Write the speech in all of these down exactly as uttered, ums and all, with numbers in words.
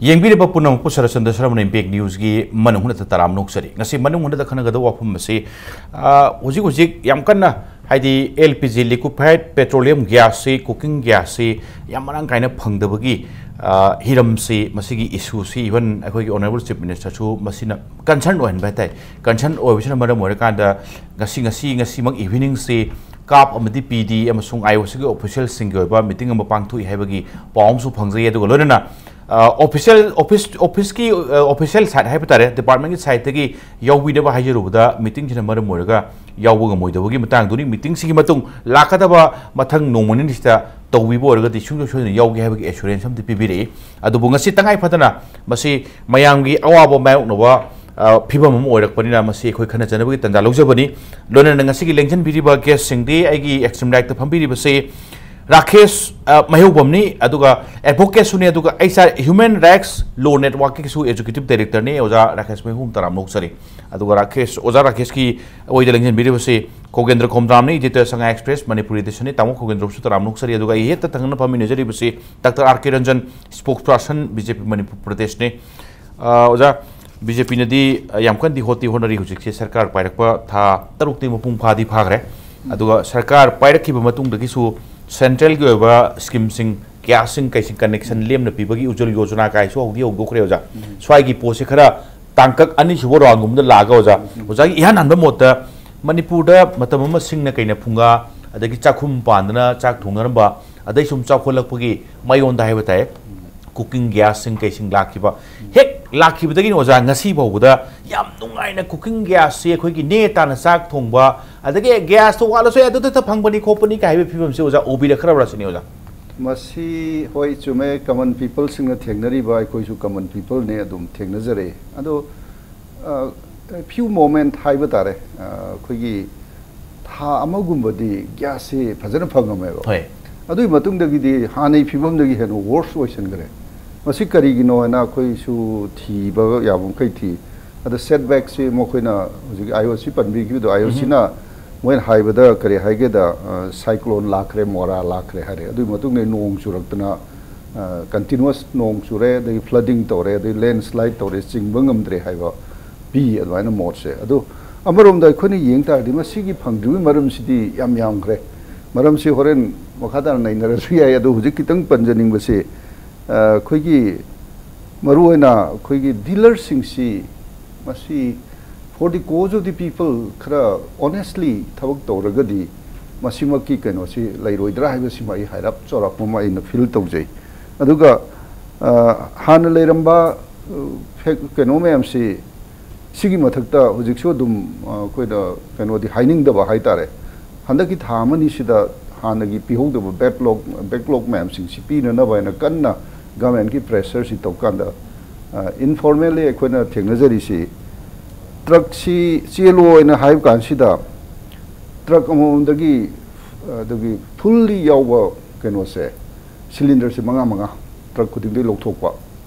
ꯌꯦꯡꯕꯤꯔꯤꯕ ꯄꯨꯝꯅꯃꯛꯄꯨ ꯁꯔꯆꯟꯗ꯭ꯔ ꯁꯔꯃꯅ ꯏꯝꯄꯦꯛ ꯅ꯭ꯌꯨꯁꯀꯤ ꯃꯅꯨꯡ ꯍꯨꯠꯅ ꯇꯔꯥꯝꯅ ꯑꯣꯛꯆꯔꯤ꯫ ꯉꯁꯤ ꯃꯅꯨꯡ ꯍꯨꯠꯅꯗ ꯈꯟꯅꯒꯗꯕ ꯋꯥꯐꯝ ꯑꯁꯤ, ꯑ, ꯍꯧꯖꯤꯛ ꯍꯧꯖꯤꯛ ꯌꯥꯝ ꯀꯟꯅ, ꯍꯥꯏꯗꯤ, L P G, liquefied petroleum gas ꯁꯤ, cooking gas ꯁꯤ ꯌꯥꯝ ꯃꯔꯥꯡ ꯀꯥꯏꯅ ꯐꯪꯗꯕꯒꯤ, ꯑ, ꯍꯤꯔꯝꯁꯤ, ꯃꯁꯤꯒꯤ issue ꯁꯤ even ꯑꯩꯈꯣꯏꯒꯤ Honourable Chief Minister ꯁꯨ ꯃꯁꯤꯅ concern ꯑꯣꯏꯍꯟꯕ ꯍꯥꯏ ꯇꯥꯏ꯫ Concern ꯑꯣꯏꯕꯁꯤꯅ ꯃꯔꯝ ꯑꯣꯏꯔꯀꯥꯟꯗ ꯉꯁꯤ, ꯉꯁꯤ, ꯉꯁꯤꯃꯛ evening ꯁꯤ CAF ꯑꯃꯗꯤ P D ꯑꯃꯁꯨꯡ I O C ꯒꯤ official ꯁꯤꯡꯒꯤ ꯑꯣꯏꯕ meeting ꯑꯃ ꯄꯥꯡꯊꯣꯛꯏ ꯍꯥꯏꯕꯒꯤ ꯄꯥꯎ ꯑꯃꯁꯨ ꯐꯪꯖꯩ꯫ ꯑꯗꯨꯒ ꯂꯣꯏꯅꯅ, ꯑ, official, office, office ꯀꯤ, ꯑ, official side ꯍꯥꯏꯕ ꯇꯥꯔꯦ, department ꯀꯤ side ꯇꯒꯤ ꯌꯥꯎꯕꯤꯅꯕ ꯍꯥꯏꯖꯔꯨꯕꯗ, meeting ꯁꯤꯅ ꯃꯔꯝ ꯑꯣꯏꯔꯒ ꯌꯥꯎꯕ ꯉꯝꯃꯣꯏꯗꯕꯒꯤ ꯃꯇꯥꯡꯗꯨꯅꯤ꯫ Meeting ꯁꯤꯒꯤ ꯃꯇꯨꯡ ꯂꯥꯛꯀꯗꯕ ꯃꯊꯪ ꯅꯣꯡꯃ ꯅꯤꯅꯤꯁꯤꯗ ꯇꯧꯕꯤꯕ ꯑꯣꯏꯔꯒꯗꯤ ꯁꯨꯡꯁꯣꯏ ꯁꯣꯏꯗꯅ ꯌꯥꯎꯒꯦ ꯍꯥꯏꯕꯒꯤ assurance ꯑꯃꯗꯤ ꯄꯤꯕꯤꯔꯛꯏ꯫ ꯑꯗꯨꯕꯨ ꯉꯁꯤ ꯇꯉꯥꯏ ꯐꯗꯅ ꯃꯁꯤ ꯃꯌꯥꯝꯒꯤ ꯑꯋꯥꯕ ꯃꯥꯌꯣꯛꯅꯕ, ꯑ, ꯐꯤꯕꯝ ꯑꯃ ꯑꯣꯏꯔꯛꯄꯅꯤꯅ ꯃꯁꯤ ꯑꯩꯈꯣꯏ ꯈꯟꯅꯖꯅꯕꯒꯤ ꯇꯥꯟꯖꯥ ꯂꯧꯖꯕꯅꯤ꯫ ꯂꯣꯏꯅꯅ ꯉꯁꯤꯒꯤ ꯂꯦꯡꯁꯤꯟꯕꯤꯔꯤꯕ guest ꯁꯤꯡꯗꯤ ꯑꯩꯒꯤ extreme right ꯇ ꯐꯝꯕꯤꯔꯤꯕꯁꯤ ꯔꯥꯀꯦꯁ, ꯑ, ꯃꯩꯍꯧꯕꯝꯅꯤ, ꯑꯗꯨꯒ advocate ꯁꯨꯅꯤ, ꯑꯗꯨꯒ H R, Human Rights Law Network ꯀꯤꯁꯨ executive director ꯅꯤ, ꯑꯣꯖꯥ ꯔꯥꯀꯦꯁ ꯃꯩꯍꯧꯕꯝ, ꯇꯔꯥꯝꯅ ꯑꯣꯛꯆꯔꯤ꯫ ꯑꯗꯨꯒ ꯔꯥꯀꯦꯁ, ꯑꯣꯖꯥ ꯔꯥꯀꯦꯁꯀꯤ ꯑꯣꯏꯗ ꯂꯦꯡꯁꯤꯟꯕꯤꯔꯤꯕꯁꯤ ꯈꯣꯒꯦꯟꯗ꯭ꯔ ꯈꯣꯝꯗ꯭ꯔꯥꯝꯅꯤ, editor ꯁꯉꯥꯏ Express ꯃꯅꯤꯄꯨꯔꯤ edition ꯅꯤ꯫ ꯇꯥꯃꯣ ꯈꯣꯒꯦꯟꯗ꯭ꯔꯕꯨꯁꯨ ꯇꯔꯥꯝꯅ ꯑꯣꯛꯆꯔꯤ꯫ ꯑꯗꯨꯒ ꯑꯩ ꯍꯦꯛꯇ ꯊꯪꯅꯅ ꯐꯝꯃꯤꯟꯅꯖꯔꯤꯕꯁꯤ doctor R K Ranjan, spokesperson B J P ꯃꯅꯤꯄꯨꯔ ꯄ꯭ꯔꯗꯦꯁꯅꯤ꯫ ꯑ, ꯑꯣꯖꯥ, B J P ꯅꯗꯤ, ꯑ, ꯌꯥꯝ ꯀꯟꯅꯗꯤ ꯍꯣꯠꯇꯤ ꯍꯣꯠꯅꯔꯤ ꯍꯧꯖꯤꯛꯁꯦ, ꯁꯔꯀꯥꯔ ꯄꯥꯏꯔꯛꯄ ꯊꯥ ꯇꯔꯨꯛꯇꯤ ꯃꯄꯨꯡ ꯐꯥꯗꯤ ꯐꯥꯈ꯭ꯔꯦ꯫ ꯑꯗꯨꯒ ꯁꯔꯀꯥꯔ ꯄꯥꯏꯔꯛꯈꯤꯕ ꯃꯇꯨꯡꯗꯒꯤꯁꯨ central ꯒꯤ ꯑꯣꯏꯕ scheme ꯁꯤꯡ, gas ꯁꯤꯡ, ꯀꯩꯁꯤꯡ connection ꯂꯦꯝꯅ ꯄꯤꯕꯒꯤ ꯎꯖ꯭ꯋꯜ ꯌꯣꯖꯅꯥ ꯀꯥꯏꯁꯨ ꯍꯧꯗꯤ ꯍꯧꯗꯣꯛꯈ꯭ꯔꯦ, ꯑꯣꯖꯥ꯫ ꯁ꯭ꯋꯥꯏꯒꯤ ꯄꯣꯠꯁꯦ ꯈꯔ ꯇꯥꯡꯀꯛ ꯑꯅꯤꯁꯨꯕ round ꯒꯨꯝꯕꯗ ꯂꯥꯛꯑꯒ, ꯑꯣꯖꯥ, ꯑꯣꯖꯥꯒꯤ ꯏꯍꯥꯟ ꯍꯥꯟꯕ ꯃꯣꯠꯇ ꯃꯅꯤꯄꯨꯔꯗ ꯃꯇꯝ ꯑꯃ ꯁꯤꯡꯅ ꯀꯩꯅ ꯐꯨꯡꯒꯥ, ꯑꯗꯒꯤ ꯆꯥꯛꯈꯨꯝ ꯄꯥꯟꯗꯅ ꯆꯥꯛ ꯊꯣꯡꯅꯔꯝꯕ, ꯑꯗꯩ ꯁꯨꯝ ꯆꯥꯎꯈꯠꯂꯛꯄꯒꯤ ꯃꯥꯌꯣꯟꯗ ꯍꯥꯏꯕ ꯇꯥꯏ, cooking gas ꯁꯤꯡ ꯀꯩꯁꯤꯡ ꯂꯥꯛꯈꯤꯕ꯫ ꯍꯦꯛ ꯂꯥꯛꯈꯤꯕꯗꯒꯤꯅ, ꯑꯣꯖꯥ, ꯉꯁꯤ ꯐꯥꯎꯕꯗ ꯌꯥꯝ ꯅꯨꯡꯉꯥꯏꯅ cooking gas ꯁꯤ ꯑꯩꯈꯣꯏꯒꯤ ꯅꯦ ꯇꯥꯅ ꯆꯥꯛ ꯊꯣꯡꯕ, ꯑꯗꯒꯤ gas ꯇꯣ ꯋꯥꯠꯂꯁꯨ ꯌꯥꯏ, ꯑꯗꯨꯗ ꯐꯪꯕꯅꯤ ꯈꯣꯠꯄꯅꯤ ꯀꯥꯏ ꯍꯥꯏꯕ ꯐꯤꯕꯝꯁꯦ, ꯑꯣꯖꯥ, ꯎꯕꯤꯔꯛꯈ꯭ꯔꯕ꯭ꯔꯥ ꯁꯤꯅꯤ, ꯑꯣꯖꯥ? ꯃꯁꯤ, ꯍꯣꯏ, ꯆꯨꯝꯃꯦ, common people ꯁꯤꯡꯅ ꯊꯦꯡꯅꯔꯤꯕ, ꯑꯩꯈꯣꯏꯁꯨ common people ꯅꯦ, ꯑꯗꯨꯝ ꯊꯦꯡꯅꯖꯔꯛꯑꯦ꯫ ꯑꯗꯣ, ꯑ, few moment ꯍꯥꯏꯕ ꯇꯥꯔꯦ, ꯑ, ꯑꯩꯈꯣꯏꯒꯤ ꯊꯥ ꯑꯃꯒꯨꯝꯕꯗꯤ gas ꯁꯤ ꯐꯖꯅ ꯐꯪꯉꯝꯃꯦꯕ꯫ ꯍꯣꯏ꯫ ꯑꯗꯨꯒꯤ ꯃꯇꯨꯡꯗꯒꯤꯗꯤ ꯍꯥꯟꯅꯒꯤ ꯐꯤꯕꯝꯗꯒꯤ ꯍꯦꯟꯅ worse ꯑꯣꯏꯁꯤꯟꯈ꯭ꯔꯦ꯫ ꯃꯁꯤ ꯀꯔꯤꯒꯤꯅꯣ ꯍꯥꯏꯅ ꯑꯩꯈꯣꯏꯁꯨ ꯊꯤꯕ ꯌꯥꯕ ꯃꯈꯩ ꯊꯤ꯫ ꯑꯗ setback ꯁꯤ ꯃꯈꯣꯏꯅ ꯍꯧꯖꯤꯛ I O C ꯄꯟꯕꯤꯈꯤꯕꯗꯣ, I O C ꯅ ꯃꯣꯏꯅ ꯍꯥꯏꯕꯗ ꯀꯔꯤ ꯍꯥꯏꯒꯦꯗ, ꯑ, cyclone ꯂꯥꯛꯈ꯭ꯔꯦ, ꯃꯣꯔꯥ ꯂꯥꯛꯈ꯭ꯔꯦ ꯍꯥꯏꯔꯦ꯫ ꯑꯗꯨꯒꯤ ꯃꯇꯨꯡꯗ ꯅꯣꯡ ꯆꯨꯔꯛꯇꯅ ꯀꯟꯇꯤꯅꯨꯋꯁ ꯅꯣꯡ ꯆꯨꯔꯦ, ꯑꯗꯒꯤ ꯐ꯭ꯂꯗꯤꯡ ꯇꯧꯔꯦ, ꯑꯗꯒꯤ ꯂꯦꯟꯁ꯭ꯂꯥꯏꯠ ꯇꯧꯔꯦ, ꯆꯤꯡꯕ ꯉꯝꯗ꯭ꯔꯦ ꯍꯥꯏꯕ ꯄꯤ꯫ ꯑꯗꯨꯃꯥꯏꯅ ꯃꯣꯠꯁꯦ꯫ ꯑꯗꯣ ꯑꯃꯔꯣꯝꯗ ꯑꯩꯈꯣꯏꯅ ꯌꯦꯡ ꯇꯥꯔꯗꯤ ꯃꯁꯤꯒꯤ ꯐꯪꯗ꯭ꯔꯤꯕꯒꯤ ꯃꯔꯝꯁꯤꯗꯤ ꯌꯥꯝ ꯌꯥꯝꯈ꯭ꯔꯦ꯫ ꯃꯔꯝꯁꯤ ꯍꯣꯔꯦꯟ ꯃꯈꯥ ꯇꯥꯅ ꯅꯩꯅꯔꯁꯨ ꯌꯥꯏ꯫ ꯑꯗꯣ ꯍꯧꯖꯤꯛ ꯈꯤꯇꯪ ꯄꯟꯖꯅꯤꯡꯕꯁꯤ, ꯑ, ꯑꯩꯈꯣꯏꯒꯤ ꯃꯔꯨꯑꯣꯏꯅ ꯑꯩꯈꯣꯏꯒꯤ ꯗꯤꯂꯔꯁꯤꯡꯁꯤ ꯃꯁꯤ for the cause of the people ꯈꯔ ꯑꯣꯅꯦꯁꯂꯤ ꯊꯕꯛ ꯇꯧꯔꯒꯗꯤ ꯃꯁꯤꯃꯛꯀꯤ ꯀꯩꯅꯣꯁꯤ ꯂꯩꯔꯣꯏꯗ꯭ꯔꯥ ꯍꯥꯏꯕꯁꯤꯃ ꯑꯩ ꯍꯥꯏꯔꯞ ꯆꯥꯎꯔꯥꯛꯄ ꯑꯃ ꯑꯩꯅ ꯐꯤꯜ ꯇꯧꯖꯩ꯫ ꯑꯗꯨꯒ, ꯑ, ꯍꯥꯟꯅ ꯂꯩꯔꯝꯕ, ꯑ, ꯐꯦꯛ-, ꯀꯩꯅꯣ ꯃꯌꯥꯝꯁꯤ, ꯁꯤꯒꯤ ꯃꯊꯛꯇ ꯍꯧꯖꯤꯛꯁꯨ ꯑꯗꯨꯝ, ꯑ, ꯑꯩꯈꯣꯏꯅ ꯀꯩꯅꯣꯗꯤ ꯍꯥꯏꯅꯤꯡꯗꯕ ꯍꯥꯏꯇꯥꯔꯦ꯫ ꯍꯟꯗꯛꯀꯤ ꯊꯥ ꯑꯃꯅꯤꯁꯤꯗ ꯍꯥꯟꯅꯒꯤ ꯄꯤꯍꯧꯗꯕ ꯕꯦꯛꯂꯣꯛ, ꯕꯦꯛꯂꯣꯛ ꯃꯌꯥꯝꯁꯤꯡꯁꯤ ꯄꯤꯅꯅꯕ ꯍꯥꯏꯅ ꯀꯟꯅ ꯒꯚꯔꯟꯃꯦꯟꯠꯀꯤ ꯄ꯭ꯔꯦꯁꯔꯁꯤ ꯇꯧꯀꯥꯟꯗ, ꯑ, ꯏꯟꯐꯣꯔꯃꯦꯜꯂꯤ ꯑꯩꯈꯣꯏꯅ ꯊꯦꯡꯅꯖꯔꯤꯁꯤ, ꯇ꯭ꯔꯛꯁꯤ ꯆꯦꯜꯂꯣ ꯍꯥꯏꯅ ꯍꯥꯏꯕ ꯀꯥꯟꯁꯤꯗ, ꯇ꯭ꯔꯛ ꯑꯃꯃꯝꯗꯒꯤ, ꯑ, ꯑꯗꯨꯒꯤ ꯐꯨꯜꯂꯤ ꯌꯥꯎꯕ ꯀꯩꯅꯣꯁꯦ, ꯁꯤꯂꯤꯟꯗꯔꯁꯦ ꯃꯉꯥ ꯃꯉꯥ ꯇ꯭ꯔꯛ ꯈꯨꯗꯤꯡꯗꯒꯤ ꯂꯧꯊꯣꯛꯄ,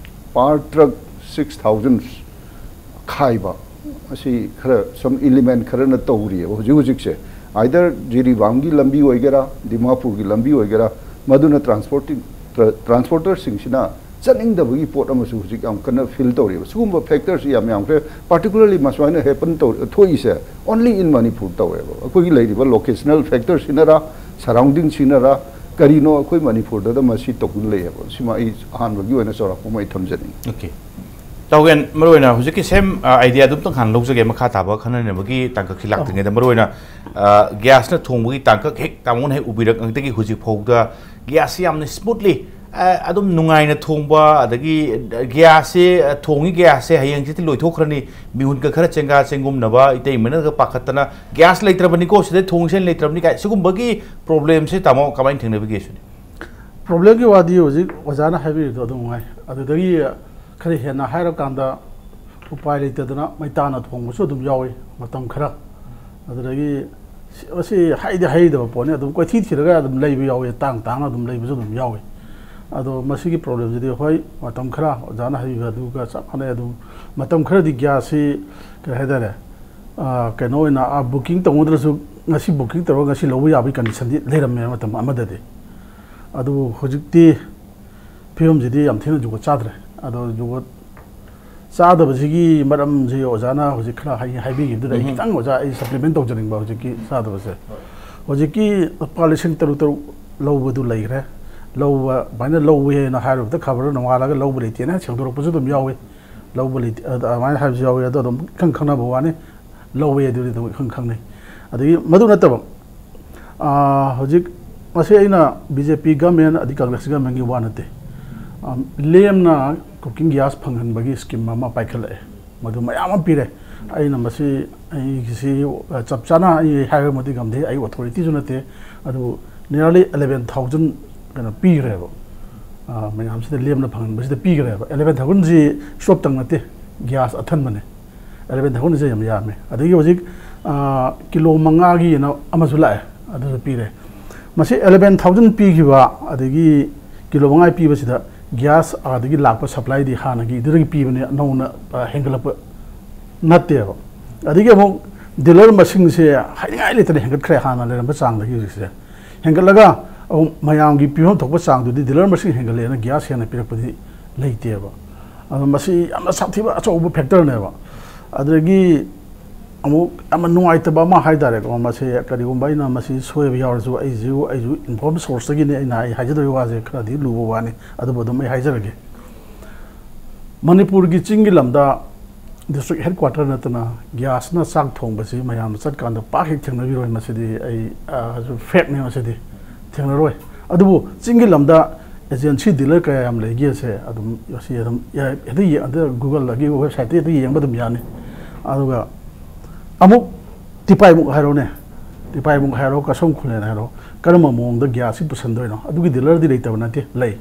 per truck six thousand ꯈꯥꯏꯕ, ꯑꯁꯤ ꯈꯔ some element ꯈꯔꯅ ꯇꯧꯔꯤꯑꯕ ꯍꯧꯖꯤꯛ ꯍꯧꯖꯤꯛꯁꯦ꯫ Either ꯖꯤꯔꯤꯕꯥꯝꯒꯤ ꯂꯝꯕꯤ ꯑꯣꯏꯒꯦꯔꯥ, ꯗꯤꯃꯥꯄꯨꯔꯒꯤ ꯂꯝꯕꯤ ꯑꯣꯏꯒꯦꯔꯥ, ꯃꯗꯨꯅ ꯇ꯭ꯔꯥꯟꯁꯄꯣꯔꯇꯤꯡ, ꯇ꯭ꯔꯥ-, ꯇ꯭ꯔꯥꯟꯁꯄꯣꯔꯇꯔꯁꯤꯡꯁꯤꯅ ꯆꯠꯅꯤꯡꯗꯕꯒꯤ ꯄꯣꯠ ꯑꯃꯁꯨ ꯍꯧꯖꯤꯛ ꯌꯥꯝ ꯀꯟꯅ ꯐꯤꯜ ꯇꯧꯔꯤꯑꯕ꯫ ꯁꯤꯒꯨꯝꯕ ꯐꯦꯛꯇꯔꯁꯤ ꯌꯥꯝ ꯌꯥꯝꯈ꯭ꯔꯦ꯫ Particularly ꯃꯁꯨꯃꯥꯏꯅ ꯍꯦꯄꯟ ꯇꯧ-, ꯊꯣꯛꯏꯁꯦ only in ꯃꯅꯤꯄꯨꯔ ꯇꯧꯋꯦꯕ꯫ ꯑꯩꯈꯣꯏꯒꯤ ꯂꯩꯔꯤꯕ ꯂꯣꯀꯦꯁꯅꯦꯜ ꯐꯦꯛꯇꯔꯁꯤꯅꯔ, ꯁꯔꯥꯎꯟꯗꯤꯡꯁꯤꯅꯔ, ꯀꯔꯤꯅꯣ ꯑꯩꯈꯣꯏ ꯃꯅꯤꯄꯨꯔꯗꯗ ꯃꯁꯤ ꯇꯧꯗꯨꯅ ꯂꯩꯌꯦꯕ꯫ ꯁꯤꯃ ꯑꯩ ꯑꯍꯥꯟꯕꯒꯤ ꯑꯣꯏꯅ ꯆꯥꯎꯔꯥꯛꯄ ꯑꯃ ꯑꯩ ꯊꯝꯖꯅꯤꯡꯉꯤ꯫ ꯑꯣꯀꯦ꯫ ꯇꯥꯎꯒꯦꯟ, ꯃꯔꯨꯑꯣꯏꯅ ꯍꯧꯖꯤꯛꯀꯤ ꯁꯦꯝ, ꯑ, ꯑꯥꯏꯗꯤꯌꯥꯗꯨ ꯑꯝꯇꯪ ꯍꯥꯟꯅ ꯂꯧꯖꯒꯦ, ꯃꯈꯥ ꯇꯥꯕ ꯈꯟꯅꯅꯕꯒꯤ ꯇꯥꯡꯀꯛꯁꯤ ꯂꯥꯛꯇ꯭ꯔꯤꯉꯩꯗ꯫ ꯃꯔꯨꯑꯣꯏꯅ, ꯑ, ꯒ꯭ꯌꯥꯁꯅ ꯊꯣꯡꯕꯒꯤ ꯇꯥꯡꯀꯛ ꯍꯦꯛ ꯇꯥꯃꯣꯅ ꯍꯦꯛ ꯎꯕꯤꯔꯛ, ꯉꯛꯇꯒꯤ ꯍꯧꯖꯤꯛ ꯐꯥꯎꯗ ꯒ꯭ꯌꯥꯁꯁꯤ ꯌꯥꯝꯅ ꯁ꯭ꯃꯨꯠꯂꯤ, ꯑ, ꯑꯗꯨꯝ ꯅꯨꯡꯉꯥꯏꯅ ꯊꯣꯡꯕ, ꯑꯗꯒꯤ ꯒ꯭ꯌꯥꯁꯁꯦ, ꯑ, ꯊꯣꯡꯉꯤ ꯒ꯭ꯌꯥꯁꯁꯦ ꯍꯌꯦꯡ ꯍꯪꯆꯤꯠꯇꯤ ꯂꯣꯏꯊꯣꯛꯈ꯭ꯔꯅꯤ, ꯃꯤꯍꯨꯟꯒ ꯈꯔ ꯆꯦꯡꯒꯥ ꯆꯦꯡꯒꯨꯝꯅꯕ, ꯏꯇꯩꯃꯅꯒ ꯄꯥꯈꯠꯇꯅ, "ꯒ꯭ꯌꯥꯁ ꯂꯩꯇ꯭ꯔꯕꯅꯤꯀꯣ, ꯁꯤꯗ ꯊꯣꯡꯁꯦ ꯂꯩꯇ꯭ꯔꯕꯅꯤ" ꯀꯥꯏ, ꯁꯤꯒꯨꯝꯕꯒꯤ ꯄ꯭ꯔꯣꯕ꯭ꯂꯦꯝꯁꯦ ꯇꯥꯃꯣ ꯀꯃꯥꯏꯅ ꯊꯦꯡꯅꯕꯤꯒꯦ ꯁꯤꯅꯤ? ꯄ꯭ꯔꯣꯕ꯭ꯂꯦꯝꯒꯤ ꯋꯥꯗꯤ ꯍꯧꯖꯤꯛ ꯑꯣꯖꯥꯅ ꯍꯥꯏꯕꯤꯔꯤꯗꯣ ꯑꯗꯨꯝ ꯉꯥꯏ꯫ ꯑꯗꯨꯗꯒꯤ ꯈꯔ ꯍꯦꯟꯅ ꯍꯥꯏꯔꯀꯥꯟꯗ, ꯎꯄꯥꯏ ꯂꯩꯇꯗꯅ ꯃꯩꯇꯥꯟꯅ ꯊꯣꯡꯕꯁꯨ ꯑꯗꯨꯝ ꯌꯥꯎꯏ ꯃꯇꯝ ꯈꯔ꯫ ꯑꯗꯨꯗꯒꯤ ꯁꯤ-, ꯃꯁꯤ ꯍꯩꯗꯤ ꯍꯩꯗꯕ ꯄꯣꯠꯅꯤ, ꯑꯗꯨꯝ ꯀꯣꯏꯊꯤ ꯊꯤꯔꯒ ꯑꯗꯨꯝ ꯂꯩꯕ ꯌꯥꯎꯏ, ꯇꯥꯡ ꯇꯥꯡꯅ ꯑꯗꯨꯝ ꯂꯩꯕꯁꯨ ꯑꯗꯨꯝ ꯌꯥꯎꯏ꯫ ꯑꯗꯣ ꯃꯁꯤꯒꯤ ꯄ꯭ꯔꯣꯕ꯭ꯂꯦꯝꯁꯤꯗꯤ ꯍꯣꯏ, ꯃꯇꯝ ꯈꯔ ꯑꯣꯖꯥꯅ ꯍꯥꯏꯕꯤꯕ ꯑꯗꯨꯒ ꯆꯞ ꯃꯥꯟꯅꯩ꯫ ꯑꯗꯨꯝ ꯃꯇꯝ ꯈꯔꯗꯤ ꯒ꯭ꯌꯥꯁꯁꯤ, ꯀꯔꯤ ꯍꯥꯏꯇꯥꯔꯦ, ꯑ, ꯀꯩꯅꯣ ꯑꯣꯏꯅ, ꯑ, ꯕꯨꯀꯤꯡ ꯇꯧꯅꯗ꯭ꯔꯁꯨ ꯉꯁꯤ ꯕꯨꯀꯤꯡ ꯇꯧꯔꯒ ꯉꯁꯤ ꯂꯧꯕ ꯌꯥꯕꯒꯤ ꯀꯟꯗꯤꯁꯟꯗꯤ ꯂꯩꯔꯝꯃꯦ ꯃꯇꯝ ꯑꯃꯗꯗꯤ꯫ ꯑꯗꯨꯕꯨ ꯍꯧꯖꯤꯛꯇꯤ ꯐꯤꯕꯝꯁꯤꯗꯤ ꯌꯥꯝ ꯊꯤꯅ ꯖꯨꯒꯣꯠ ꯆꯥꯗ꯭ꯔꯦ꯫ ꯑꯗꯣ ꯖꯨꯒꯣꯠ ꯆꯥꯗꯕꯁꯤꯒꯤ ꯃꯔꯝꯁꯤ ꯑꯣꯖꯥꯅ ꯍꯧꯖꯤꯛ ꯈꯔ ꯍꯥꯏ-, ꯍꯥꯏꯕꯤꯈꯤꯕꯗꯨꯗ ꯑꯩ ꯎꯝ꯫ ꯈꯤꯇꯪ, ꯑꯣꯖꯥ, ꯑꯩ supplement ꯇꯧꯖꯅꯤꯡꯕ ꯍꯧꯖꯤꯛꯀꯤ ꯆꯥꯗꯕꯁꯦ꯫ ꯍꯣꯏ꯫ ꯍꯧꯖꯤꯛꯀꯤ ꯂꯨꯄꯥ ꯂꯤꯁꯤꯡ ꯇꯔꯨꯛ ꯇꯔꯨꯛ ꯂꯧꯕꯗꯨ ꯂꯩꯈ꯭ꯔꯦ꯫ ꯂꯧꯕ, ꯑꯗꯨꯃꯥꯏꯅ ꯂꯧꯋꯦꯅ ꯍꯥꯏꯔꯨꯕꯗ ꯈꯕꯔꯗ ꯅꯣꯡꯉꯥꯜꯂꯒ ꯂꯧꯕ ꯂꯩꯇꯦꯅ ꯁꯦꯡꯗꯣꯔꯛꯄꯁꯨ ꯑꯗꯨꯝ ꯌꯥꯎꯋꯤ꯫ ꯂꯧꯕ ꯂꯩꯇꯦ, ꯑꯗ-, ꯑꯗꯨꯃꯥꯏꯅ ꯍꯥꯏꯕꯁꯨ ꯌꯥꯎꯋꯤ꯫ ꯑꯗꯣ ꯑꯗꯨꯝ ꯏꯈꯪ ꯈꯪꯅꯕ ꯋꯥꯅꯤ꯫ ꯂꯧꯋꯦ ꯑꯗꯨꯗꯤ ꯑꯗꯨꯝ ꯏꯈꯪ ꯈꯪꯅꯩ꯫ ꯑꯗꯒꯤ ꯃꯗꯨ ꯅꯠꯇꯕ, ꯑꯥ, ꯍꯧꯖꯤꯛ ꯃꯁꯤ ꯑꯩꯅ BJP government ꯑꯗꯩ Congress governmentꯀꯤ ꯋꯥ ꯅꯠꯇꯦ꯫ ꯑꯥ, ꯂꯦꯝꯅ cooking gas ꯐꯪꯍꯟꯕꯒꯤ scheme ꯑꯃ ꯄꯥꯏꯈꯠꯂꯛꯑꯦ꯫ ꯃꯗꯨ ꯃꯌꯥꯝ ꯑꯃ ꯄꯤꯔꯦ꯫ ꯑꯩꯅ ꯃꯁꯤ, ꯑꯩꯒꯤꯁꯤ, ꯑ, ꯆꯞ ꯆꯥꯅ ꯑꯩ ꯍꯥꯏꯕꯃꯛꯇꯤ ꯉꯝꯗꯦ, ꯑꯩ authorityꯁꯨ ꯅꯠꯇꯦ꯫ ꯑꯗꯨꯕꯨ nearly eleven thousand ꯀꯩꯅꯣ ꯄꯤꯈ꯭ꯔꯦꯕ꯫ ꯑ, ꯃꯌꯥꯝꯁꯤꯗ ꯂꯦꯝꯅ ꯐꯪꯍꯟꯕꯁꯤꯗ ꯄꯤꯈ꯭ꯔꯦꯕ꯫ Eleven thousandꯁꯤ stoveꯇꯪ ꯅꯠꯇꯦ, gas ꯑꯊꯟꯕꯅꯦ꯫ Eleven thousandꯁꯦ ꯌꯥꯝ ꯌꯥꯝꯃꯦ꯫ ꯑꯗꯒꯤ ꯍꯧꯖꯤꯛ, ꯑ, ꯀꯤꯂꯣ ꯃꯉꯥꯒꯤꯅ ꯑꯃꯁꯨ ꯂꯥꯛꯑꯦ, ꯑꯗꯨꯁꯨ ꯄꯤꯔꯦ꯫ ꯃꯁꯤ eleven thousand ꯄꯤꯈꯤꯕ, ꯑꯗꯒꯤ ꯀꯤꯂꯣ ꯃꯉꯥ ꯄꯤꯕꯁꯤꯗ gas ꯑꯥꯗꯒꯤ ꯂꯥꯛꯄ supplyꯗꯤ ꯍꯥꯟꯅꯒꯤꯗꯨꯗꯒꯤ ꯄꯤꯕꯅꯦ, ꯅꯧꯅ, ꯑ, ꯍꯦꯟꯒꯠꯂꯛꯄ ꯅꯠꯇꯦꯕ꯫ ꯑꯗꯒꯤ ꯑꯃꯨꯛ dealer ꯃꯁꯤꯡꯁꯦ ꯍꯥꯏꯅꯤꯡꯉꯥꯏ ꯂꯩꯇꯅ ꯍꯦꯟꯒꯠꯈ꯭ꯔꯦ, ꯍꯥꯟꯅ ꯂꯩꯔꯝꯕ ꯆꯥꯡꯗꯒꯤ ꯍꯧꯖꯤꯛꯁꯦ ꯍꯦꯟꯒꯠꯂꯒ ꯑꯃꯨꯛ ꯃꯌꯥꯝꯒꯤ ꯄꯤꯐꯝ ꯊꯣꯛꯄ ꯆꯥꯡꯗꯨꯗꯤ dealer ꯃꯁꯤꯡ ꯍꯦꯟꯒꯠꯂꯛꯑꯦꯅ gas ꯍꯦꯟꯅ ꯄꯤꯔꯛꯄꯗꯤ ꯂꯩꯇꯦꯕ꯫ ꯑꯗꯣ ꯃꯁꯤ ꯌꯥꯝꯅ ꯁꯥꯊꯤꯕ ꯑꯆꯧꯕ factorꯅꯦꯕ꯫ ꯑꯗꯒꯤ ꯑꯃꯨꯛ ꯌꯥꯝꯅ ꯅꯨꯡꯉꯥꯏꯇꯕ ꯑꯃ ꯍꯥꯏ ꯇꯥꯔꯦꯀꯣ, ꯃꯁꯤ ꯀꯔꯤꯒꯨꯝꯕ ꯑꯩꯅ ꯃꯁꯤ ꯁꯣꯏꯕ ꯌꯥꯎꯔꯁꯨ, ꯑꯩꯁꯨ, ꯑꯩꯁꯨ inform sourceꯇꯒꯤꯅꯦ ꯑꯩꯅ ꯑꯩ ꯍꯥꯏꯖꯗꯣꯏ ꯋꯥꯁꯦ ꯈꯔꯗꯤ ꯂꯨꯕ ꯋꯥꯅꯤ, ꯑꯗꯨꯕꯨ ꯑꯗꯨꯝ ꯑꯩ ꯍꯥꯏꯖꯔꯒꯦ꯫ ꯃꯅꯤꯄꯨꯔꯒꯤ ꯆꯤꯡꯒꯤ ꯂꯝꯗ district headquarter ꯅꯠꯇꯅ gasꯅ ꯆꯥꯛ ꯊꯣꯡꯕꯁꯤ ꯃꯌꯥꯝꯅ ꯆꯠꯀꯥꯟꯗ ꯄꯥꯛ ꯍꯦꯛ ꯊꯦꯡꯅꯕꯤꯔꯣꯏ꯫ ꯃꯁꯤꯗꯤ ꯑꯩ, ꯑ, factꯅꯤ, ꯃꯁꯤꯗꯤ ꯊꯦꯡꯅꯔꯣꯏ꯫ ꯑꯗꯨꯕꯨ ꯆꯤꯡꯒꯤ ꯂꯝꯗ agency dealer ꯀꯌꯥ ꯌꯥꯝ ꯂꯩꯒꯦꯁꯦ ꯑꯗꯨꯝ, ꯃꯁꯤ ꯑꯗꯨꯝ ꯌꯥꯏ, ꯍꯦꯛꯇ ꯌꯦ-, ꯑꯗ Googleꯗꯒꯤ websiteꯇ ꯍꯦꯛꯇ ꯌꯦꯡꯕ ꯑꯗꯨꯝ ꯌꯥꯅꯤ꯫ ꯑꯗꯨꯒ ꯑꯃꯨꯛ ꯇꯤꯄꯥꯏꯃꯨꯛ ꯍꯥꯏꯔꯣꯅꯦ, ꯇꯤꯄꯥꯏꯃꯨꯛ ꯍꯥꯏꯔꯣ, ꯀꯁꯣꯝ ꯈꯨꯂꯦꯟ ꯍꯥꯏꯔꯣ, ꯀꯔꯝꯕ ꯃꯑꯣꯡꯗ gasꯁꯤ ꯄꯨꯁꯟꯗꯣꯏꯅꯣ? ꯑꯗꯨꯒꯤ dealerꯗꯤ ꯂꯩꯇꯕ ꯅꯠꯇꯦ, ꯂꯩ꯫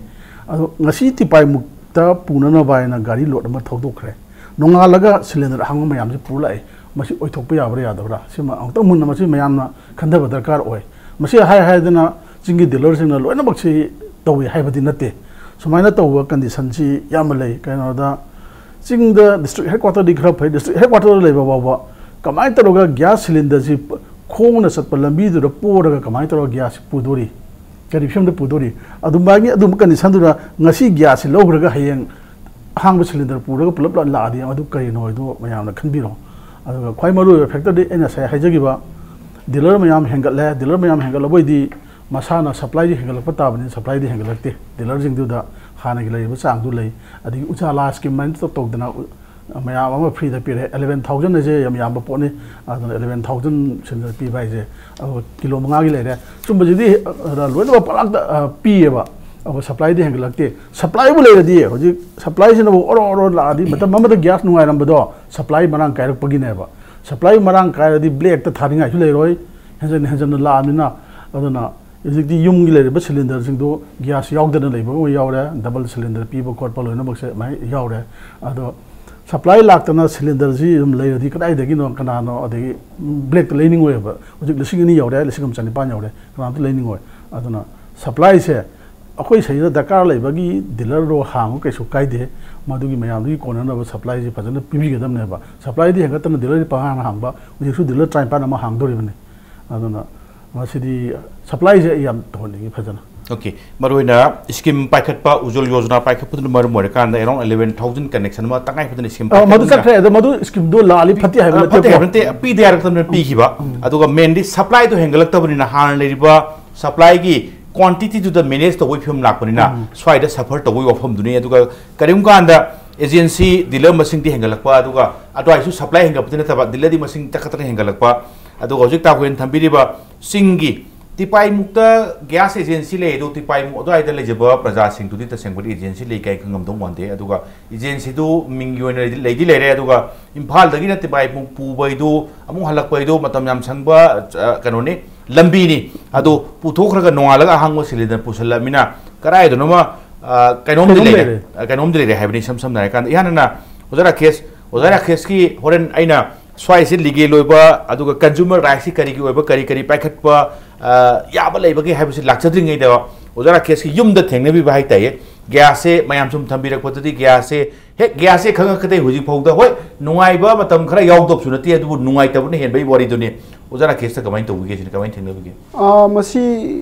ꯑꯗꯣ ꯉꯁꯤ ꯇꯤꯄꯥꯏꯃꯨꯛꯇ ꯄꯨꯅꯅꯕ ꯍꯥꯏꯅ ꯒꯥꯔꯤ load ꯑꯃ ꯊꯧꯗꯣꯛꯈ꯭ꯔꯦ꯫ ꯅꯣꯡꯉꯥꯜꯂꯒ cylinder ꯑꯍꯥꯡꯕ ꯃꯌꯥꯝꯁꯤ ꯄꯨꯔ ꯂꯥꯛꯑꯦ꯫ ꯃꯁꯤ ꯑꯣꯏꯊꯣꯛꯄ ꯌꯥꯕ꯭ꯔꯥ ꯌꯥꯗꯕ꯭ꯔꯥ? ꯁꯤꯃ ꯑꯃꯨꯛꯇꯪ ꯃꯨꯟꯅ ꯃꯁꯤ ꯃꯌꯥꯝꯅ ꯈꯟꯊꯕ ꯗꯔꯀꯥꯔ ꯑꯣꯏ꯫ ꯃꯁꯤ ꯍꯥꯏ ꯍꯥꯏꯗꯅ ꯆꯤꯡꯒꯤ dealerꯁꯤꯡꯅ ꯂꯣꯏꯅꯃꯛꯁꯤ ꯇꯧꯏ ꯍꯥꯏꯕꯗꯤ ꯅꯠꯇꯦ꯫ ꯁꯨꯃꯥꯏꯅ ꯇꯧꯕ conditionꯁꯤ ꯌꯥꯝꯅ ꯂꯩ꯫ ꯀꯩꯅꯣꯗ ꯆꯤꯡꯗ district headquarterꯗꯤ ꯈꯔ ꯐꯩ꯫ District headquarterꯗ ꯂꯩꯕ ꯐꯥꯎꯕ ꯀꯃꯥꯏꯅ ꯇꯧꯔꯒ gas cylinderꯁꯤ ꯈꯣꯡꯅ ꯆꯠꯄ ꯂꯝꯕꯤꯗꯨꯗ ꯄꯣꯔꯒ ꯀꯃꯥꯏꯅ ꯇꯧꯔꯒ gasꯁꯤ ꯄꯨꯗꯣꯔꯤ? ꯀꯔꯤ ꯐꯤꯕꯝꯗ ꯄꯨꯗꯣꯔꯤ? ꯑꯗꯨꯃꯥꯏꯅ ꯑꯗꯨꯝꯕ ꯀꯟꯗꯤꯁꯟꯗꯨꯗ ꯉꯁꯤ ꯒ꯭ꯌꯥꯁꯁꯤ ꯂꯧꯈ꯭ꯔꯒ ꯍꯌꯦꯡ ꯑꯍꯥꯡꯕ ꯁꯤꯂꯤꯟꯗꯔ ꯄꯨꯔꯒ ꯄꯨꯂꯞ ꯂꯥꯛꯑꯗꯤ ꯃꯗꯨ ꯀꯔꯤꯅꯣ ꯍꯥꯏꯗꯣ ꯃꯌꯥꯝꯅ ꯈꯟꯕꯤꯔꯣ꯫ ꯑꯗꯨꯒ ꯈ꯭ꯋꯥꯏ ꯃꯔꯨꯑꯣꯏꯕ ꯐꯦꯛꯇꯔꯗꯤ ꯑꯩꯅ ꯉꯁꯥꯏ ꯍꯥꯏꯖꯈꯤꯕ, ꯗꯤꯂꯔ ꯃꯌꯥꯝ ꯍꯦꯟꯒꯠꯂꯦ꯫ ꯗꯤꯂꯔ ꯃꯌꯥꯝ ꯍꯦꯟꯒꯠꯂꯕꯣꯏꯗꯤ ꯃꯁꯥꯅ ꯁꯄ꯭ꯂꯥꯏꯗꯤ ꯍꯦꯟꯒꯠꯂꯛꯄ ꯇꯥꯕꯅꯤ, ꯁꯄ꯭ꯂꯥꯏꯗꯤ ꯍꯦꯟꯒꯠꯂꯛꯇꯦ꯫ ꯗꯤꯂꯔꯁꯤꯡꯗꯨꯗ ꯍꯥꯟꯅꯒꯤ ꯂꯩꯔꯤꯕ ꯆꯥꯡꯗꯨ ꯂꯩ꯫ ꯑꯗꯒꯤ ꯎꯖꯥꯂꯥ ꯁ꯭ꯀꯤꯝ ꯍꯥꯏꯅ ꯇꯧ-, ꯇꯧꯗꯅ ꯎ-, ꯃꯌꯥꯝ ꯑꯃ ꯐ꯭ꯔꯤꯗ ꯄꯤꯔꯦ꯫ ꯑꯦꯂꯦꯚꯦꯟ ꯊꯥꯎꯖꯟ ꯍꯥꯏꯁꯦ ꯌꯥꯝ ꯌꯥꯝꯕ ꯄꯣꯠꯅꯤ꯫ ꯑꯗꯨꯅ ꯑꯦꯂꯦꯚꯦꯟ ꯊꯥꯎꯖꯟ ꯁꯤꯂꯤꯟꯗꯔ ꯄꯤꯕ ꯍꯥꯏꯁꯦ, ꯑꯗꯨꯒ ꯀꯤꯂꯣ ꯃꯉꯥꯒꯤ ꯂꯩꯔꯦ꯫ ꯁꯨꯝꯕꯁꯤꯗꯤ, ꯑ, ꯂꯣꯏꯅꯃꯛ ꯄꯪꯂꯥꯛꯇ, ꯑ, ꯄꯤꯌꯦꯕ꯫ ꯑꯗꯨꯒ ꯁꯄ꯭ꯂꯥꯏꯗꯤ ꯍꯦꯟꯒꯠꯂꯛꯇꯦ꯫ ꯁꯄ꯭ꯂꯥꯏꯕꯨ ꯂꯩꯔꯗꯤ, ꯍꯧꯖꯤꯛ ꯁꯄ꯭ꯂꯥꯏꯁꯤꯅꯕꯨ ꯑꯣꯔꯣ ꯑꯣꯔꯣ ꯂꯥꯛꯑꯗꯤ, ꯃꯇꯝ ꯑꯃꯗ ꯒ꯭ꯌꯥꯁ ꯅꯨꯡꯉꯥꯏꯔꯝꯕꯗꯣ ꯁꯄ꯭ꯂꯥꯏ ꯃꯔꯥꯡ ꯀꯥꯏꯔꯛꯄꯒꯤꯅꯦꯕ꯫ ꯁꯄ꯭ꯂꯥꯏ ꯃꯔꯥꯡ ꯀꯥꯏꯔꯗꯤ ꯕ꯭ꯂꯦꯛꯇ ꯊꯥꯅꯤꯡꯉꯥꯏꯁꯨ ꯂꯩꯔꯣꯏ, ꯍꯦꯟꯖꯟ ꯍꯦꯟꯖꯟꯅ ꯂꯥꯛꯑꯃꯤꯅ꯫ ꯑꯗꯨꯅ ꯍꯧꯖꯤꯛꯇꯤ ꯌꯨꯝꯒꯤ ꯂꯩꯔꯤꯕ ꯁꯤꯂꯤꯟꯗꯔꯁꯤꯡꯗꯣ ꯒ꯭ꯌꯥꯁ ꯌꯥꯎꯗꯅ ꯂꯩꯕ ꯑꯃ ꯌꯥꯎꯔꯦ, ꯗꯕꯜ ꯁꯤꯂꯤꯟꯗꯔ ꯄꯤꯕ ꯈꯣꯠꯄ ꯂꯣꯏꯅꯃꯛꯁꯦ ꯑꯗꯨꯃꯥꯏꯅ ꯌꯥꯎꯔꯦ꯫ ꯑꯗꯣ ꯁꯄ꯭ꯂꯥꯏ ꯂꯥꯛꯇꯅ ꯁꯤꯂꯤꯟꯗꯔꯁꯤ ꯑꯗꯨꯝ ꯂꯩꯔꯗꯤ ꯀꯗꯥꯏꯗꯒꯤꯅꯣ, ꯀꯅꯥꯅꯣ? ꯑꯗꯒꯤ ꯕ꯭ꯂꯦꯛꯇ ꯂꯩꯅꯤꯡꯉꯣꯏꯕ꯫ ꯍꯧꯖꯤꯛ ꯂꯤꯁꯤꯡ ꯑꯅꯤ ꯌꯧꯔꯦ, ꯂꯤꯁꯤꯡ ꯑꯃ ꯆꯅꯤꯄꯥꯟ ꯌꯧꯔꯦ, ꯀꯅꯥꯝꯇ ꯂꯩꯅꯤꯡꯉꯣꯏ꯫ ꯑꯗꯨꯅ ꯁꯄ꯭ꯂꯥꯏꯁꯦ ꯑꯩꯈꯣꯏ ꯁꯤꯗ ꯗꯔꯀꯥꯔ ꯂꯩꯕꯒꯤ ꯗꯤꯂꯔꯗꯣ ꯍꯥꯡꯉꯨ, ꯀꯩꯁꯨ ꯀꯥꯏꯗꯦ꯫ ꯃꯗꯨꯒꯤ ꯃꯌꯥꯝꯗꯨꯒꯤ ꯀꯣꯟꯅꯅꯕ ꯁꯄ꯭ꯂꯥꯏꯁꯤ ꯐꯖꯅ ꯄꯤꯕꯤꯒꯗꯕꯅꯦꯕ꯫ ꯁꯄ꯭ꯂꯥꯏꯗꯤ ꯍꯦꯟꯒꯠꯇꯅ ꯗꯤꯂꯔꯗꯤ ꯄꯪꯍꯥꯡ ꯍꯥꯡꯕ, ꯍꯧꯖꯤꯛꯁꯨ ꯗꯤꯂꯔ ꯇꯔꯥꯅꯤꯄꯥꯟ ꯑꯃ ꯍꯥꯡꯗꯣꯔꯤꯕꯅꯤ꯫ ꯑꯗꯨꯅ ꯃꯁꯤꯗꯤ ꯁꯄ꯭ꯂꯥꯏꯁꯦ ꯑꯩ ꯌꯥꯝ ꯇꯧꯍꯟꯅꯤꯡꯉꯤ ꯐꯖꯅ꯫ ꯑꯣꯀꯦ, ꯃꯔꯨꯑꯣꯏꯅ ꯁ꯭ꯀꯤꯝ ꯄꯥꯏꯈꯠꯄ, ꯎꯖ꯭ꯋꯜ ꯌꯣꯖꯅꯥ ꯄꯥꯏꯈꯠꯄꯗꯨꯅ ꯃꯔꯝ ꯑꯣꯏꯔꯀꯥꯟꯗ ꯑꯦꯔꯥꯎꯟ ꯑꯦꯂꯦꯚꯦꯟ ꯊꯥꯎꯖꯟ ꯀꯅꯦꯛꯁꯟ ꯑꯃ ꯇꯉꯥꯏ ꯐꯗꯅ ꯁ꯭ꯀꯤꯝ ꯑ, ꯃꯗꯨ ꯆꯠꯈ꯭ꯔꯦ꯫ ꯑꯗꯣ ꯃꯗꯨ ꯁ꯭ꯀꯤꯝꯗꯣ ꯂꯥꯛꯑꯗꯤ ꯐꯠꯇꯦ ꯍꯥꯏꯕ ꯑ, ꯐꯠꯇꯦ ꯅꯠꯇꯦꯀꯣ꯫ ꯍꯥꯏꯕ ꯅꯠꯇꯦ, ꯄꯤꯗꯦ ꯍꯥꯏꯔꯛꯇꯕꯅꯤꯅ ꯄꯤꯈꯤꯕ꯫ ꯑꯗꯨꯒ ꯃꯦꯟꯗꯤ ꯁꯄ꯭ꯂꯥꯏꯗꯣ ꯍꯦꯟꯒꯠꯂꯛꯇꯕꯅꯤꯅ ꯍꯥꯟꯅ ꯂꯩꯔꯤꯕ ꯁꯄ꯭ꯂꯥꯏꯒꯤ ꯀ꯭ꯋꯥꯟꯇꯤꯇꯤꯗꯨꯗ ꯃꯦꯅꯦꯖ ꯇꯧꯕꯒꯤ ꯐꯤꯕꯝ ꯂꯥꯛꯄꯅꯤꯅ ꯁ꯭ꯋꯥꯏꯗ ꯁꯐꯔ ꯇꯧꯕꯒꯤ ꯋꯥꯐꯝꯗꯨꯅꯤ꯫ ꯑꯗꯨꯒ ꯀꯔꯤꯒꯨꯝꯕ ꯀꯥꯟꯗ ꯑꯦꯖꯦꯟꯁꯤ ꯗꯤꯂꯔ ꯃꯁꯤꯡꯗꯤ ꯍꯦꯟꯒꯠꯂꯛꯄ, ꯑꯗꯨꯒ ꯑꯗꯨꯋꯥꯏꯁꯨ ꯁꯄ꯭ꯂꯥꯏ ꯍꯦꯟꯒꯠꯄꯗꯤ ꯅꯠꯇꯕ, ꯗꯤꯂꯔꯗꯤ ꯃꯁꯤꯡ ꯇꯛꯈꯠꯇꯅ ꯍꯦꯟꯒꯠꯂꯛꯄ꯫ ꯑꯗꯨꯒ ꯍꯧꯖꯤꯛ ꯇꯥ ꯑꯩꯈꯣꯏꯅ ꯊꯝꯕꯤꯔꯤꯕ ꯆꯤꯡꯒꯤ ꯇꯤꯄꯥꯏꯃꯨꯛꯇ ꯒ꯭ꯌꯥꯁ ꯑꯦꯖꯦꯟꯁꯤ ꯂꯩ, ꯑꯗꯨ ꯇꯤꯄꯥꯏꯃꯨꯛ ꯑꯗꯨꯋꯥꯏꯗ ꯂꯩꯖꯕ ꯄ꯭ꯔꯖꯥꯁꯤꯡꯗꯨꯗꯤ ꯇꯁꯦꯡꯕꯗꯤ ꯑꯦꯖꯦꯟꯁꯤ ꯂꯩ ꯀꯥꯏ ꯈꯪꯉꯝꯗꯧ ꯃꯥꯟꯗꯦ꯫ ꯑꯗꯨꯒ ꯑꯦꯖꯦꯟꯁꯤꯗꯨ ꯃꯤꯡꯒꯤ ꯑꯣꯏꯅ ꯂꯩꯗꯤ, ꯂꯩꯗꯤ ꯂꯩꯔꯦ, ꯑꯗꯨꯒ ꯏꯝꯐꯥꯜꯗꯒꯤꯅ ꯇꯤꯄꯥꯏꯃꯨꯛ ꯄꯨꯕꯩꯗꯨ ꯑꯃꯨꯛ ꯍꯜꯂꯛꯄꯩꯗꯨ ꯃꯇꯝ ꯌꯥꯝ ꯁꯪꯕ, ꯑ, ꯀꯩꯅꯣꯅꯤ, ꯂꯝꯕꯤꯅꯤ꯫ ꯑꯗꯨ ꯄꯨꯊꯣꯛꯈ꯭ꯔꯒ ꯅꯣꯡꯉꯥꯜꯂꯒ ꯑꯍꯥꯡꯕ ꯁꯤꯂꯤꯟꯗꯔ ꯄꯨꯁꯜꯂꯛꯑꯃꯤꯅ ꯀꯗꯥꯏꯗꯅꯣꯃ, ꯑ, ꯀꯩꯅꯣꯝꯗꯤ ꯀꯩꯅꯣꯝ ꯂꯩꯔꯦ꯫ ꯂꯩꯔꯦ꯫ ꯑ, ꯀꯩꯅꯣꯝꯗꯤ ꯂꯩꯔꯦ ꯍꯥꯏꯕꯅꯤ꯫ ꯏꯁꯝ ꯁꯝꯅ ꯍꯥꯏꯔꯀꯥꯟꯗ, ꯏꯍꯥꯟ ꯍꯥꯟꯅ ꯑꯣꯖꯥ ꯔꯥꯀꯦꯁ, ꯑꯣꯖꯥ ꯔꯥꯀꯦꯁꯀꯤ ꯍꯣꯔꯦꯟ ꯑꯩꯅ ꯁ꯭ꯋꯥꯏꯁꯦ ꯂꯤꯒꯦꯜ ꯑꯣꯏꯕ, ꯑꯗꯨꯒ ꯀꯟꯖꯨꯃꯔ ꯔꯥꯏꯠꯁꯤ ꯀꯔꯤꯒꯤ ꯑꯣꯏꯕ, ꯀꯔꯤ ꯀꯔꯤ ꯄꯥꯏꯈꯠꯄ, ꯑ, ꯌꯥꯕ ꯂꯩꯕꯒꯦ ꯍꯥꯏꯕꯁꯤ ꯂꯥꯛꯆꯗ꯭ꯔꯤꯉꯩꯗ ꯑꯣꯖꯥ ꯔꯥꯀꯦꯁꯀꯤ ꯌꯨꯝꯗ ꯊꯦꯡꯅꯕꯤꯕ ꯍꯥꯏꯇꯥꯏꯌꯦ꯫ ꯒ꯭ꯌꯥꯁꯁꯦ ꯃꯌꯥꯝ ꯁꯨꯝ ꯊꯝꯕꯤꯔꯛꯄꯗꯗꯤ ꯒ꯭ꯌꯥꯁꯁꯦ, ꯍꯦꯛ ꯒ꯭ꯌꯥꯁꯁꯦ ꯈꯪꯉꯛꯀꯗꯩ ꯍꯧꯖꯤꯛ ꯐꯥꯎꯗ, ꯍꯣꯏ, ꯅꯨꯡꯉꯥꯏꯕ ꯃꯇꯝ ꯈꯔ ꯌꯥꯎꯗꯕꯁꯨ ꯅꯠꯇꯦ, ꯑꯗꯨꯕꯨ ꯅꯨꯡꯉꯥꯏꯇꯕꯅ ꯍꯦꯟꯕꯒꯤ ꯋꯥꯔꯤꯗꯨꯅꯤ꯫ ꯑꯣꯖꯥ ꯔꯥꯀꯦꯁꯇ ꯀꯃꯥꯏꯅ ꯇꯧꯕꯤꯒꯦ ꯁꯤꯅꯤ, ꯀꯃꯥꯏꯅ ꯊꯦꯡꯅꯕꯤꯒꯦ? ꯑ, ꯃꯁꯤ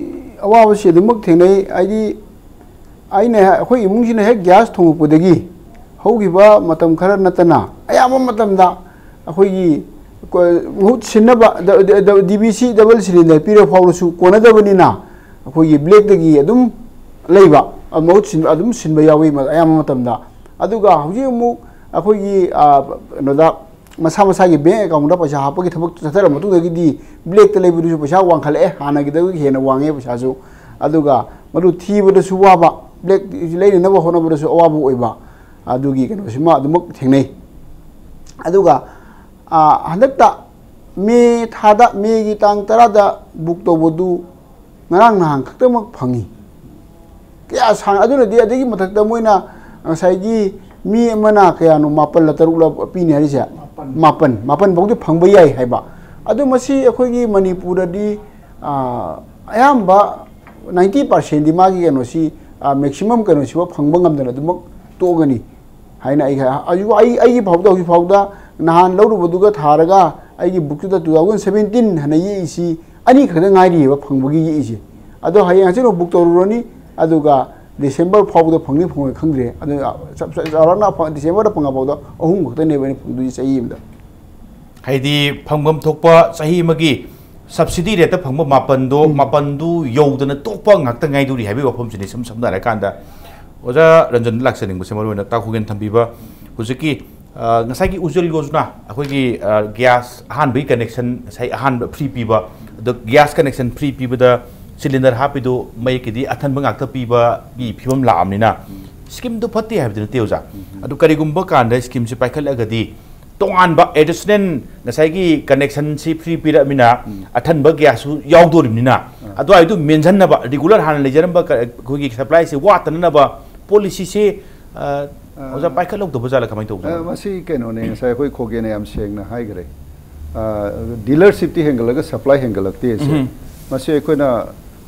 ꯑꯋꯥꯕꯁꯤ ꯑꯗꯨꯃꯛ ꯊꯦꯡꯅꯩ꯫ ꯍꯥꯏꯗꯤ ꯑꯩꯅ, ꯑꯩꯈꯣꯏ ꯏꯃꯨꯡꯁꯤꯅ ꯍꯦꯛ ꯒ꯭ꯌꯥꯁ ꯊꯣꯡꯉꯛꯄꯗꯒꯤ ꯍꯧꯈꯤꯕ ꯃꯇꯝ ꯈꯔ ꯅꯠꯇꯅ ꯑꯌꯥꯝꯕ ꯃꯇꯝꯗ ꯑꯩꯈꯣꯏꯒꯤ ꯀꯣ-, ꯃꯍꯨꯠ ꯁꯤꯟꯅꯕ ꯗ-, ꯗ-, ꯗ-, DBC double cylinder ꯄꯤꯔ ꯐꯥꯎꯔꯁꯨ ꯀꯣꯟꯅꯗꯕꯅꯤꯅ ꯑꯩꯈꯣꯏꯒꯤ ꯕ꯭ꯂꯦꯛꯇꯒꯤ ꯑꯗꯨꯝ ꯂꯩꯕ, ꯑ, ꯃꯍꯨꯠ ꯁꯤꯟꯕ ꯑꯗꯨꯝ ꯁꯤꯟꯕ ꯌꯥꯎꯏ ꯃ-, ꯑꯌꯥꯝꯕ ꯃꯇꯝꯗ꯫ ꯑꯗꯨꯒ ꯍꯧꯖꯤꯛ ꯑꯃꯨꯛ ꯑꯩꯈꯣꯏꯒꯤ, ꯑ, ꯀꯩꯅꯣꯗ ꯃꯁꯥ ꯃꯁꯥꯒꯤ ꯕꯦꯡ ꯑꯦꯀꯥꯎꯟꯗ ꯄꯩꯁꯥ ꯍꯥꯞꯄꯒꯤ ꯊꯕꯛ ꯆꯠꯊꯔ ꯃꯇꯨꯡꯗꯒꯤꯗꯤ ꯕ꯭ꯂꯦꯛꯇ ꯂꯩꯕꯗꯨꯁꯨ ꯄꯩꯁꯥ ꯋꯥꯡꯈꯠꯂꯛꯑꯦ, ꯍꯥꯟꯅꯒꯤꯗꯒꯤ ꯍꯦꯟꯅ ꯋꯥꯡꯉꯦ ꯄꯩꯁꯥꯁꯨ꯫ ꯑꯗꯨꯒ ꯃꯗꯨ ꯊꯤꯕꯗꯁꯨ ꯋꯥꯕ, ꯕ꯭ꯂꯦꯛ ꯂꯩꯅꯅꯕ ꯍꯣꯠꯅꯕꯗꯁꯨ ꯑꯋꯥꯕ ꯑꯣꯏꯕ, ꯑꯗꯨꯒꯤ ꯀꯩꯅꯣꯁꯤꯃ ꯑꯗꯨꯃꯛ ꯊꯦꯡꯅꯩ꯫ ꯑꯗꯨꯒ, ꯑ, ꯍꯟꯗꯛꯇ ꯃꯦ ꯊꯥꯗ, ꯃꯦꯒꯤ ꯇꯥꯡ ꯇꯔꯥꯗ ꯕꯨꯛ ꯇꯧꯕꯗꯨ ꯉꯔꯥꯡ ꯅꯍꯥꯟ ꯈꯛꯇꯃꯛ ꯐꯪꯉꯤ꯫ ꯀꯌꯥ ꯁꯥꯡ-, ꯑꯗꯨꯅꯗꯤ ꯑꯗꯨꯒꯤ ꯃꯊꯛꯇ ꯃꯣꯏꯅ ꯉꯁꯥꯏꯒꯤ ꯃꯤ ꯑꯃꯅ ꯀꯌꯥꯅꯣ, ꯃꯥꯄꯜꯂ ꯇꯔꯨꯛꯂ ꯄꯤꯅꯤ ꯍꯥꯏꯔꯤꯁꯦ? ꯃꯥꯄꯜ꯫ ꯃꯥꯄꯜ, ꯃꯥꯄꯜ ꯐꯥꯎꯗꯤ ꯐꯪꯕ ꯌꯥꯏ ꯍꯥꯏꯕ꯫ ꯑꯗꯨ ꯃꯁꯤ ꯑꯩꯈꯣꯏꯒꯤ ꯃꯅꯤꯄꯨꯔꯗꯗꯤ, ꯑ, ꯑꯌꯥꯝꯕ ninety percentꯗꯤ ꯃꯥꯒꯤ ꯀꯩꯅꯣꯁꯤ, ꯑ, maximum ꯀꯩꯅꯣꯁꯤꯐꯥꯎ ꯐꯪꯕ ꯉꯝꯗꯅ ꯑꯗꯨꯃꯛ ꯇꯣꯛꯑꯒꯅꯤ ꯍꯥꯏꯅ ꯑꯩ, ꯑꯩ, ꯑꯩ, ꯑꯩꯒꯤ ꯐꯥꯎꯗ, ꯍꯧꯖꯤꯛ ꯐꯥꯎꯗ ꯅꯍꯥꯟ ꯂꯧꯔꯨꯕꯗꯨꯒ ꯊꯥꯔꯒ ꯑꯩꯒꯤ ꯕꯨꯛꯇꯨꯗ two thousand seventeen ꯍꯥꯏꯅ ꯌꯦꯛꯏꯁꯤ ꯑꯅꯤ ꯈꯛꯇ ꯉꯥꯏꯔꯤꯑꯕ ꯐꯪꯕꯒꯤ ꯌꯦꯛꯏꯁꯦ꯫ ꯑꯗꯣ ꯍꯌꯦꯡ ꯍꯪꯆꯤꯠ ꯑꯃꯨꯛ ꯕꯨꯛ ꯇꯧꯔꯨꯔꯅꯤ, ꯑꯗꯨꯒ ꯗꯤꯁꯦꯝꯕꯔ ꯐꯥꯎꯕꯗ ꯐꯪꯅꯤ ꯐꯪꯉꯣꯏ ꯈꯪꯗ꯭ꯔꯦ꯫ ꯑꯗꯨ ꯆꯞ, ꯆꯞ ꯆꯥꯎꯔꯥꯛꯅ ꯐ-, ꯗꯤꯁꯦꯝꯕꯔꯗ ꯐꯪꯉꯐꯥꯎꯗ ꯑꯍꯨꯝ ꯈꯛꯇꯅꯦꯕ ꯑꯩꯅ ꯐꯪꯗꯣꯏꯁꯦ ꯆꯍꯤ ꯑꯃꯗ꯫ ꯍꯥꯏꯗꯤ ꯐꯪꯐꯝ ꯊꯣꯛꯄ ꯆꯍꯤ ꯑꯃꯒꯤ subsidy rate ꯐꯪꯕ ꯃꯥꯄꯟꯗꯣ, ꯎꯝ꯫ ꯃꯥꯄꯟꯗꯨ ꯌꯧꯗꯅ ꯇꯣꯛꯄ ꯉꯥꯛꯇ ꯉꯥꯏꯗꯧꯔꯤ ꯍꯥꯏꯕꯒꯤ ꯋꯥꯐꯝꯁꯤꯅꯤ꯫ ꯁꯨꯝ ꯁꯝꯅ ꯍꯥꯏꯔꯀꯥꯟꯗ, ꯑꯣꯖꯥ ꯔꯟꯖꯟꯗ ꯂꯥꯛꯆꯅꯤꯡꯕꯁꯦ, ꯃꯔꯨꯑꯣꯏꯅ ꯇꯥ ꯈꯨꯒꯦꯟ ꯊꯝꯕꯤꯕ ꯍꯧꯖꯤꯛꯀꯤ, ꯑ, ꯉꯁꯥꯏꯒꯤ ꯎꯖ꯭ꯖꯜ ꯌꯣꯖꯅꯥ, ꯑꯩꯈꯣꯏꯒꯤ, ꯑ, ꯒ꯭ꯌꯥꯁ ꯑꯍꯥꯟꯕꯒꯤ connection, ꯉꯁꯥꯏ ꯑꯍꯥꯟꯕ free ꯄꯤꯕ, ꯑꯗꯣ ꯒ꯭ꯌꯥꯁ connection free ꯄꯤꯕꯗ cylinder ꯍꯥꯞꯄꯤꯗꯣ ꯃꯌꯦꯛꯀꯤꯗꯤ ꯑꯊꯟꯕ ꯉꯥꯛꯇ ꯄꯤꯕꯒꯤ ꯐꯤꯕꯝ ꯂꯥꯛꯑꯕꯅꯤꯅ, ꯎꯝ꯫ Schemeꯗꯨ ꯐꯠꯇꯦ ꯍꯥꯏꯕꯗꯤ ꯅꯠꯇꯦ, ꯑꯣꯖꯥ꯫ ꯎꯝ꯫ ꯑꯗꯨ ꯀꯔꯤꯒꯨꯝꯕ ꯀꯥꯟꯗ schemeꯁꯤ ꯄꯥꯏꯈꯠꯂꯒꯗꯤ ꯇꯣꯉꯥꯟꯕ additional ꯉꯁꯥꯏꯒꯤ connectionꯁꯤ free ꯄꯤꯔꯛꯑꯃꯤꯅ, ꯎꯝ꯫ ꯑꯊꯟꯕ ꯒ꯭ꯌꯥꯁꯁꯨ ꯌꯥꯎꯗꯣꯔꯤꯕꯅꯤꯅ, ꯑꯥ꯫ ꯑꯗꯨꯋꯥꯏꯗꯨ ꯃꯦꯟꯁꯤꯟꯅꯕ, regular ꯍꯥꯟꯅ ꯂꯩꯖꯔꯝꯕ ꯀ-, ꯑꯩꯈꯣꯏꯒꯤ supplyꯁꯦ ꯋꯥꯠꯇꯅꯅꯕ policyꯁꯦ, ꯑ, ꯑꯥ꯫ ꯑꯣꯖꯥ, ꯄꯥꯏꯈꯠꯍꯧꯗꯕ ꯖꯥꯠꯂ, ꯀꯃꯥꯏꯅ ꯇꯧꯕ ꯑ, ꯖꯥꯠꯅꯣ? ꯃꯁꯤ ꯀꯩꯅꯣꯅꯦ, ꯉꯁꯥꯏ ꯑꯩꯈꯣꯏ ꯈꯣꯒꯦꯅ ꯌꯥꯝ ꯁꯦꯡꯅ ꯍꯥꯏꯈ꯭ꯔꯦ꯫ ꯑ, dealershipꯇꯤ ꯍꯦꯟꯒꯠꯂꯒ supply ꯍꯦꯟꯒꯠꯂꯛꯇꯦ ꯑꯁꯦ꯫ ꯎꯝ꯫ ꯃꯁꯤ ꯑꯩꯈꯣꯏꯅ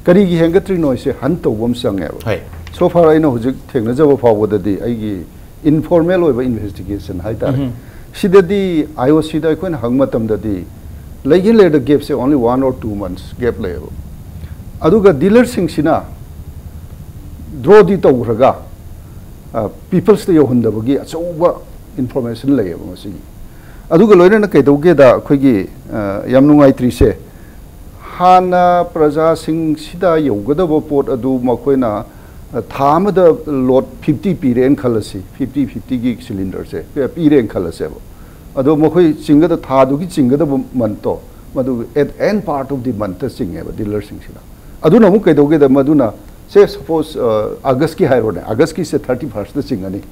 ꯀꯔꯤꯒꯤ ꯍꯦꯟꯒꯠꯇ꯭ꯔꯤꯅꯣ ꯍꯥꯏꯁꯦ hunt ꯇꯧꯕ ꯑꯃ ꯆꯪꯉꯦꯕ꯫ ꯍꯣꯏ꯫ So far ꯑꯩꯅ ꯍꯧꯖꯤꯛ ꯊꯦꯡꯅꯖꯕ ꯐꯥꯎꯕꯗꯗꯤ, ꯑꯩꯒꯤ informal ꯑꯣꯏꯕ investigation ꯍꯥꯏꯇꯥꯔꯦ꯫ ꯎꯝ꯫ ꯁꯤꯗꯗꯤ IOCꯗ ꯑꯩꯈꯣꯏꯅ ꯍꯪꯕ ꯃꯇꯝꯗꯗꯤ, ꯂꯩꯒꯦ ꯂꯩꯔꯗ gapꯁꯦ only one or two months gap ꯂꯩꯌꯦꯕ꯫ ꯑꯗꯨꯒ ꯗꯤꯂꯔꯁꯤꯡꯁꯤꯅ ꯗ꯭ꯔꯣꯗꯤ ꯇꯧꯈ꯭ꯔꯒ ꯄꯤꯄꯜꯁꯇ ꯌꯧꯍꯟꯗꯕꯒꯤ ꯑꯆꯧꯕ ꯏꯟꯐꯣꯔꯃꯦꯁꯟ ꯂꯩꯌꯦꯕ ꯃꯁꯤꯒꯤ꯫ ꯑꯗꯨꯒ ꯂꯣꯏꯅꯅ ꯀꯩꯗꯧꯒꯦꯗ ꯑꯩꯈꯣꯏꯒꯤ ꯌꯥꯝ ꯅꯨꯡꯉꯥꯏꯇ꯭ꯔꯤꯁꯦ, ꯍꯥꯟꯅ ꯄ꯭ꯔꯖꯥꯁꯤꯡꯁꯤꯗ ꯌꯧꯒꯗꯕ ꯄꯣꯠ ꯑꯗꯨ ꯃꯈꯣꯏꯅ ꯊꯥ ꯑꯃꯗ ꯂꯣꯠ ꯐꯤꯐꯇꯤ ꯄꯤꯔꯦꯅ ꯈꯜꯂꯁꯤ, ꯐꯤꯐꯇꯤ ꯐꯤꯐꯇꯤꯒꯤ ꯁꯤꯂꯤꯟꯗꯔꯁꯦ ꯄꯤꯔꯦꯅ ꯈꯜꯂꯁꯦꯕ꯫ ꯑꯗꯣ ꯃꯈꯣꯏ ꯆꯤꯡꯒꯗ ꯊꯥꯗꯨꯒꯤ ꯆꯤꯡꯒꯗꯕ ꯃꯟꯠꯇꯣ, ꯃꯗꯨ at end part of the month ꯆꯤꯡꯉꯦꯕ ꯗꯤꯂꯔꯁꯤꯡꯁꯤꯅ꯫ ꯑꯗꯨꯅ ꯑꯃꯨꯛ ꯀꯩꯗꯧꯒꯦꯗ, ꯃꯗꯨꯅ ꯁꯦ ꯁꯄꯣꯁ ꯑꯥꯒꯁꯀꯤ ꯍꯥꯏꯔꯣꯅꯦ, ꯑꯥꯒꯁꯀꯤꯁꯦ ꯊꯥꯔꯇꯤ ꯐꯥꯔꯁꯇ ꯆꯤꯡꯉꯅꯤ,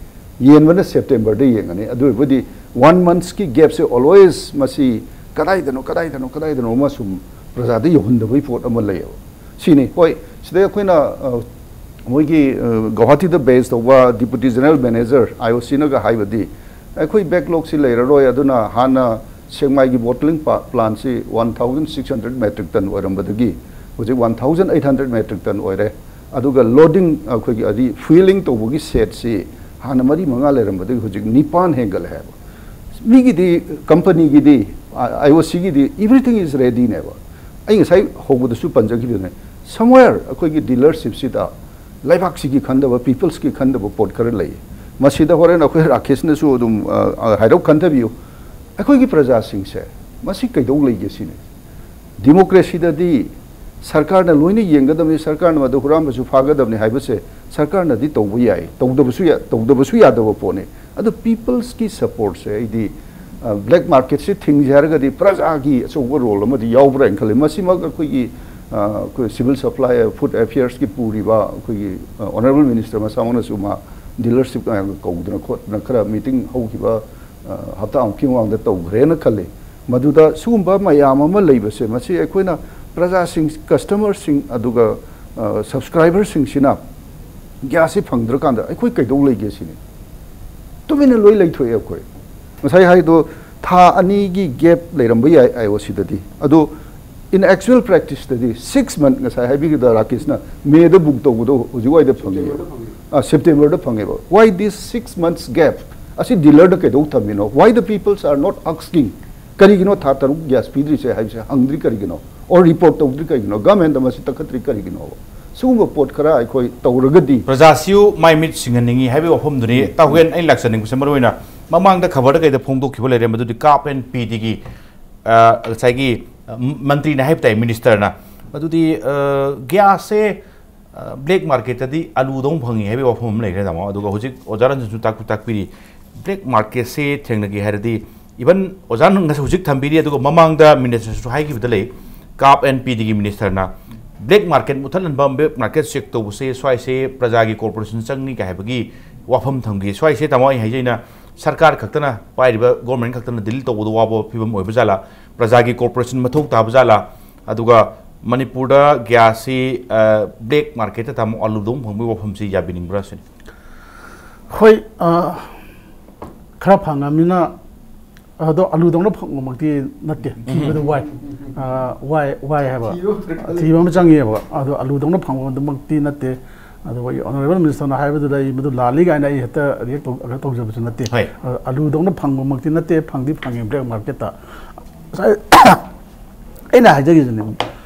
ꯌꯦꯟꯕꯅ ꯁꯦꯞꯇꯦꯝꯕꯔꯗ ꯌꯦꯡꯉꯅꯤ꯫ ꯑꯗꯨ ꯑꯣꯏꯕꯗꯤ ꯋꯥꯟ ꯃꯟꯠꯁꯀꯤ ꯒꯦꯞꯁꯦ ꯑꯣꯜꯋꯦꯁ ꯃꯁꯤ ꯀꯗꯥꯏꯗꯅꯣ ꯀꯗꯥꯏꯗꯅꯣ ꯀꯗꯥꯏꯗꯅꯣ ꯑꯃ ꯁꯨꯝ ꯄ꯭ꯔꯖꯥꯗ ꯌꯧꯍꯟꯗꯕꯒꯤ ꯄꯣꯠ ꯑꯃ ꯂꯩꯌꯦꯕ꯫ ꯁꯤꯅꯤ꯫ ꯍꯣꯏ, ꯁꯤꯗꯩ ꯑꯩꯈꯣꯏꯅ ꯃꯣꯏꯒꯤ ꯒꯧꯍꯥꯇꯤꯗ ꯕꯦꯁ ꯇꯧꯕ deputy general manager I O ꯁꯤꯅꯒ ꯍꯥꯏꯕꯗꯤ, ꯑꯩꯈꯣꯏ ꯕꯦꯛꯂꯣꯛꯁꯤ ꯂꯩꯔꯔꯣꯏ, ꯑꯗꯨꯅ ꯍꯥꯟꯅ ꯁꯦꯛꯃꯥꯏꯒꯤ ꯕꯣꯇꯂꯤꯡ ꯄ꯭ꯂꯥꯟꯁꯤ one thousand six hundred metric ton ꯑꯣꯏꯔꯝꯕꯗꯒꯤ ꯍꯧꯖꯤꯛ one thousand eight hundred metric ton ꯑꯣꯏꯔꯦ꯫ ꯑꯗꯨꯒ ꯂꯣꯗꯤꯡ, ꯑꯩꯈꯣꯏꯒꯤ ꯑꯗꯤ ꯐ꯭ꯌꯨꯂꯤꯡ ꯇꯧꯕꯒꯤ ꯁꯦꯠꯁꯤ ꯍꯥꯟꯅ ꯃꯔꯤ ꯃꯉꯥ ꯂꯩꯔꯝꯕꯗꯒꯤ ꯍꯧꯖꯤꯛ ꯅꯤꯄꯥꯟ ꯍꯦꯟꯒꯠꯂꯦ ꯍꯥꯏꯕ꯫ ꯃꯤꯒꯤꯗꯤ, ꯀꯝꯄꯅꯤꯒꯤꯗꯤ, ꯑꯥꯏ ꯑꯣ ꯁꯤꯒꯤꯗꯤ everything is readyꯅꯦꯕ꯫ ꯑꯩ ꯉꯁꯥꯏ ꯍꯧꯕꯗꯁꯨ ꯄꯟꯖꯈꯤꯕꯅꯦ, ꯁꯝꯋꯦꯌꯔ ꯑꯩꯈꯣꯏꯒꯤ ꯗꯤꯂꯔꯁꯤꯞꯁꯤꯗ ꯂꯩꯕꯥꯛꯁꯤꯒꯤ ꯈꯟꯗꯕ, ꯄꯤꯄꯜꯁꯀꯤ ꯈꯟꯗꯕ ꯄꯣꯠ ꯈꯔ ꯂꯩ꯫ ꯃꯁꯤꯗ ꯍꯣꯔꯦꯟ ꯑꯩꯈꯣꯏ ꯔꯥꯀꯦꯁꯅꯁꯨ ꯑꯗꯨꯝ ꯍꯥꯏꯔꯞ ꯈꯟꯊꯕꯤꯌꯨ꯫ ꯑꯩꯈꯣꯏꯒꯤ ꯄ꯭ꯔꯖꯥꯁꯤꯡꯁꯦ ꯃꯁꯤ ꯀꯩꯗꯧ ꯂꯩꯒꯦ ꯁꯤꯅꯤ꯫ ꯗꯤꯃꯣꯀ꯭ꯔꯦꯁꯤꯗꯗꯤ ꯁꯔꯀꯥꯔꯅ ꯂꯣꯏꯅ ꯌꯦꯡꯒꯗꯕꯅꯤ, ꯁꯔꯀꯥꯔꯅ ꯃꯗꯨ ꯍꯨꯔꯥꯟꯕꯁꯨ ꯐꯥꯒꯗꯕꯅꯤ ꯍꯥꯏꯕꯁꯦ ꯁꯔꯀꯥꯔꯅꯗꯤ ꯇꯧꯕ ꯌꯥꯏ, ꯇꯧꯗꯕꯁꯨ ꯌꯥ-, ꯇꯧꯗꯕꯁꯨ ꯌꯥꯗꯕ ꯄꯣꯠꯅꯤ꯫ ꯑꯗꯣ ꯄꯤꯄꯜꯁꯀꯤ ꯁꯄꯣꯔꯠꯁꯦ ꯑꯩꯗꯤ, ꯕ꯭ꯂꯦꯛ ꯃꯥꯔꯀꯦꯠꯁꯤ ꯊꯤꯡꯁꯦ ꯍꯥꯏꯔꯒꯗꯤ ꯄ꯭ꯔꯖꯥꯒꯤ ꯑꯆꯧꯕ ꯔꯣꯜ ꯑꯃꯗꯤ ꯌꯥꯎꯕ꯭ꯔꯥ ꯍꯥꯏꯅ ꯈꯜꯂꯤ꯫ ꯃꯁꯤꯃꯛ ꯑꯩꯈꯣꯏꯒꯤ, ꯑ, ꯑꯩꯈꯣꯏ ꯁꯤꯚꯤꯜ ꯁꯄ꯭ꯂꯥꯏ, ꯐꯨꯗ ꯑꯦꯐꯤꯌꯔꯁꯀꯤ ꯄꯨꯔꯤꯕ ꯑꯩꯈꯣꯏꯒꯤ, ꯑ, ꯑꯣꯅꯔꯦꯕꯜ ꯃꯤꯅꯤꯁꯇꯔ ꯃꯁꯥꯃꯛꯅꯁꯨ ꯃꯥ ꯗꯤꯂꯔꯁꯤꯞ ꯃꯌꯥꯝꯒ ꯀꯧꯗꯅ ꯈꯣꯠꯇꯅ ꯈꯔ ꯃꯤꯇꯤꯡ ꯍꯧꯈꯤꯕ, ꯑ, ꯍꯞꯇꯥꯃꯨꯛꯀꯤ ꯃꯃꯥꯡꯗ ꯇꯧꯈ꯭ꯔꯦꯅ ꯈꯜꯂꯤ꯫ ꯃꯗꯨꯗ ꯁꯤꯒꯨꯝꯕ ꯃꯌꯥꯝ ꯑꯃ ꯂꯩꯕꯁꯦ, ꯃꯁꯤ ꯑꯩꯈꯣꯏꯅ ꯄ꯭ꯔꯖꯥꯁꯤꯡ, ꯀꯁꯇꯃꯔꯁꯤꯡ, ꯑꯗꯨꯒ, ꯑ, ꯁꯕꯁꯀ꯭ꯔꯥꯏꯕꯔꯁꯤꯡꯁꯤꯅ ꯒ꯭ꯌꯥꯁꯁꯤ ꯐꯪꯗ꯭ꯔꯀꯥꯟꯗ ꯑꯩꯈꯣꯏ ꯀꯩꯗꯧ ꯂꯩꯒꯦ ꯁꯤꯅꯤ꯫ ꯇꯨꯃꯤꯟꯅ ꯂꯣꯏ ꯂꯩꯊꯣꯛꯑꯦ ꯑꯩꯈꯣꯏ꯫ ꯉꯁꯥꯏ ꯍꯥꯏꯗꯣ ꯊꯥ ꯑꯅꯤꯒꯤ ꯒꯦꯞ ꯂꯩꯔꯝꯕ ꯌꯥꯏ ꯑꯥꯏ ꯑꯣ ꯁꯤꯗꯗꯤ꯫ ꯑꯗꯣ in actual practiceꯇꯗꯤ six month, ꯉꯁꯥꯏ ꯍꯥꯏꯕꯤꯈꯤꯕꯗ ꯔꯥꯀꯦꯁꯅ ꯃꯦꯗ ꯕꯨꯛ ꯇꯧꯕꯗꯣ ꯍꯧꯖꯤꯛ ꯋꯥꯏꯗ ꯐꯪꯉꯦꯕ꯫ ꯁꯦꯞꯇꯦꯝꯕꯔꯗ ꯐꯪꯉꯦꯕ꯫ ꯑ, ꯁꯦꯞꯇꯦꯝꯕꯔꯗ ꯐꯪꯉꯦꯕ꯫ Why this six months gap? ꯑꯁꯤ ꯗꯤꯂꯔꯗ ꯀꯩꯗꯧ ꯊꯝꯃꯤꯅꯣ? Why the peoples are not asking? ꯀꯔꯤꯒꯤꯅꯣ ꯊꯥ ꯇꯔꯨꯛ ꯒ꯭ꯌꯥꯁ ꯄꯤꯗ꯭ꯔꯤꯁꯦ ꯍꯥꯏꯕꯁꯦ ꯍꯪꯗ꯭ꯔꯤ ꯀꯔꯤꯒꯤꯅꯣ? ꯑꯣꯔ ꯔꯤꯄꯣꯔꯠ ꯇꯧꯗ꯭ꯔꯤ ꯀꯩꯒꯤꯅꯣ? ꯒꯚꯔꯟꯃꯦꯟꯗ ꯃꯁꯤ ꯇꯛꯈꯠꯇ꯭ꯔꯤ ꯀꯔꯤꯒꯤꯅꯣꯕ? ꯁꯤꯒꯨꯝꯕ ꯄꯣꯠ ꯈꯔ ꯑꯩꯈꯣꯏ ꯇꯧꯔꯒꯗꯤ ꯄ꯭ꯔꯖꯥꯁꯤꯕꯨ ꯃꯥꯏ ꯃꯤꯠ ꯁꯤꯡꯍꯟꯅꯤꯡꯉꯤ ꯍꯥꯏꯕꯒꯤ ꯋꯥꯐꯝꯗꯨꯅꯤ꯫ ꯇꯥꯎꯍꯦꯟ, ꯑꯩꯅ ꯂꯥꯛꯆꯅꯤꯡꯕꯁꯦ ꯃꯔꯨ ꯑꯣꯏꯅ ꯃꯃꯥꯡꯗ ꯈꯕꯔꯗ ꯀꯩꯗ ꯐꯣꯡꯗꯣꯛꯈꯤꯕ ꯂꯩꯔꯦ, ꯃꯗꯨꯗꯤ ꯀꯥꯞ ꯑꯦꯟ ꯄꯤꯗꯤꯒꯤ, ꯑ, ꯉꯁꯥꯏꯒꯤ, ꯑ, ꯃꯟꯇ꯭ꯔꯤꯅ ꯍꯥꯏꯕ ꯇꯥꯏ, ꯃꯤꯅꯤꯁꯇꯔꯅ꯫ ꯃꯗꯨꯗꯤ, ꯑ, ꯒ꯭ꯌꯥꯁꯁꯦ, ꯑ, ꯕ꯭ꯂꯦꯛ ꯃꯥꯔꯀꯦꯠꯇꯗꯤ ꯑꯂꯨꯗꯧ ꯐꯪꯉꯤ ꯍꯥꯏꯕꯒꯤ ꯋꯥꯐꯝ ꯑꯃ ꯂꯩꯈ꯭ꯔꯦ, ꯇꯥꯃꯣ꯫ ꯑꯗꯨꯒ ꯍꯧꯖꯤꯛ ꯑꯣꯖꯥ ꯔꯟꯖꯟꯁꯨ ꯇꯥꯛꯄꯤ ꯇꯥꯛꯄꯤꯔꯤ, ꯕ꯭ꯂꯦꯛ ꯃꯥꯔꯀꯦꯠꯁꯦ ꯊꯦꯡꯅꯒꯦ ꯍꯥꯏꯔꯗꯤ, ꯏꯚꯟ ꯑꯣꯖꯥꯅ ꯉꯁꯤ ꯍꯧꯖꯤꯛ ꯊꯝꯕꯤꯔꯤ, ꯑꯗꯨꯒ ꯃꯃꯥꯡꯗ ꯃꯤꯅꯤꯁꯇꯔꯁꯨ ꯍꯥꯏꯈꯤꯕꯗ ꯂꯩ, ꯀꯥꯞ ꯑꯦꯟ ꯄꯤꯗꯤꯒꯤ ꯃꯤꯅꯤꯁꯇꯔꯅ ꯕ꯭ꯂꯦꯛ ꯃꯥꯔꯀꯦꯠ ꯃꯨꯠꯊꯠꯍꯟꯕ, ꯕ꯭ꯂꯦꯛ ꯃꯥꯔꯀꯦꯠ ꯆꯦꯛ ꯇꯧꯕꯁꯦ ꯁ꯭ꯋꯥꯏꯁꯦ ꯄ꯭ꯔꯖꯥꯒꯤ ꯀꯣꯔꯄꯣꯔꯦꯁꯟ ꯆꯪꯅꯤ ꯀꯥꯏ ꯍꯥꯏꯕꯒꯤ ꯋꯥꯐꯝ ꯊꯝꯈꯤ꯫ ꯁ꯭ꯋꯥꯏꯁꯦ, ꯇꯥꯃꯣ, ꯑꯩ ꯍꯥꯏꯖꯩꯅ, ꯁꯔꯀꯥꯔ ꯈꯛꯇꯅ, ꯄꯥꯏꯔꯤꯕ ꯒꯣꯔꯃꯦꯟ ꯈꯛꯇꯅ ꯗꯤꯜ ꯇꯧꯕꯗ ꯋꯥꯕ ꯐꯤꯕꯝ ꯑꯣꯏꯕ ꯖꯥꯠꯂꯥ? ꯄ꯭ꯔꯖꯥꯒꯤ ꯀꯣꯔꯄꯣꯔꯦꯁꯟ ꯃꯊꯧ ꯇꯥꯕ ꯖꯥꯠꯂꯥ? ꯑꯗꯨꯒ ꯃꯅꯤꯄꯨꯔꯗ ꯒ꯭ꯌꯥꯁꯁꯤ, ꯑ, ꯕ꯭ꯂꯦꯛ ꯃꯥꯔꯀꯦꯠꯇ, ꯇꯥꯃꯣ, ꯑꯂꯨꯗꯧ ꯐꯪꯕꯒꯤ ꯋꯥꯐꯝꯁꯤ ꯌꯥꯕꯤꯅꯤꯡꯕ꯭ꯔꯥ ꯁꯤꯅꯤ? ꯍꯣꯏ, ꯑ, ꯈꯔ ꯐꯪꯉꯕꯅꯤꯅ, ꯑꯗꯣ ꯑꯂꯨꯗꯧꯅ ꯐꯪꯕꯃꯛꯇꯤ ꯅꯠꯇꯦ, ꯊꯤꯕꯗ ꯋꯥꯏ꯫ ꯑ, ꯋꯥꯏ, ꯋꯥꯏ ꯍꯥꯏꯕ, ꯊꯤꯕ ꯑꯃ ꯆꯪꯉꯦꯕ꯫ ꯑꯗꯣ ꯑꯂꯨꯗꯧꯅ ꯐꯪꯕꯗꯨꯃꯛꯇꯤ ꯅꯠꯇꯦ꯫ ꯑꯗꯨꯒ ꯑꯩ ꯑꯣꯅꯔꯦꯕꯜ ꯃꯤꯅꯤꯁꯇꯔꯅ ꯍꯥꯏꯕꯗꯨꯗ ꯑꯩ ꯃꯗꯨ ꯂꯥꯜꯂꯤ ꯀꯥꯏꯅ ꯑꯩ ꯍꯦꯛꯇ ꯔꯤꯌꯦꯛ ꯇꯧ-, ꯀꯩꯅꯣ ꯇꯧꯖꯕꯁꯨ ꯅꯠꯇꯦ꯫ ꯍꯣꯏ꯫ ꯑ, ꯑꯂꯨꯗꯧꯅ ꯐꯪꯕꯃꯛꯇꯤ ꯅꯠꯇꯦ, ꯐꯪꯗꯤ ꯐꯪꯉꯦ ꯕ꯭ꯂꯦꯛ ꯃꯥꯔꯀꯦꯠꯇ꯫ ꯉꯁꯥꯏ ꯑꯩꯅ ꯍꯥꯏꯖꯈꯤꯕꯗꯨꯅꯦ,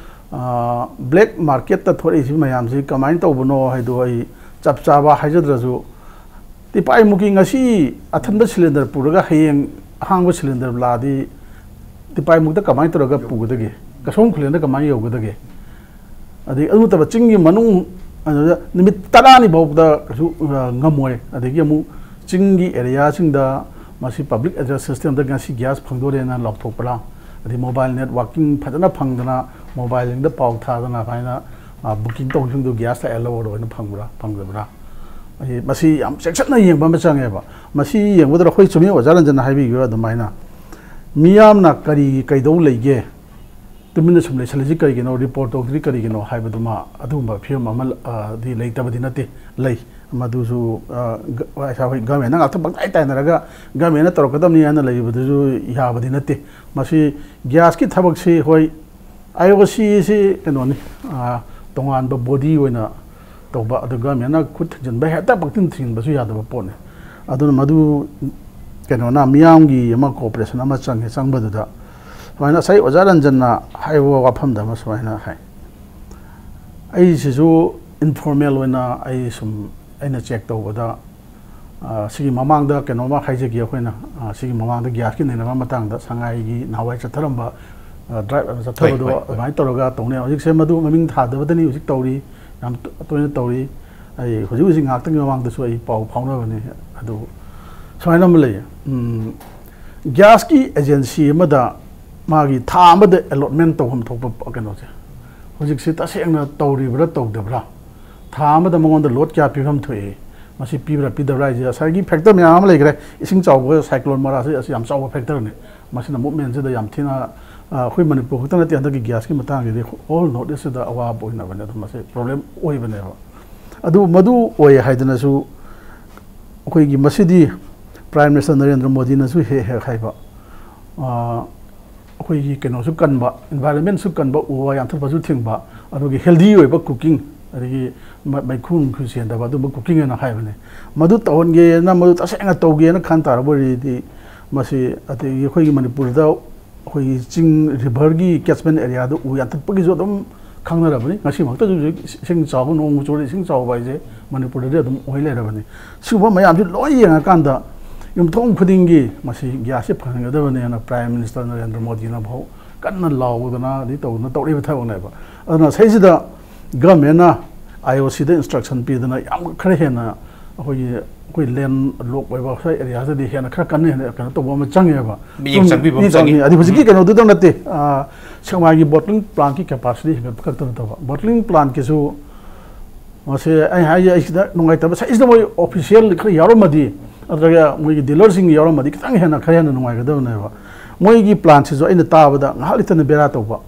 ꯑ, ꯕ꯭ꯂꯦꯛ ꯃꯥꯔꯀꯦꯠꯇ ꯊꯣꯛꯂꯛꯏꯁꯤ ꯃꯌꯥꯝꯁꯤ ꯀꯃꯥꯏꯅ ꯇꯧꯕꯅꯣ ꯍꯥꯏꯗꯣ ꯑꯩ ꯆꯞ ꯆꯥꯕ ꯍꯥꯏꯖꯗ꯭ꯔꯁꯨ, ꯇꯤꯄꯥꯏꯃꯨꯛꯀꯤ ꯉꯁꯤ ꯑꯊꯟꯕ ꯁꯤꯂꯤꯟꯗꯔ ꯄꯨꯔꯒ ꯍꯌꯦꯡ ꯑꯍꯥꯡꯕ ꯁꯤꯂꯤꯟꯗꯔ ꯂꯥꯛꯑꯗꯤ ꯇꯤꯄꯥꯏꯃꯨꯛꯇ ꯀꯃꯥꯏꯅ ꯇꯧꯔꯒ ꯄꯨꯒꯗꯒꯦ? ꯀꯁꯣꯝ ꯈꯨꯂꯦꯟꯗ ꯀꯃꯥꯏꯅ ꯌꯧꯒꯗꯒꯦ? ꯑꯗꯩ ꯑꯗꯨ ꯅꯠꯇꯕ ꯆꯤꯡꯒꯤ ꯃꯅꯨꯡ, ꯑꯗꯨꯗ ꯅꯨꯃꯤꯠ ꯇꯔꯥꯅꯤ ꯐꯥꯎꯕꯗ ꯀꯩꯁꯨ, ꯑ, ꯉꯝꯃꯣꯏ꯫ ꯑꯗꯒꯤ ꯑꯃꯨꯛ ꯆꯤꯡꯒꯤ ꯑꯦꯔꯤꯌꯥꯁꯤꯡꯗ ꯃꯁꯤ ꯄꯕ꯭ꯂꯤꯛ ꯑꯦꯗ꯭ꯔꯦꯁ ꯁꯤꯁꯇꯦꯝꯗ ꯉꯁꯤ ꯒ꯭ꯌꯥꯁ ꯐꯪꯗꯣꯔꯦꯅ ꯂꯥꯎꯊꯣꯛꯄ꯭ꯔꯥ? ꯑꯗꯩ ꯃꯣꯕꯥꯏꯜ ꯅꯦꯠꯋꯥꯔꯀꯤꯡ ꯐꯖꯅ ꯐꯪꯗꯅ ꯃꯣꯕꯥꯏꯜꯁꯤꯡꯗ ꯄꯥꯎ ꯊꯥꯗꯅ ꯑꯗꯨꯃꯥꯏꯅ, ꯑ, ꯕꯨꯀꯤꯡ ꯇꯧꯕꯁꯤꯡꯗꯨ ꯒ꯭ꯌꯥꯁ ꯂꯥꯛꯑꯦ ꯂꯧꯔꯣꯅ ꯐꯪꯕ꯭ꯔꯥ, ꯐꯪꯗꯕ꯭ꯔꯥ? ꯑꯩ ꯃꯁꯤ ꯌꯥꯝ ꯆꯦꯛꯁꯤꯟꯅ ꯌꯦꯡꯕ ꯑꯃ ꯆꯪꯉꯦꯕ꯫ ꯃꯁꯤ ꯌꯦꯡꯕꯗ ꯑꯩꯈꯣꯏ ꯆꯨꯝꯃꯤ ꯑꯣꯖꯥ ꯔꯟꯖꯟꯅ ꯍꯥꯏꯕꯤꯈꯤꯕ ꯑꯗꯨꯃꯥꯏꯅ ꯃꯤꯌꯥꯝꯅ ꯀꯔꯤ ꯀꯩꯗꯧ ꯂꯩꯒꯦ? ꯇꯨꯃꯤꯟꯅ ꯁꯨꯝ ꯂꯩꯁꯜꯂꯤꯁꯤ ꯀꯔꯤꯒꯤꯅꯣ, ꯔꯤꯄꯣꯔꯠ ꯇꯧꯗ꯭ꯔꯤ ꯀꯔꯤꯒꯤꯅꯣ ꯍꯥꯏꯕꯗꯨꯃ ꯑꯗꯨꯒꯨꯝꯕ ꯐꯤꯕꯝ ꯑꯃ, ꯑ, ꯗꯤ ꯂꯩꯇꯕꯗꯤ ꯅꯠꯇꯦ, ꯂꯩ꯫ ꯃꯗꯨꯁꯨ, ꯑ, ꯒ-, ꯉꯁꯥꯏ ꯑꯩꯈꯣꯏ ꯒꯃꯦꯟꯅ ꯉꯥꯛꯇ ꯄꯪꯇꯥꯏ ꯇꯥꯏꯅꯔꯒ ꯒꯃꯦꯟꯅ ꯇꯧꯔꯛꯀꯗꯕꯅꯤ ꯍꯥꯏꯅ ꯂꯩꯕꯗꯨꯁꯨ ꯌꯥꯕꯗꯤ ꯅꯠꯇꯦ꯫ ꯃꯁꯤ ꯒ꯭ꯌꯥꯁꯀꯤ ꯊꯕꯛꯁꯤ, ꯍꯣꯏ, ꯑꯥꯏ ꯑꯣ ꯁꯤꯁꯤ ꯀꯩꯅꯣꯅꯤ, ꯑ, ꯇꯣꯉꯥꯟꯕ ꯕꯣꯗꯤ ꯑꯣꯏꯅ ꯇꯧꯕ, ꯑꯗꯨ ꯒꯃꯦꯟꯅ ꯈꯨꯠ ꯊꯤꯡꯖꯤꯟꯕ, ꯍꯦꯛꯇ ꯄꯪꯊꯤꯡ ꯊꯤꯡꯖꯤꯟꯕꯁꯨ ꯌꯥꯗꯕ ꯄꯣꯠꯅꯤ꯫ ꯑꯗꯨꯅ ꯃꯗꯨ ꯀꯩꯅꯣꯅ ꯃꯤꯌꯥꯝꯒꯤ ꯑꯃ ꯀꯣꯑꯣꯄꯔꯦꯁꯟ ꯑꯃ ꯆꯪꯉꯦ, ꯆꯪꯕꯗꯨꯗ ꯁꯨꯃꯥꯏꯅ ꯉꯁꯥꯏ ꯑꯣꯖꯥ ꯔꯟꯖꯟꯅ ꯍꯥꯏꯕ ꯋꯥꯐꯝꯗ ꯑꯃ ꯁꯨꯃꯥꯏꯅ ꯍꯥꯏ, ꯑꯩꯁꯤꯁꯨ ꯏꯟꯐꯣꯔꯃꯦꯜ ꯑꯣꯏꯅ ꯑꯩ ꯁꯨꯝ ꯑꯩꯅ ꯆꯦꯛ ꯇꯧꯕꯗ, ꯑ, ꯁꯤꯒꯤ ꯃꯃꯥꯡꯗ ꯀꯩꯅꯣꯝꯃ ꯍꯥꯏꯖꯒꯦ꯫ ꯑꯩꯈꯣꯏꯅ, ꯑ, ꯁꯤꯒꯤ ꯃꯃꯥꯡꯗ ꯒ꯭ꯌꯥꯁꯀꯤ ꯅꯩꯅꯕ ꯃꯇꯥꯡꯗ ꯁꯉꯥꯏꯒꯤ ꯅꯍꯥꯟꯋꯥꯏ ꯆꯠꯊꯔꯝꯕ, ꯑ, ꯗ꯭ꯔꯥꯏꯕ ꯑꯃ ꯆꯠꯊꯕꯗꯣ ꯍꯣꯏ, ꯍꯣꯏ꯫ ꯑꯗꯨꯃꯥꯏꯅ ꯇꯧꯔꯒ ꯇꯧꯅꯤ꯫ ꯍꯧꯖꯤꯛꯁꯦ ꯃꯗꯨ ꯃꯃꯤꯡ ꯊꯥꯗꯕꯗꯅꯤ ꯍꯧꯖꯤꯛ ꯇꯧꯔꯤ, ꯌꯥꯝ ꯇꯣ-, ꯇꯣꯏꯅ ꯇꯧꯔꯤ꯫ ꯑꯩ ꯍꯧꯖꯤꯛ ꯍꯧꯖꯤꯛ ꯉꯥꯏꯍꯥꯛꯇꯪꯒꯤ ꯃꯃꯥꯡꯗꯁꯨ ꯑꯩ ꯄꯥꯎ ꯐꯥꯎꯅꯕꯅꯤ꯫ ꯑꯗꯨ ꯁꯨꯃꯥꯏꯅ ꯑꯃ ꯂꯩꯌꯦ, ꯎꯝ, ꯒ꯭ꯌꯥꯁꯀꯤ ꯑꯦꯖꯦꯟꯁꯤ ꯑꯃꯗ ꯃꯥꯒꯤ ꯊꯥ ꯑꯃꯗ ꯑꯦꯂꯣꯠꯃꯦꯟ ꯇꯧꯐꯝ ꯊꯣꯛꯄ ꯀꯩꯅꯣꯁꯦ, ꯍꯧꯖꯤꯛꯁꯤ ꯇꯁꯦꯡꯅ ꯇꯧꯔꯤꯕ꯭ꯔꯥ ꯇꯧꯗꯕ꯭ꯔꯥ? ꯊꯥ ꯑꯃꯗ ꯃꯉꯣꯟꯗ ꯂꯣꯠ ꯀꯌꯥ ꯄꯤꯐꯝ ꯊꯣꯛꯏ? ꯃꯁꯤ ꯄꯤꯕ꯭ꯔꯥ ꯄꯤꯗꯕ꯭ꯔꯥ ꯍꯥꯏꯁꯦ ꯉꯁꯥꯏꯒꯤ ꯐꯦꯛꯇꯔ ꯃꯌꯥꯝ ꯑꯃ ꯂꯩꯈ꯭ꯔꯦ꯫ ꯏꯁꯤꯡ ꯆꯥꯎꯕ, ꯁꯥꯏꯀ꯭ꯂꯣꯟ ꯃꯔꯥꯁꯤ ꯑꯁꯤ ꯌꯥꯝ ꯆꯥꯎꯕ ꯐꯦꯛꯇꯔꯅꯤ꯫ ꯃꯁꯤꯅ ꯃꯨꯞꯃꯦꯟꯁꯤꯗ ꯌꯥꯝ ꯊꯤꯅ, ꯑ, ꯑꯩꯈꯣꯏ ꯃꯅꯤꯄꯨꯔ ꯈꯛꯇ ꯅꯠꯇꯦ, ꯍꯟꯗꯛꯀꯤ ꯒ꯭ꯌꯥꯁꯀꯤ ꯃꯇꯥꯡꯁꯤꯗꯤ ꯑꯣꯜ ꯅꯣꯔꯠ ꯏꯁꯁꯤꯗ ꯑꯋꯥꯕ ꯑꯣꯏꯅꯕꯅꯦ꯫ ꯑꯗꯨꯝ ꯃꯁꯤ ꯄ꯭ꯔꯣꯕ꯭ꯂꯦꯝ ꯑꯣꯏꯕꯅꯦꯕ꯫ ꯑꯗꯨ ꯃꯗꯨ ꯑꯣꯏ ꯍꯥꯏꯗꯅꯁꯨ ꯑꯩꯈꯣꯏꯒꯤ ꯃꯁꯤꯗꯤ ꯄ꯭ꯔꯥꯏꯝ ꯃꯤꯅꯤꯁꯇꯔ ꯅꯔꯦꯟꯗ꯭ꯔ ꯃꯣꯗꯤꯅꯁꯨ ꯍꯦꯛ ꯍꯦꯛ ꯍꯥꯏꯕ, ꯑ, ꯑꯩꯈꯣꯏꯒꯤ ꯀꯩꯅꯣꯁꯨ ꯀꯟꯕ, ꯏꯟꯚꯥꯏꯔꯣꯟꯃꯦꯟꯁꯨ ꯀꯟꯕ, ꯎ ꯋꯥ ꯌꯥꯟꯊꯠꯄꯁꯨ ꯊꯤꯡꯕ, ꯑꯗꯨꯒꯤ ꯍꯦꯜꯗꯤ ꯑꯣꯏꯕ ꯀꯨꯀꯤꯡ, ꯑꯗꯒꯤ ꯃ-, ꯃꯩꯈꯨ ꯅꯨꯡꯈꯨ ꯆꯦꯟꯗꯕ ꯑꯗꯨꯝꯕ ꯀꯨꯀꯤꯡ ꯍꯥꯏꯅ ꯍꯥꯏꯕꯅꯦ꯫ ꯃꯗꯨ ꯇꯧꯍꯟꯒꯦꯅ, ꯃꯗꯨ ꯇꯁꯦꯡꯅ ꯇꯧꯒꯦꯅ ꯈꯟ ꯇꯥꯔꯕ ꯑꯣꯏꯔꯗꯤ, ꯃꯁꯤ ꯑꯗꯒꯤ ꯑꯩꯈꯣꯏꯒꯤ ꯃꯅꯤꯄꯨꯔꯗ ꯑꯩꯈꯣꯏꯒꯤ ꯆꯤꯡ ꯔꯤꯚꯔꯒꯤ ꯀꯦꯠꯆꯃꯦꯟ ꯑꯦꯔꯤꯌꯥꯗ ꯎ ꯌꯥꯟꯊꯠꯄꯒꯤꯁꯨ ꯑꯗꯨꯝ ꯈꯪꯅꯔꯕꯅꯤ꯫ ꯉꯁꯤꯃꯛꯇꯁꯨ ꯍꯧꯖꯤꯛ ꯏꯁꯤꯡ ꯆꯥꯎꯕ, ꯅꯣꯡ ꯆꯨꯔ ꯏꯁꯤꯡ ꯆꯥꯎꯕ ꯍꯥꯏꯁꯦ ꯃꯅꯤꯄꯨꯔꯗꯗꯤ ꯑꯗꯨꯝ ꯑꯣꯏ ꯂꯩꯔꯕꯅꯤ꯫ ꯁꯤꯒꯨꯝꯕ ꯃꯌꯥꯝꯁꯤ ꯂꯣꯏ ꯌꯦꯡꯉꯀꯥꯟꯗ ꯌꯨꯝꯊꯣꯡ ꯈꯨꯗꯤꯡꯒꯤ ꯃꯁꯤ ꯒ꯭ꯌꯥꯁꯁꯤ ꯐꯪꯍꯟꯒꯗꯕꯅꯦꯅ ꯄ꯭ꯔꯥꯏꯝ ꯃꯤꯅꯤꯁꯇꯔ ꯅꯔꯦꯟꯗ꯭ꯔ ꯃꯣꯗꯤꯅ ꯐꯥꯎ ꯀꯟꯅ ꯂꯥꯎꯗꯅ ꯑꯗꯩ ꯇꯧꯗꯅ ꯇꯧꯔꯛꯏꯕ ꯊꯕꯛꯅꯦꯕ꯫ ꯑꯗꯨꯅ ꯁꯤꯁꯤꯗ ꯒꯚꯔꯟꯃꯦꯟꯅ ꯑꯥꯏ ꯑꯣ ꯁꯤꯗ ꯏꯟꯁꯇ꯭ꯔꯛꯁꯟ ꯄꯤꯗꯅ ꯌꯥꯝ ꯈꯔ ꯍꯦꯟꯅ ꯑꯩꯈꯣꯏꯒꯤ, ꯑꯩꯈꯣꯏ ꯂꯦꯟ ꯂꯣꯛ ꯑꯣꯏꯕ ꯁ꯭ꯋꯥꯏ ꯑꯦꯔꯤꯌꯥꯁꯤꯗꯗꯤ ꯍꯦꯟꯅ ꯈꯔ ꯀꯟꯅ ꯍꯦꯟꯅ ꯀꯩꯅꯣ ꯇꯧꯕ ꯑꯃ ꯆꯪꯉꯦꯕ꯫ ꯃꯤꯠꯌꯦꯡ ꯁꯨꯝ ꯆꯪꯕꯤꯕ ꯑꯃ ꯃꯤꯠꯌꯦꯡ ꯆꯪꯉꯤ꯫ ꯆꯪꯉꯤ꯫ ꯑꯗꯩ ꯍꯧꯖꯤꯛꯀꯤ ꯎꯝ꯫ ꯀꯩꯅꯣꯗꯨꯗꯪ ꯅꯠꯇꯦ, ꯑ, ꯁꯦꯛꯃꯥꯏꯒꯤ ꯕꯣꯇ꯭ꯂꯤꯡ ꯄ꯭ꯂꯥꯟꯠꯀꯤ ꯀꯦꯄꯥꯁꯤꯇꯤ ꯍꯦꯟꯒꯠꯄ ꯈꯛꯇ ꯅꯠꯇꯕ, ꯕꯣꯇ꯭ꯂꯤꯡ ꯄ꯭ꯂꯥꯟꯠꯀꯤꯁꯨ ꯃꯁꯤ ꯑꯩ ꯍꯥꯏꯁꯦ, ꯑꯩ ꯁꯤꯗ ꯅꯨꯡꯉꯥꯏꯇꯕ, ꯁꯤꯗ ꯃꯣꯏ ꯑꯣꯐꯤꯁꯤꯌꯦꯜ ꯈꯔ ꯌꯥꯎꯔꯝꯃꯗꯤ, ꯅꯠꯇ꯭ꯔꯒ ꯃꯣꯏꯒꯤ ꯗꯤꯂꯔꯁꯤꯡ ꯌꯥꯎꯔꯝꯃꯗꯤ ꯈꯤꯇꯪ ꯍꯦꯟꯅ, ꯈꯔ ꯍꯦꯟꯅ ꯅꯨꯡꯉꯥꯏꯒꯗꯕꯅꯦꯕ꯫ ꯃꯣꯏꯒꯤ ꯄ꯭ꯂꯥꯟꯁꯤꯁꯨ ꯑꯩꯅ ꯇꯥꯕꯗ ꯉꯥꯏꯍꯥꯛ ꯂꯩꯇꯅ ꯕꯦꯔꯥ ꯇꯧꯕ,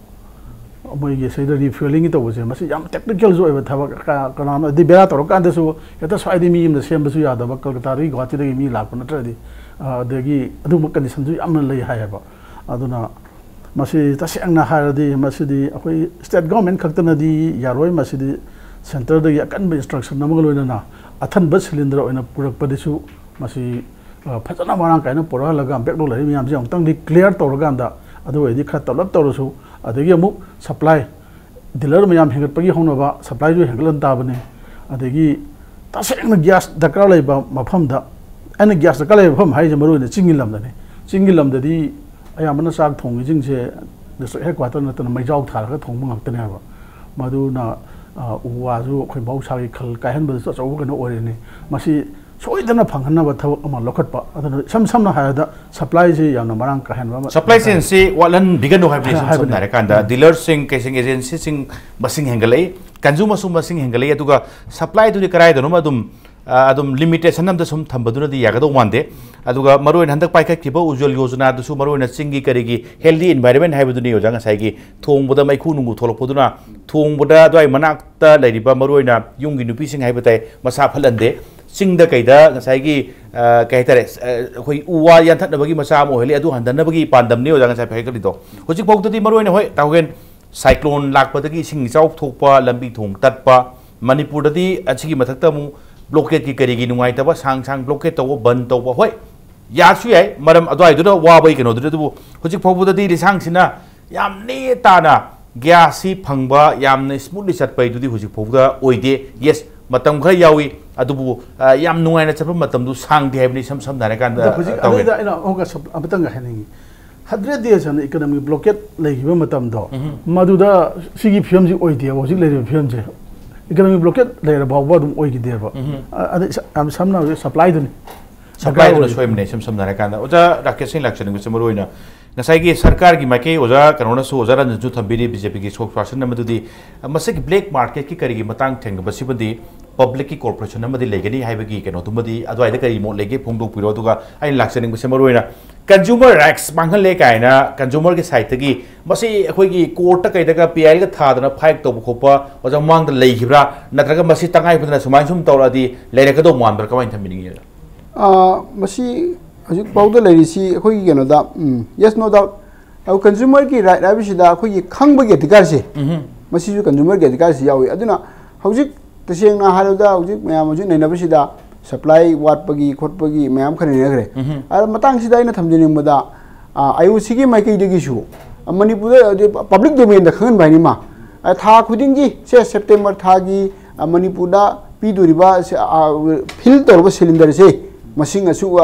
ꯃꯣꯏꯒꯤ ꯁꯤꯗ ꯔꯤꯐ꯭ꯌꯨꯑꯦꯂꯤꯡꯒꯤ ꯇꯧꯕꯁꯦ, ꯃꯁꯤ ꯌꯥꯝ ꯇꯦꯛꯅꯤꯀꯦꯜꯁꯨ ꯑꯣꯏꯕ ꯊꯕꯛ꯫ ꯀ-, ꯀꯅꯥꯅꯣ, ꯑꯗꯩ ꯕꯦꯔꯥ ꯇꯧꯔꯀꯥꯟꯗꯁꯨ ꯍꯦꯛꯇ ꯁ꯭ꯋꯥꯏꯗꯒꯤ ꯃꯤ ꯑꯃꯅ ꯁꯦꯝꯕꯁꯨ ꯌꯥꯗꯕ, ꯀꯜꯀꯇꯥꯗꯒꯤ, ꯒꯨꯋꯥꯍꯥꯇꯤꯗꯒꯤ ꯃꯤ ꯂꯥꯛꯄ ꯅꯠꯇ꯭ꯔꯗꯤ, ꯑ, ꯑꯗꯒꯤ ꯑꯗꯨꯒꯨꯝꯕ ꯀꯟꯗꯤꯁꯟꯁꯨ ꯌꯥꯝꯅ ꯂꯩ ꯍꯥꯏꯌꯦꯕ꯫ ꯑꯗꯨꯅ ꯃꯁꯤ ꯇꯁꯦꯡꯅ ꯍꯥꯏꯔꯗꯤ ꯃꯁꯤꯗꯤ ꯑꯩꯈꯣꯏ ꯁ꯭ꯇꯦꯠ ꯒꯣꯔꯃꯦꯟ ꯈꯛꯇꯅꯗꯤ ꯌꯥꯔꯣꯏ, ꯃꯁꯤꯗꯤ ꯁꯦꯟꯇꯔꯗꯒꯤ ꯑꯀꯟꯕ ꯏꯟꯁꯇ꯭ꯔꯛꯁꯟ ꯑꯃꯒ ꯂꯣꯏꯅꯅ ꯑꯊꯟꯕ ꯁꯤꯂꯤꯟꯗꯔ ꯑꯣꯏꯅ ꯄꯨꯔꯛꯄꯗꯁꯨ ꯃꯁꯤ, ꯑ, ꯐꯖꯅ ꯃꯔꯥꯡ ꯀꯥꯏꯅ ꯄꯨꯔꯛꯍꯜꯂꯒ ꯕꯦꯛꯂꯣꯛ ꯂꯩꯔꯤ ꯃꯌꯥꯝꯁꯦ ꯑꯃꯨꯛꯇꯪꯗꯤ ꯀ꯭ꯂꯤꯌꯥꯔ ꯇꯧꯔꯀꯥꯟꯗ ꯑꯗꯨ ꯑꯣꯏꯔꯗꯤ ꯈꯔ ꯇꯞꯂꯞ ꯇꯧꯔꯁꯨ, ꯑꯗꯒꯤ ꯑꯃꯨꯛ ꯁꯄ꯭ꯂꯥꯏ, ꯗꯤꯂꯔ ꯃꯌꯥꯝ ꯍꯦꯟꯒꯠꯄꯒꯤ ꯍꯧꯅꯕ ꯁꯄ꯭ꯂꯥꯏꯁꯨ ꯍꯦꯟꯒꯠꯍꯟ ꯇꯥꯕꯅꯤ꯫ ꯑꯗꯒꯤ ꯇꯁꯦꯡꯅ ꯒ꯭ꯌꯥꯁ ꯗꯔꯀꯥꯔ ꯂꯩꯕ ꯃꯐꯝꯗ, ꯑꯩꯅ ꯒ꯭ꯌꯥꯁ ꯗꯔꯀꯥꯔ ꯂꯩꯕ ꯃꯐꯝ ꯍꯥꯏꯔꯤꯁꯦ ꯃꯔꯨ ꯑꯣꯏꯅ ꯆꯤꯡꯒꯤ ꯂꯝꯗꯅꯤ꯫ ꯆꯤꯡꯒꯤ ꯂꯝꯗꯗꯤ ꯑꯌꯥꯝꯕꯅ ꯆꯥꯛ ꯊꯣꯡꯉꯤꯁꯤꯡꯁꯦ ꯗꯤꯁꯇ꯭ꯔꯤꯛ ꯍꯦꯗ ꯀ꯭ꯋꯥꯇꯔ ꯅꯠꯇꯅ ꯃꯩꯖꯥꯎ ꯊꯥꯔꯒ ꯊꯣꯡꯕ ꯉꯥꯛꯇꯅꯦꯕ꯫ ꯃꯗꯨꯅ, ꯑ, ꯎ ꯋꯥꯁꯨ ꯑꯩꯈꯣꯏ ꯃꯍꯧꯁꯥꯒꯤ ꯈꯜ ꯀꯥꯏꯍꯟꯕꯗꯁꯨ ꯑꯆꯧꯕ ꯀꯩꯅꯣ ꯑꯣꯏꯔꯤꯅꯤ꯫ ꯃꯁꯤ ꯁꯣꯏꯗꯅ ꯐꯪꯍꯟꯅꯕ ꯊꯕꯛ ꯑꯃ ꯂꯧꯈꯠꯄ꯫ ꯑꯗꯨꯅ ꯏꯁꯝ ꯁꯝꯅ ꯍꯥꯏꯔꯕꯗ ꯁꯄ꯭ꯂꯥꯏꯁꯤ ꯌꯥꯝꯅ ꯃꯔꯥꯡ ꯀꯥꯏꯍꯟꯕ ꯑꯃ ꯁꯄ꯭ꯂꯥꯏ ꯆꯦꯟꯁꯤ ꯋꯥꯠꯍꯟꯕꯤꯒꯅꯨ ꯍꯥꯏꯕꯗꯤ ꯏꯁꯝ ꯁꯝꯅ ꯍꯥꯏꯔꯀꯥꯟꯗ ꯗꯤꯂꯔꯁꯤꯡ, ꯀꯩꯁꯤꯡ, ꯑꯦꯖꯦꯟꯁꯤꯁꯤꯡ ꯃꯁꯤꯡ ꯍꯦꯟꯒꯠꯂꯛꯏ, ꯀꯟꯖꯨꯃꯔꯁꯨ ꯃꯁꯤꯡ ꯍꯦꯟꯒꯠꯂꯛꯏ, ꯑꯗꯨꯒ ꯁꯄ꯭ꯂꯥꯏꯗꯨꯗꯤ ꯀꯗꯥꯏꯗꯅꯣꯃ ꯑꯗꯨꯝ, ꯑ, ꯑꯗꯨꯝ ꯂꯤꯃꯤꯇꯦꯁꯟ ꯑꯃꯗ ꯁꯨꯝ ꯊꯝꯕꯗꯨꯅꯗꯤ ꯌꯥꯒꯗꯧ ꯃꯥꯟꯗꯦ꯫ ꯑꯗꯨꯒ ꯃꯔꯨꯑꯣꯏꯅ ꯍꯟꯗꯛ ꯄꯥꯏꯈꯠꯈꯤꯕ ꯎꯖ꯭ꯋꯜ ꯌꯣꯖꯅꯥꯗꯨꯁꯨ ꯃꯔꯨꯑꯣꯏꯅ ꯆꯤꯡꯒꯤ ꯀꯔꯤꯒꯤ ꯍꯦꯜꯗꯤ ꯏꯟꯚꯥꯏꯔꯟꯃꯦꯟ ꯍꯥꯏꯕꯗꯨꯅꯤ ꯑꯣꯖꯥ꯫ ꯉꯁꯥꯏꯒꯤ ꯊꯣꯡꯕꯗ ꯃꯩꯈꯨ ꯅꯨꯡꯈꯨ ꯊꯣꯛꯂꯛꯄꯗꯨꯅ ꯊꯣꯡꯕꯗ ꯑꯗꯨꯋꯥꯏ ꯃꯅꯥꯛꯇ ꯂꯩꯔꯤꯕ ꯃꯔꯨꯑꯣꯏꯅ ꯌꯨꯝꯒꯤ ꯅꯨꯄꯤꯁꯤꯡ ꯍꯥꯏꯕ ꯇꯥꯏ, ꯃꯁꯥ ꯐꯠꯍꯟꯗꯦ꯫ ꯆꯤꯡꯗ ꯀꯩꯗ ꯉꯁꯥꯏꯒꯤ, ꯑ, ꯀꯩ ꯍꯥꯏꯇꯥꯔꯦ, ꯑ, ꯑꯩꯈꯣꯏ ꯎ ꯋꯥ ꯌꯥꯟꯊꯠꯅꯕꯒꯤ ꯃꯆꯥ ꯑꯃ ꯑꯣꯏꯍꯜꯂꯤ, ꯑꯗꯨ ꯍꯟꯊꯅꯕꯒꯤ ꯄꯥꯟꯗꯝꯅꯤ ꯑꯣꯖꯥ ꯉꯁꯥꯏ ꯄꯥꯏꯈꯠꯈ꯭ꯔꯤꯗꯣ꯫ ꯍꯧꯖꯤꯛ ꯐꯥꯎꯗꯗꯤ ꯃꯔꯨꯑꯣꯏꯅ ꯍꯣꯏ ꯇꯥꯎꯒꯦꯟ ꯁꯥꯏꯀ꯭ꯂꯣꯟ ꯂꯥꯛꯄꯗꯒꯤ ꯏꯁꯤꯡ ꯏꯆꯥꯎ ꯊꯣꯛꯄ, ꯂꯝꯕꯤ ꯊꯣꯡ ꯇꯠꯄ, ꯃꯅꯤꯄꯨꯔꯗꯗꯤ ꯑꯁꯤꯒꯤ ꯃꯊꯛꯇ ꯑꯃꯨꯛ ꯕ꯭ꯂꯣꯀꯦꯠꯀꯤ ꯀꯔꯤꯒꯤ ꯅꯨꯡꯉꯥꯏꯇꯕ, ꯁꯥꯡ ꯁꯥꯡ ꯕ꯭ꯂꯣꯀꯦꯠ ꯇꯧꯕ, ꯕꯟ ꯇꯧꯕ, ꯍꯣꯏ, ꯌꯥꯁꯨ ꯌꯥꯏ, ꯃꯔꯝ ꯑꯗꯨꯋꯥꯏꯗꯨꯅ ꯋꯥꯕꯒꯤ ꯀꯩꯅꯣꯗꯨꯗꯤ, ꯑꯗꯨꯕꯨ ꯍꯧꯖꯤꯛ ꯐꯥꯎꯕꯗꯗꯤ ꯂꯤꯁꯥꯡꯁꯤꯅ ꯌꯥꯝ ꯅꯦ ꯇꯥꯅ ꯒ꯭ꯌꯥꯁꯁꯤ ꯐꯪꯕ, ꯌꯥꯝꯅ ꯁ꯭ꯃꯨꯠꯂꯤ ꯆꯠꯄ ꯍꯥꯏꯗꯨꯗꯤ ꯍꯧꯖꯤꯛ ꯐꯥꯎꯕꯗ ꯑꯣꯏꯗꯦ꯫ ꯌꯦꯁ, ꯃꯇꯝ ꯈꯔ ꯌꯥꯎꯏ, ꯑꯗꯨꯕꯨ, ꯑ, ꯌꯥꯝ ꯅꯨꯡꯉꯥꯏꯅ ꯆꯠꯄ ꯃꯇꯝꯗꯨ ꯁꯥꯡꯗꯦ ꯍꯥꯏꯕꯅꯤ, ꯏꯁꯝ ꯁꯝꯅ ꯍꯥꯏꯔꯀꯥꯟꯗ, ꯑꯗꯣ ꯍꯧꯖꯤꯛ, ꯑ, ꯇꯧꯋꯦ꯫ ꯑꯗꯨꯗ ꯑꯩꯅ ꯑꯃꯨꯛꯀ ꯁꯞ-, ꯑꯃꯇꯪꯒ ꯍꯥꯏꯅꯤꯡꯉꯤ꯫ ꯍꯟꯗ꯭ꯔꯦꯠ ꯗꯦꯖ ꯍꯥꯏꯅ ꯏꯀꯣꯅꯣꯃꯤꯛ ꯕ꯭ꯂꯣꯀꯦꯠ ꯂꯩꯈꯤꯕ ꯃꯇꯝꯗꯣ, ꯎꯝꯍꯨꯝ꯫ ꯃꯗꯨꯗ ꯁꯤꯒꯤ ꯐꯤꯕꯝꯁꯤ ꯑꯣꯏꯗꯦꯕ, ꯍꯧꯖꯤꯛ ꯂꯩꯔꯤꯕ ꯐꯤꯕꯝꯁꯦ꯫ ꯏꯀꯣꯅꯣꯃꯤꯛ ꯕ꯭ꯂꯣꯀꯦꯠ ꯂꯩꯔ ꯐꯥꯎꯕ ꯑꯗꯨꯝ ꯑꯣꯏꯈꯤꯗꯦꯕ꯫ ꯎꯝꯍꯨꯝ꯫ ꯑ-, ꯑꯗꯩ ꯁ-, ꯌꯥꯝ ꯁꯝꯅ ꯍꯥꯏꯔꯕꯗ ꯁꯄ꯭ꯂꯥꯏꯗꯨꯅꯤ꯫ ꯁꯄ꯭ꯂꯥꯏꯗꯨꯅ ꯁꯣꯏꯕꯅꯦ, ꯏꯁꯝ ꯁꯝꯅ ꯍꯥꯏꯔꯀꯥꯟꯗ꯫ ꯑꯣꯖꯥ ꯔꯥꯀꯦꯁ, ꯑꯩꯅ ꯂꯥꯛꯆꯅꯤꯡꯕꯁꯦ ꯃꯔꯨ ꯑꯣꯏꯅ ꯉꯁꯥꯏꯒꯤ ꯁꯔꯀꯥꯔꯒꯤ ꯃꯥꯏꯀꯩ, ꯑꯣꯖꯥ ꯀꯩꯅꯣꯅꯁꯨ, ꯑꯣꯖꯥ ꯔꯟꯖꯟꯁꯨ ꯊꯝꯕꯤꯔꯤ, ꯕꯤ ꯖꯦ ꯄꯤꯒꯤ ꯁ꯭ꯄꯣꯛꯁ ꯄꯥꯔꯁꯟ ꯑꯃꯗꯨꯗꯤ, ꯃꯁꯤꯒꯤ ꯕ꯭ꯂꯦꯛ ꯃꯥꯔꯀꯦꯠꯀꯤ ꯀꯔꯤꯒꯤ ꯃꯇꯥꯡ ꯊꯦꯡꯅꯕꯁꯤꯃꯗꯤ ꯄꯕ꯭ꯂꯤꯛꯀꯤ ꯀꯣꯔꯄꯣꯔꯦꯁꯟ ꯑꯃꯗꯤ ꯂꯩꯒꯅꯤ ꯍꯥꯏꯕꯒꯤ ꯀꯩꯅꯣꯗꯨꯃꯗꯤ ꯑꯗꯨꯋꯥꯏꯗ ꯀꯔꯤ ꯃꯣꯠ ꯂꯩꯒꯦ ꯐꯣꯡꯗꯣꯛꯄꯤꯔꯣ꯫ ꯑꯗꯨꯒ ꯑꯩꯅ ꯂꯥꯛꯆꯅꯤꯡꯕꯁꯦ ꯃꯔꯨ ꯑꯣꯏꯅ ꯀꯟꯖꯨꯃꯔ ꯔꯥꯏꯠꯁ ꯃꯥꯡꯍꯜꯂꯦ ꯀꯥꯏꯅ ꯀꯟꯖꯨꯃꯔꯒꯤ ꯁꯥꯏꯠꯇꯒꯤ ꯃꯁꯤ ꯑꯩꯈꯣꯏꯒꯤ ꯀꯣꯔꯠꯇ ꯀꯩꯗꯒ ꯄꯤ ꯑꯥꯏ ꯑꯦꯜꯒ ꯊꯥꯗꯅ ꯐꯥꯏꯠ ꯇꯧꯕ ꯈꯣꯠꯄ ꯑꯣꯖꯥ ꯃꯃꯥꯡꯗ ꯂꯩꯈꯤꯕ꯭ꯔꯥ? ꯅꯠꯇ꯭ꯔꯒ ꯃꯁꯤ ꯇꯉꯥꯏ ꯐꯗꯅ ꯁꯨꯃꯥꯏꯅ ꯁꯨꯝ ꯇꯧꯔꯛꯑꯗꯤ ꯂꯩꯔꯛꯀꯗꯧ ꯃꯥꯟꯕ꯭ꯔꯥ? ꯀꯃꯥꯏꯅ ꯊꯝꯕꯤꯅꯤꯡꯉꯤ? ꯑꯥ, ꯃꯁꯤ ꯍꯧꯖꯤꯛ ꯐꯥꯎꯗ ꯂꯩꯔꯤꯁꯤ ꯑꯩꯈꯣꯏꯒꯤ ꯀꯩꯅꯣꯗ, ꯎꯝ, yes, no doubt꯫ ꯑꯗꯨ ꯀꯟꯖꯨꯃꯔꯒꯤ ꯔꯥꯏꯠ ꯍꯥꯏꯕꯁꯤꯗ ꯑꯩꯈꯣꯏꯒꯤ ꯈꯪꯕꯒꯤ ꯑꯙꯤꯀꯥꯔꯁꯦ, ꯎꯝꯍꯨꯝ꯫ ꯃꯁꯤꯁꯨ ꯀꯟꯖꯨꯃꯔꯒꯤ ꯑꯙꯤꯀꯥꯔꯁꯤ ꯌꯥꯎꯏ꯫ ꯑꯗꯨꯅ ꯍꯧꯖꯤꯛ ꯇꯁꯦꯡꯅ ꯍꯥꯏꯔꯕꯗ ꯍꯧꯖꯤꯛ ꯃꯌꯥꯝ ꯍꯧꯖꯤꯛ ꯅꯩꯅꯕꯁꯤꯗ ꯁꯄ꯭ꯂꯥꯏ ꯋꯥꯠꯄꯒꯤ ꯈꯣꯠꯄꯒꯤ ꯃꯌꯥꯝ ꯈꯔ ꯅꯩꯅꯈ꯭ꯔꯦ꯫ ꯎꯝꯍꯨꯝ꯫ ꯑꯗ ꯃꯇꯥꯡꯁꯤꯗ ꯑꯩꯅ ꯊꯝꯖꯅꯤꯡꯕꯗ ꯑꯥꯏ ꯑꯣ ꯁꯤꯒꯤ ꯃꯥꯏꯀꯩꯗꯒꯤꯁꯨ ꯃꯅꯤꯄꯨꯔꯗ ꯄꯕ꯭ꯂꯤꯛ ꯗꯣꯃꯦꯟꯗ ꯈꯪꯍꯟꯕ ꯍꯥꯏꯅꯤ ꯃꯥ꯫ ꯊꯥ ꯈꯨꯗꯤꯡꯒꯤ ꯁꯦ ꯁꯦꯞꯇꯦꯝꯕꯔ ꯊꯥꯒꯤ ꯃꯅꯤꯄꯨꯔꯗ ꯄꯤꯗꯣꯔꯤꯕ ꯐꯤꯜ ꯇꯧꯔꯕ ꯁꯤꯂꯤꯟꯗꯔꯁꯦ ꯃꯁꯤꯡ ꯑꯁꯨꯛ,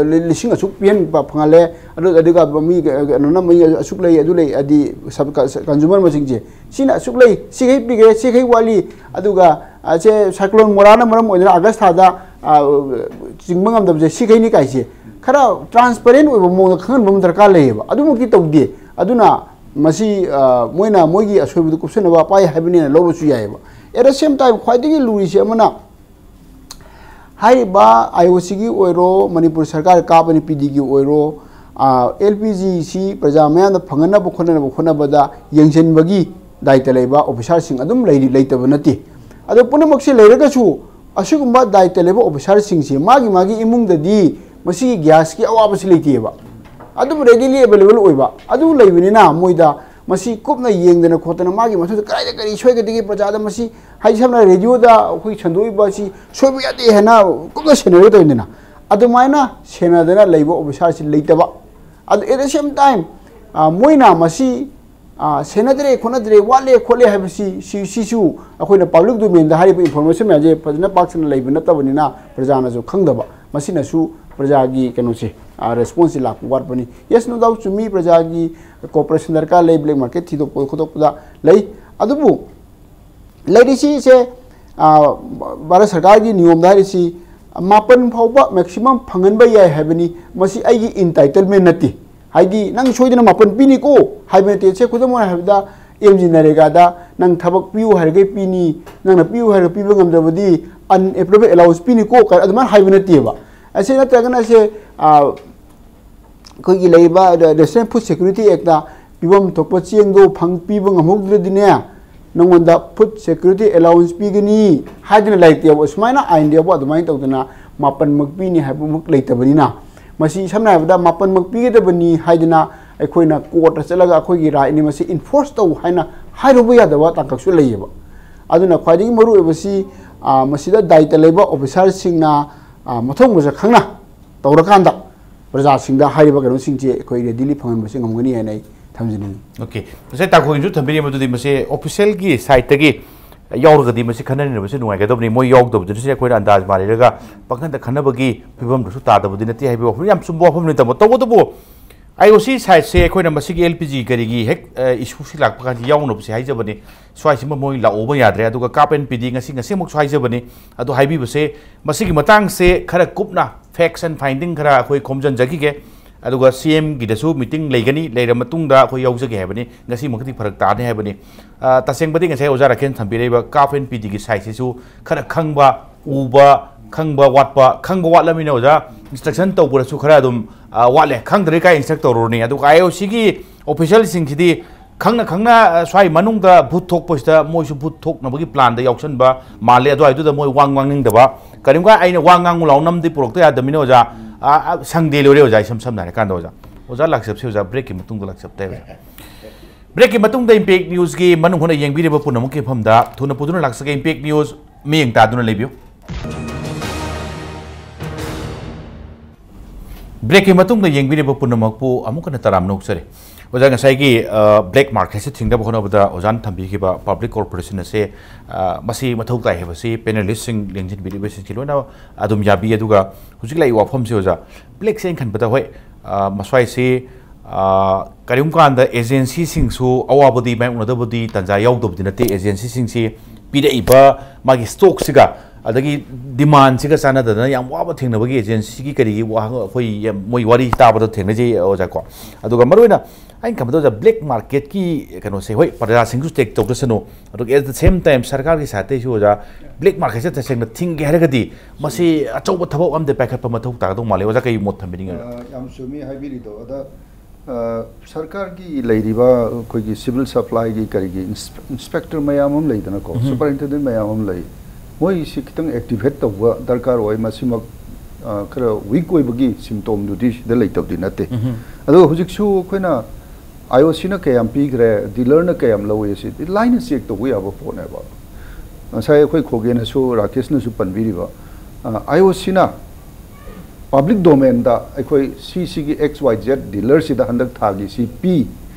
ꯂꯤꯁꯤꯡ ꯑꯁꯨꯛ ꯄꯤꯍꯟꯕ ꯐꯪꯍꯜꯂꯦ꯫ ꯑꯗꯨ ꯑꯗꯨꯒ ꯃꯤ ꯀꯩꯅꯣꯅ ꯃꯤ ꯑꯁꯨꯛ ꯂꯩ, ꯑꯗꯨ ꯂꯩ, ꯍꯥꯏꯗꯤ ꯀꯟꯖꯨꯃꯔ ꯃꯁꯤꯡꯁꯦ ꯁꯤꯅ ꯑꯁꯨꯛ ꯂꯩ, ꯁꯤꯈꯩ ꯄꯤꯈ꯭ꯔꯦ, ꯁꯤꯈꯩ ꯋꯥꯠꯂꯤ꯫ ꯑꯗꯨꯒ ꯁꯦ ꯁꯥꯏꯀ꯭ꯂꯣꯟ ꯃꯣꯔꯥꯅ ꯃꯔꯝ ꯑꯣꯏꯗꯨꯅ ꯑꯥꯒꯁ ꯊꯥꯗ ꯆꯤꯡꯕ ꯉꯝꯗꯕꯁꯦ ꯁꯤꯈꯩꯅꯤ ꯀꯥꯏꯁꯦ ꯈꯔ ꯇ꯭ꯔꯥꯟꯁꯄꯔꯦꯟ ꯑꯣꯏꯕ ꯃꯑꯣꯡꯗ ꯈꯪꯍꯟꯕ ꯑꯃ ꯗꯔꯀꯥꯔ ꯂꯩꯌꯦꯕ꯫ ꯑꯗꯨꯃꯛꯇꯤ ꯇꯧꯗꯦ꯫ ꯑꯗꯨꯅ ꯃꯁꯤ ꯃꯣꯏꯅ ꯃꯣꯏꯒꯤ ꯑꯁꯣꯏꯕꯗꯨ ꯀꯨꯞꯁꯟꯅꯕ ꯄꯥꯏ ꯍꯥꯏꯕꯅꯦꯅ ꯂꯧꯔꯁꯨ ꯌꯥꯏꯑꯕ꯫ At the same time, ꯈ꯭ꯋꯥꯏꯗꯒꯤ ꯂꯨꯔꯤꯁꯦ ꯑꯃꯅ, ꯍꯥꯏꯔꯤꯕ ꯑꯥꯏ ꯑꯣ ꯁꯤꯒꯤ ꯑꯣꯏꯔꯣ, ꯃꯅꯤꯄꯨꯔ ꯁꯔꯀꯥꯔ ꯀꯥꯞꯄꯅꯤ ꯄꯤ ꯗꯤꯒꯤ ꯑꯣꯏꯔꯣ, ꯑꯦꯜ ꯄꯤ ꯖꯤꯁꯤ ꯄ꯭ꯔꯖꯥ ꯃꯌꯥꯝꯗ ꯐꯪꯍꯟꯅꯕ ꯈꯣꯠꯅꯅꯕ ꯍꯣꯠꯅꯕꯗ ꯌꯦꯡꯁꯤꯟꯕꯒꯤ ꯗꯥꯏꯇ ꯂꯩꯕ ꯑꯣꯐꯤꯁꯥꯔꯁꯤꯡ ꯑꯗꯨꯝ ꯂꯩꯔꯤ, ꯂꯩꯇꯕ ꯅꯠꯇꯦ꯫ ꯑꯗꯣ ꯄꯨꯝꯅꯃꯛꯁꯤ ꯂꯩꯔꯒꯁꯨ ꯑꯁꯤꯒꯨꯝꯕ ꯗꯥꯏꯇ ꯂꯩꯕ ꯑꯣꯐꯤꯁꯥꯔꯁꯤꯡꯁꯤ ꯃꯥꯒꯤ ꯃꯥꯒꯤ ꯏꯃꯨꯡꯗꯗꯤ ꯃꯁꯤꯒꯤ ꯒ꯭ꯌꯥꯁꯀꯤ ꯑꯋꯥꯕꯁꯤ ꯂꯩꯇꯦꯕ꯫ ꯑꯗꯨꯝ readily available ꯑꯣꯏꯕ ꯑꯗꯨ ꯂꯩꯕꯅꯤꯅ ꯃꯣꯏꯗ ꯃꯁꯤ ꯀꯨꯞꯅ ꯌꯦꯡꯗꯅ ꯈꯣꯠꯇꯅ ꯃꯥꯒꯤ ꯃꯊꯛꯇ ꯀꯗꯥꯏꯗ ꯀꯔꯤ ꯁꯣꯏꯒꯗꯒꯦ ꯄ꯭ꯔꯖꯥꯗ ꯃꯁꯤ, ꯍꯥꯏꯗꯤ ꯁꯝꯅ ꯔꯦꯗꯤꯑꯣꯗ ꯑꯩꯈꯣꯏ ꯁꯟꯗꯣꯛꯏꯕ ꯑꯁꯤ ꯁꯣꯏꯕ ꯌꯥꯗꯦ ꯍꯥꯏꯅ ꯀꯨꯞꯅ ꯁꯦꯟꯅꯔꯣꯏꯗꯧꯅꯤꯅ ꯑꯗꯨꯃꯥꯏꯅ ꯁꯦꯟꯅꯗꯅ ꯂꯩꯕ ꯑꯣꯐꯤꯁꯥꯔꯁꯤ ꯂꯩꯇꯕ꯫ ꯑꯗꯨ at the same time, ꯃꯣꯏꯅ ꯃꯁꯤ ꯁꯦꯟꯅꯗ꯭ꯔꯦ ꯈꯣꯠꯅꯗ꯭ꯔꯦ ꯋꯥꯠꯂꯦ ꯈꯣꯠꯂꯦ ꯍꯥꯏꯕꯁꯤ ꯁꯤ ꯁꯤꯁꯨ ꯑꯩꯈꯣꯏꯅ ꯄꯕ꯭ꯂꯤꯛ ꯗꯣꯃꯦꯟꯗ ꯍꯥꯏꯔꯤꯕ ꯏꯟꯐꯣꯔꯃꯦꯁꯟ ꯃꯌꯥꯝꯁꯦ ꯐꯖꯅ ꯄꯥꯛ ꯁꯟꯅ ꯂꯩꯕ ꯅꯠꯇꯕꯅꯤꯅ ꯄ꯭ꯔꯖꯥꯅꯁꯨ ꯈꯪꯗꯕ꯫ ꯃꯁꯤꯅꯁꯨ ꯄ꯭ꯔꯖꯥꯒꯤ ꯀꯩꯅꯣꯁꯦ, ꯔꯦꯁꯄꯣꯟꯁꯁꯦ ꯂꯥꯛꯄ ꯋꯥꯠꯄꯅꯤ꯫ Yes, no doubt, ꯆꯨꯝꯃꯤ, ꯄ꯭ꯔꯖꯥꯒꯤ ꯀꯣꯑꯣꯄꯔꯦꯁꯟ ꯗꯔꯀꯥꯔ ꯂꯩ, ꯕ꯭ꯂꯦꯛ ꯃꯥꯔꯀꯦꯠ ꯊꯤꯗꯣꯛꯄ ꯈꯣꯠꯇꯣꯛꯄꯗ ꯂꯩ꯫ ꯑꯗꯨꯕꯨ ꯂꯩꯔꯤꯁꯤꯁꯦ, ꯚꯥꯔꯠ ꯁꯔꯀꯥꯔꯒꯤ ꯅꯤꯌꯣꯝꯗ ꯍꯥꯏꯔꯤꯁꯤ ꯃꯥꯄꯟ ꯐꯥꯎꯕ ꯃꯦꯛꯁꯤꯃꯝ ꯐꯪꯍꯟꯕ ꯌꯥꯏ ꯍꯥꯏꯕꯅꯤ꯫ ꯃꯁꯤ ꯑꯩꯒꯤ ꯏꯟꯇꯥꯏꯇꯜꯃꯦꯟ ꯅꯠꯇꯦ꯫ ꯍꯥꯏꯗꯤ ꯅꯪ ꯁꯣꯏꯗꯅ ꯃꯥꯄꯟ ꯄꯤꯅꯤꯀꯣ ꯍꯥꯏꯕ ꯅꯠꯇꯦ꯫ ꯁꯦ ꯈꯨꯗꯝ ꯑꯣꯏꯅ ꯍꯥꯏꯔꯕꯗ, ꯑꯦꯝ ꯖꯤ ꯅꯔꯦꯒꯥꯗ ꯅꯪ ꯊꯕꯛ ꯄꯤꯌꯨ ꯍꯥꯏꯔꯒ ꯄꯤꯅꯤ, ꯅꯪꯅ ꯄꯤꯌꯨ ꯍꯥꯏꯔꯒ ꯄꯤꯕ ꯉꯝꯗ꯭ꯔꯕꯗꯤ unemployment allowance ꯄꯤꯅꯤꯀꯣ ꯀꯥꯏꯅ ꯑꯗꯨꯃꯥꯏꯅ ꯍꯥꯏꯕ ꯅꯠꯇꯦꯕ꯫ ꯑꯁꯤ ꯅꯠꯇ꯭ꯔꯒꯅ ꯁꯦ, ꯑꯩꯈꯣꯏꯒꯤ ꯂꯩꯔꯤꯕ National Food Security Actꯇ ꯄꯤꯐꯝ ꯊꯣꯛꯄ ꯆꯦꯡꯗꯣ ꯐꯪ-, ꯄꯤꯕ ꯉꯝꯍꯧꯗ꯭ꯔꯗꯤꯅꯦ, ꯅꯉꯣꯟꯗ food security allowance ꯄꯤꯒꯅꯤ ꯍꯥꯏꯗꯅ ꯂꯩꯇꯦꯕ꯫ ꯁꯨꯃꯥꯏꯅ ꯑꯥꯏꯟꯗ ꯌꯥꯎꯕ ꯑꯗꯨꯃꯥꯏꯅ ꯇꯧꯗꯅ ꯃꯥꯄꯟꯃꯛ ꯄꯤꯅꯤ ꯍꯥꯏꯕꯃꯛ ꯂꯩꯇꯕꯅꯤꯅ, ꯃꯁꯤ ꯁꯝꯅ ꯍꯥꯏꯔꯕꯗ ꯃꯥꯄꯟꯃꯛ ꯄꯤꯒꯗꯕꯅꯤ ꯍꯥꯏꯗꯅ ꯑꯩꯈꯣꯏꯅ ꯀꯣꯔꯠꯇ ꯆꯠꯂꯒ ꯑꯩꯈꯣꯏꯒꯤ ꯔꯥꯏꯠꯅꯤ ꯃꯁꯤ ꯏꯟꯐꯣꯔꯁ ꯇꯧ ꯍꯥꯏꯅ ꯍꯥꯏꯔꯨꯕ ꯌꯥꯗꯕ ꯇꯥꯡꯀꯛꯁꯨ ꯂꯩꯌꯦꯕ꯫ ꯑꯗꯨꯅ ꯈ꯭ꯋꯥꯏꯗꯒꯤ ꯃꯔꯨꯑꯣꯏꯕꯁꯤ, ꯑ, ꯃꯁꯤꯗ ꯗꯥꯏꯇ ꯂꯩꯕ ꯑꯣꯐꯤꯁꯥꯔꯁꯤꯡꯅ, ꯑ, ꯃꯊꯧ ꯃꯁꯛ ꯈꯪꯅ ꯇꯧꯔꯀꯥꯟꯗ ꯄ꯭ꯔꯖꯥꯁꯤꯡꯗ ꯍꯥꯏꯔꯤꯕ ꯀꯩꯅꯣꯁꯤꯡꯁꯦ ꯑꯩꯈꯣꯏ ꯔꯦꯗꯤꯂꯤ ꯐꯪꯍꯟꯕꯁꯦ ꯉꯝꯒꯅꯤ ꯍꯥꯏꯅ ꯑꯩ ꯊꯝꯖꯅꯤꯡꯉꯤ꯫ ꯑꯣꯀꯦ, ꯉꯁꯥꯏ ꯇꯥꯈꯨꯜꯒꯤꯁꯨ ꯊꯝꯕꯤꯔꯤ, ꯃꯗꯨꯗꯤ ꯃꯁꯤ ꯑꯣꯐꯤꯁꯤꯌꯦꯜꯒꯤ ꯁꯥꯏꯠꯇꯒꯤ ꯌꯥꯎꯔꯒꯗꯤ ꯃꯁꯤ ꯈꯟꯅꯔꯤꯕꯁꯤ ꯅꯨꯡꯉꯥꯏꯒꯗꯕꯅꯤ꯫ ꯃꯣꯏ ꯌꯥꯎꯗꯕꯗꯨꯅꯁꯨ ꯑꯩꯈꯣꯏꯅ ꯑꯟꯗꯥꯖ ꯃꯥꯜꯂꯤꯔꯒ ꯄꯪꯈꯟꯗ ꯈꯟꯅꯕꯒꯤ ꯐꯤꯕꯝꯗꯨꯁꯨ ꯇꯥꯗꯕꯗꯤ ꯅꯠꯇꯦ ꯍꯥꯏꯕ ꯋꯥꯐꯝ ꯌꯥꯝ ꯆꯨꯝꯕ ꯋꯥꯐꯝꯅꯤ, ꯇꯥꯃꯣ꯫ ꯇꯧꯕꯇꯕꯨ ꯑꯥꯏ ꯑꯣ ꯁꯤ ꯁꯥꯏꯠꯁꯦ ꯑꯩꯈꯣꯏꯅ ꯃꯁꯤꯒꯤ ꯑꯦꯜ ꯄꯤ ꯖꯤ ꯀꯔꯤꯒꯤ ꯍꯦꯛ ꯏꯁꯨꯁꯤ ꯂꯥꯛꯄ ꯀꯥꯟꯁꯤ ꯌꯥꯎꯅꯕꯁꯦ ꯍꯥꯏꯖꯕꯅꯤ꯫ ꯁ꯭ꯋꯥꯏꯁꯤꯃ ꯃꯣꯏ ꯂꯥꯛꯎꯕ ꯌꯥꯗ꯭ꯔꯦ꯫ ꯑꯗꯨꯒ ꯀꯥꯞ ꯑꯦꯟ ꯄꯤ ꯗꯤ ꯉꯁꯤ ꯉꯁꯤꯃꯛꯁꯨ ꯍꯥꯏꯖꯕꯅꯤ꯫ ꯑꯗꯨ ꯍꯥꯏꯕꯤꯕꯁꯦ, ꯃꯁꯤꯒꯤ ꯃꯇꯥꯡꯁꯦ ꯈꯔ ꯀꯨꯞꯅ ꯐꯦꯛꯁ ꯑꯦꯟ ꯐꯥꯏꯟꯗꯤꯡ ꯈꯔ ꯑꯩꯈꯣꯏ ꯈꯣꯝꯖꯤꯟꯖꯈꯤꯒꯦ꯫ ꯑꯗꯨꯒ ꯁꯤ ꯑꯦꯝꯒꯤꯗꯁꯨ ꯃꯤꯇꯤꯡ ꯂꯩꯒꯅꯤ, ꯂꯩꯔ ꯃꯇꯨꯡꯗ ꯑꯩꯈꯣꯏ ꯌꯥꯎꯖꯒꯦ ꯍꯥꯏꯕꯅꯤ꯫ ꯉꯁꯤꯃꯛꯇꯤ ꯐꯔꯛ ꯇꯥꯅꯤ ꯍꯥꯏꯕꯅꯤ꯫ ꯑ, ꯇꯁꯦꯡꯕꯗꯤ ꯉꯁꯥꯏ ꯑꯣꯖꯥ ꯔꯥꯀꯦꯟ ꯊꯝꯕꯤꯔꯛꯏꯕ ꯀꯥꯞ ꯑꯦꯟ ꯄꯤ ꯗꯤꯒꯤ ꯁꯥꯏꯠꯁꯤꯁꯨ ꯈꯔ ꯈꯪꯕ, ꯎꯕ, ꯈꯪꯕ ꯋꯥꯠꯄ, ꯈꯪꯕ ꯋꯥꯠꯂꯃꯤꯅ ꯑꯣꯖꯥ, ꯏꯟꯁꯇ꯭ꯔꯛꯁꯟ ꯇꯧꯕꯗꯁꯨ ꯈꯔ ꯑꯗꯨꯝ, ꯑ, ꯋꯥꯠꯂꯦ꯫ ꯈꯪꯗ꯭ꯔꯦ ꯀꯥꯏ ꯏꯟꯁꯇ꯭ꯔꯛ ꯇꯧꯔꯨꯔꯅꯤ? ꯑꯗꯨꯒ ꯑꯥꯏ ꯑꯣ ꯁꯤꯒꯤ ꯑꯣꯐꯤꯁꯤꯌꯦꯜꯁꯤꯡꯁꯤꯗꯤ ꯈꯪꯅ ꯈꯪꯅ, ꯑ, ꯁ꯭ꯋꯥꯏ ꯃꯅꯨꯡꯗ ꯚꯨꯠ ꯊꯣꯛꯄꯁꯤꯗ ꯃꯣꯏꯁꯨ ꯚꯨꯠ ꯊꯣꯛꯅꯕꯒꯤ ꯄ꯭ꯂꯥꯟꯗ ꯌꯥꯎꯁꯟꯕ ꯃꯥꯜꯂꯦ꯫ ꯑꯗꯨꯋꯥꯏꯗꯨꯗ ꯃꯣꯏ ꯋꯥ ꯉꯥꯡꯅꯤꯡꯗꯕ, ꯀꯔꯤꯒꯨꯝꯕ ꯑꯩꯅ ꯋꯥ ꯉꯥꯡꯉꯨ ꯂꯥꯎ ꯅꯝꯗꯤ ꯄꯨꯔꯛꯇ ꯌꯥꯗꯕꯅꯤꯅ ꯑꯣꯖꯥ, ꯑ, ꯑ, ꯁꯪꯗꯦ ꯂꯣꯏꯔꯦ ꯑꯣꯖꯥ, ꯏꯁꯝ ꯁꯝꯅ ꯍꯥꯏꯔꯀꯥꯟꯗ ꯑꯣꯖꯥ꯫ ꯑꯣꯖꯥ ꯂꯥꯛꯆꯕꯁꯤ ꯑꯣꯖꯥ, ꯕ꯭ꯔꯦꯛꯀꯤ ꯃꯇꯨꯡꯗ ꯂꯥꯛꯆꯕ ꯇꯥꯏ ꯑꯣꯖꯥ꯫ ꯕ꯭ꯔꯦꯛꯀꯤ ꯃꯇꯨꯡꯗ ꯏꯝꯄꯦꯛ ꯅ꯭ꯌꯨꯁꯀꯤ ꯃꯅꯨꯡ ꯍꯨꯠꯅ ꯌꯦꯡꯕꯤꯔꯤꯕ ꯄꯨꯝꯅꯃꯛꯀꯤ ꯃꯐꯝꯗ ꯊꯨꯅ ꯄꯨꯗꯨꯅ ꯂꯥꯛꯆꯒꯦ꯫ ꯏꯝꯄꯦꯛ ꯅ꯭ꯌꯨꯁ ꯃꯤꯠꯌꯦꯡ ꯇꯥꯗꯨꯅ ꯂꯩꯕꯤꯌꯨ꯫ ꯕ꯭ꯔꯦꯛꯀꯤ ꯃꯇꯨꯡꯗ ꯌꯦꯡꯕꯤꯔꯤꯕ ꯄꯨꯝꯅꯃꯛꯄꯨ ꯑꯃꯨꯛ ꯍꯟꯅ ꯇꯔꯥꯝꯅ ꯑꯣꯛꯆꯔꯤ꯫ ꯑꯣꯖꯥ, ꯉꯁꯥꯏꯒꯤ, ꯑ, ꯕ꯭ꯂꯦꯛ ꯃꯥꯔꯀꯦꯠꯁꯦ ꯊꯤꯡꯅꯕ ꯍꯣꯠꯅꯕꯗ ꯑꯣꯖꯥꯅ ꯊꯝꯕꯤꯈꯤꯕ ꯄꯕ꯭ꯂꯤꯛ ꯀꯣꯔꯄꯣꯔꯦꯁꯟ ꯑꯁꯦ, ꯑ, ꯃꯁꯤ ꯃꯊꯧ ꯇꯥꯏ ꯍꯥꯏꯕꯁꯤ ꯄꯦꯅꯦꯂꯤꯁꯁꯤꯡ, ꯂꯦꯡꯁꯤꯟꯕꯤꯔꯤꯕꯁꯤꯡꯁꯤ ꯂꯣꯏꯅ ꯑꯗꯨꯝ ꯌꯥꯕꯤ꯫ ꯑꯗꯨꯒ ꯍꯧꯖꯤꯛ ꯂꯥꯛꯏꯕ ꯋꯥꯐꯝꯁꯤ ꯑꯣꯖꯥ, ꯕ꯭ꯂꯦꯛꯁꯦ ꯑꯩꯅ ꯈꯟꯕꯗ ꯍꯣꯏ, ꯑ, ꯃꯁ꯭ꯋꯥꯏꯁꯤ, ꯑ, ꯀꯔꯤꯒꯨꯝꯕ ꯀꯥꯟꯗ ꯑꯦꯖꯦꯟꯁꯤꯁꯤꯡꯁꯨ ꯑꯋꯥꯕꯗꯤ ꯃꯥꯌꯣꯛꯅꯗꯕꯗꯤ ꯇꯥꯟꯖꯥ ꯌꯥꯎꯗꯕꯗꯤ ꯅꯠꯇꯦ꯫ ꯑꯦꯖꯦꯟꯁꯤꯁꯤꯡꯁꯤ ꯄꯤꯔꯛꯏꯕ ꯃꯥꯒꯤ ꯁ꯭ꯇꯣꯛꯁꯤꯒ ꯑꯗꯒꯤ ꯗꯤꯃꯥꯟꯁꯤꯒ ꯆꯥꯟꯅꯗꯗꯅ ꯌꯥꯝ ꯋꯥꯕ ꯊꯦꯡꯅꯕꯒꯤ ꯑꯦꯖꯦꯟꯁꯤꯒꯤ ꯀꯔꯤꯒꯤ ꯋꯥꯍꯪ ꯑꯩꯈꯣꯏ ꯌꯥꯝ, ꯃꯣꯏ ꯋꯥꯔꯤ ꯇꯥꯕꯗ ꯊꯦꯡꯅꯖꯩ ꯑꯣꯖꯥꯀꯣ꯫ ꯑꯗꯨꯒ ꯃꯔꯨꯑꯣꯏꯅ ꯑꯩꯅ ꯈꯟꯕꯗ ꯑꯣꯖꯥ, ꯕ꯭ꯂꯦꯛ ꯃꯥꯔꯀꯦꯠꯀꯤ ꯀꯩꯅꯣꯁꯦ, ꯍꯣꯏ, ꯄ꯭ꯔꯖꯥꯁꯤꯡꯁꯨ ꯇꯦꯛ ꯇꯧꯗꯁꯅꯨ, ꯑꯗꯨꯒ at the same time ꯁꯔꯀꯥꯔꯒꯤ ꯁꯥꯏꯠꯇꯩꯁꯨ ꯑꯣꯖꯥ, ꯕ꯭ꯂꯦꯛ ꯃꯥꯔꯀꯦꯠꯁꯦ ꯇꯁꯦꯡꯅ ꯊꯤꯡꯒꯦ ꯍꯥꯏꯔꯒꯗꯤ ꯃꯁꯤ ꯑꯆꯧꯕ ꯊꯕꯛ ꯑꯃꯗꯤ ꯄꯥꯏꯈꯠꯄ ꯃꯊꯧ ꯇꯥꯒꯗꯧ ꯃꯥꯜꯂꯦ꯫ ꯑꯣꯖꯥ, ꯀꯩ ꯃꯣꯠ ꯊꯝꯕꯤꯅꯤꯡꯉꯤꯅꯣ? ꯑ, ꯌꯥꯝ ꯆꯨꯝꯃꯤ ꯍꯥꯏꯕꯤꯔꯤꯗꯣ꯫ ꯑꯗ, ꯑ, ꯁꯔꯀꯥꯔꯒꯤ ꯂꯩꯔꯤꯕ ꯑꯩꯈꯣꯏꯒꯤ ꯁꯤꯚꯤꯜ ꯁꯄ꯭ꯂꯥꯏꯒꯤ ꯀꯔꯤꯒꯤ ꯏꯟꯁ-, ꯏꯟꯁꯄꯦꯛꯇꯔ ꯃꯌꯥꯝ ꯑꯃ ꯂꯩꯗꯅꯀꯣ, ꯎꯝ꯫ ꯁꯨꯄꯔ ꯏꯟꯇꯦꯟꯗꯦꯟ ꯃꯌꯥꯝ ꯑꯃ ꯂꯩ꯫ ꯃꯣꯏꯁꯤ ꯈꯤꯇꯪ ꯑꯦꯛꯇꯤꯚꯦꯠ ꯇꯧꯕ ꯗꯔꯀꯥꯔ ꯑꯣꯏ꯫ ꯃꯁꯤꯃꯛ, ꯑ, ꯈꯔ ꯋꯤꯛ ꯑꯣꯏꯕꯒꯤ ꯁꯤꯝꯇꯣꯝꯗꯨꯗꯤ ꯁꯤꯗ ꯂꯩꯇꯕꯗꯤ ꯅꯠꯇꯦ꯫ ꯎꯝ꯫ ꯑꯗꯨꯒ ꯍꯧꯖꯤꯛꯁꯨ ꯑꯩꯈꯣꯏꯅ ꯑꯥꯏ ꯑꯣ ꯁꯤꯅ ꯀꯌꯥꯝ ꯄꯤꯈ꯭ꯔꯦ, ꯗꯤꯂꯔꯅ ꯀꯌꯥꯝ ꯂꯧꯏ, ꯁꯤꯗꯤ ꯂꯥꯏꯅ ꯆꯦꯛ ꯇꯧꯕ ꯌꯥꯕ ꯄꯣꯠꯅꯦꯕ꯫ ꯉꯁꯥꯏ ꯑꯩꯈꯣꯏ ꯈꯣꯒꯦꯅꯁꯨ, ꯔꯥꯀꯦꯁꯅꯁꯨ ꯄꯟꯕꯤꯔꯤꯕ, ꯑ, ꯑꯥꯏ ꯑꯣ ꯁꯤꯅ ꯄꯕ꯭ꯂꯤꯛ ꯗꯣꯃꯦꯟꯗ ꯑꯩꯈꯣꯏ ꯁꯤ ꯁꯤꯒꯤ ꯑꯦꯛꯁ ꯋꯥꯏ ꯖꯦꯠ ꯗꯤꯂꯔꯁꯤꯗ ꯍꯟꯗꯛ ꯊꯥꯒꯤ ꯁꯤ ꯄꯤ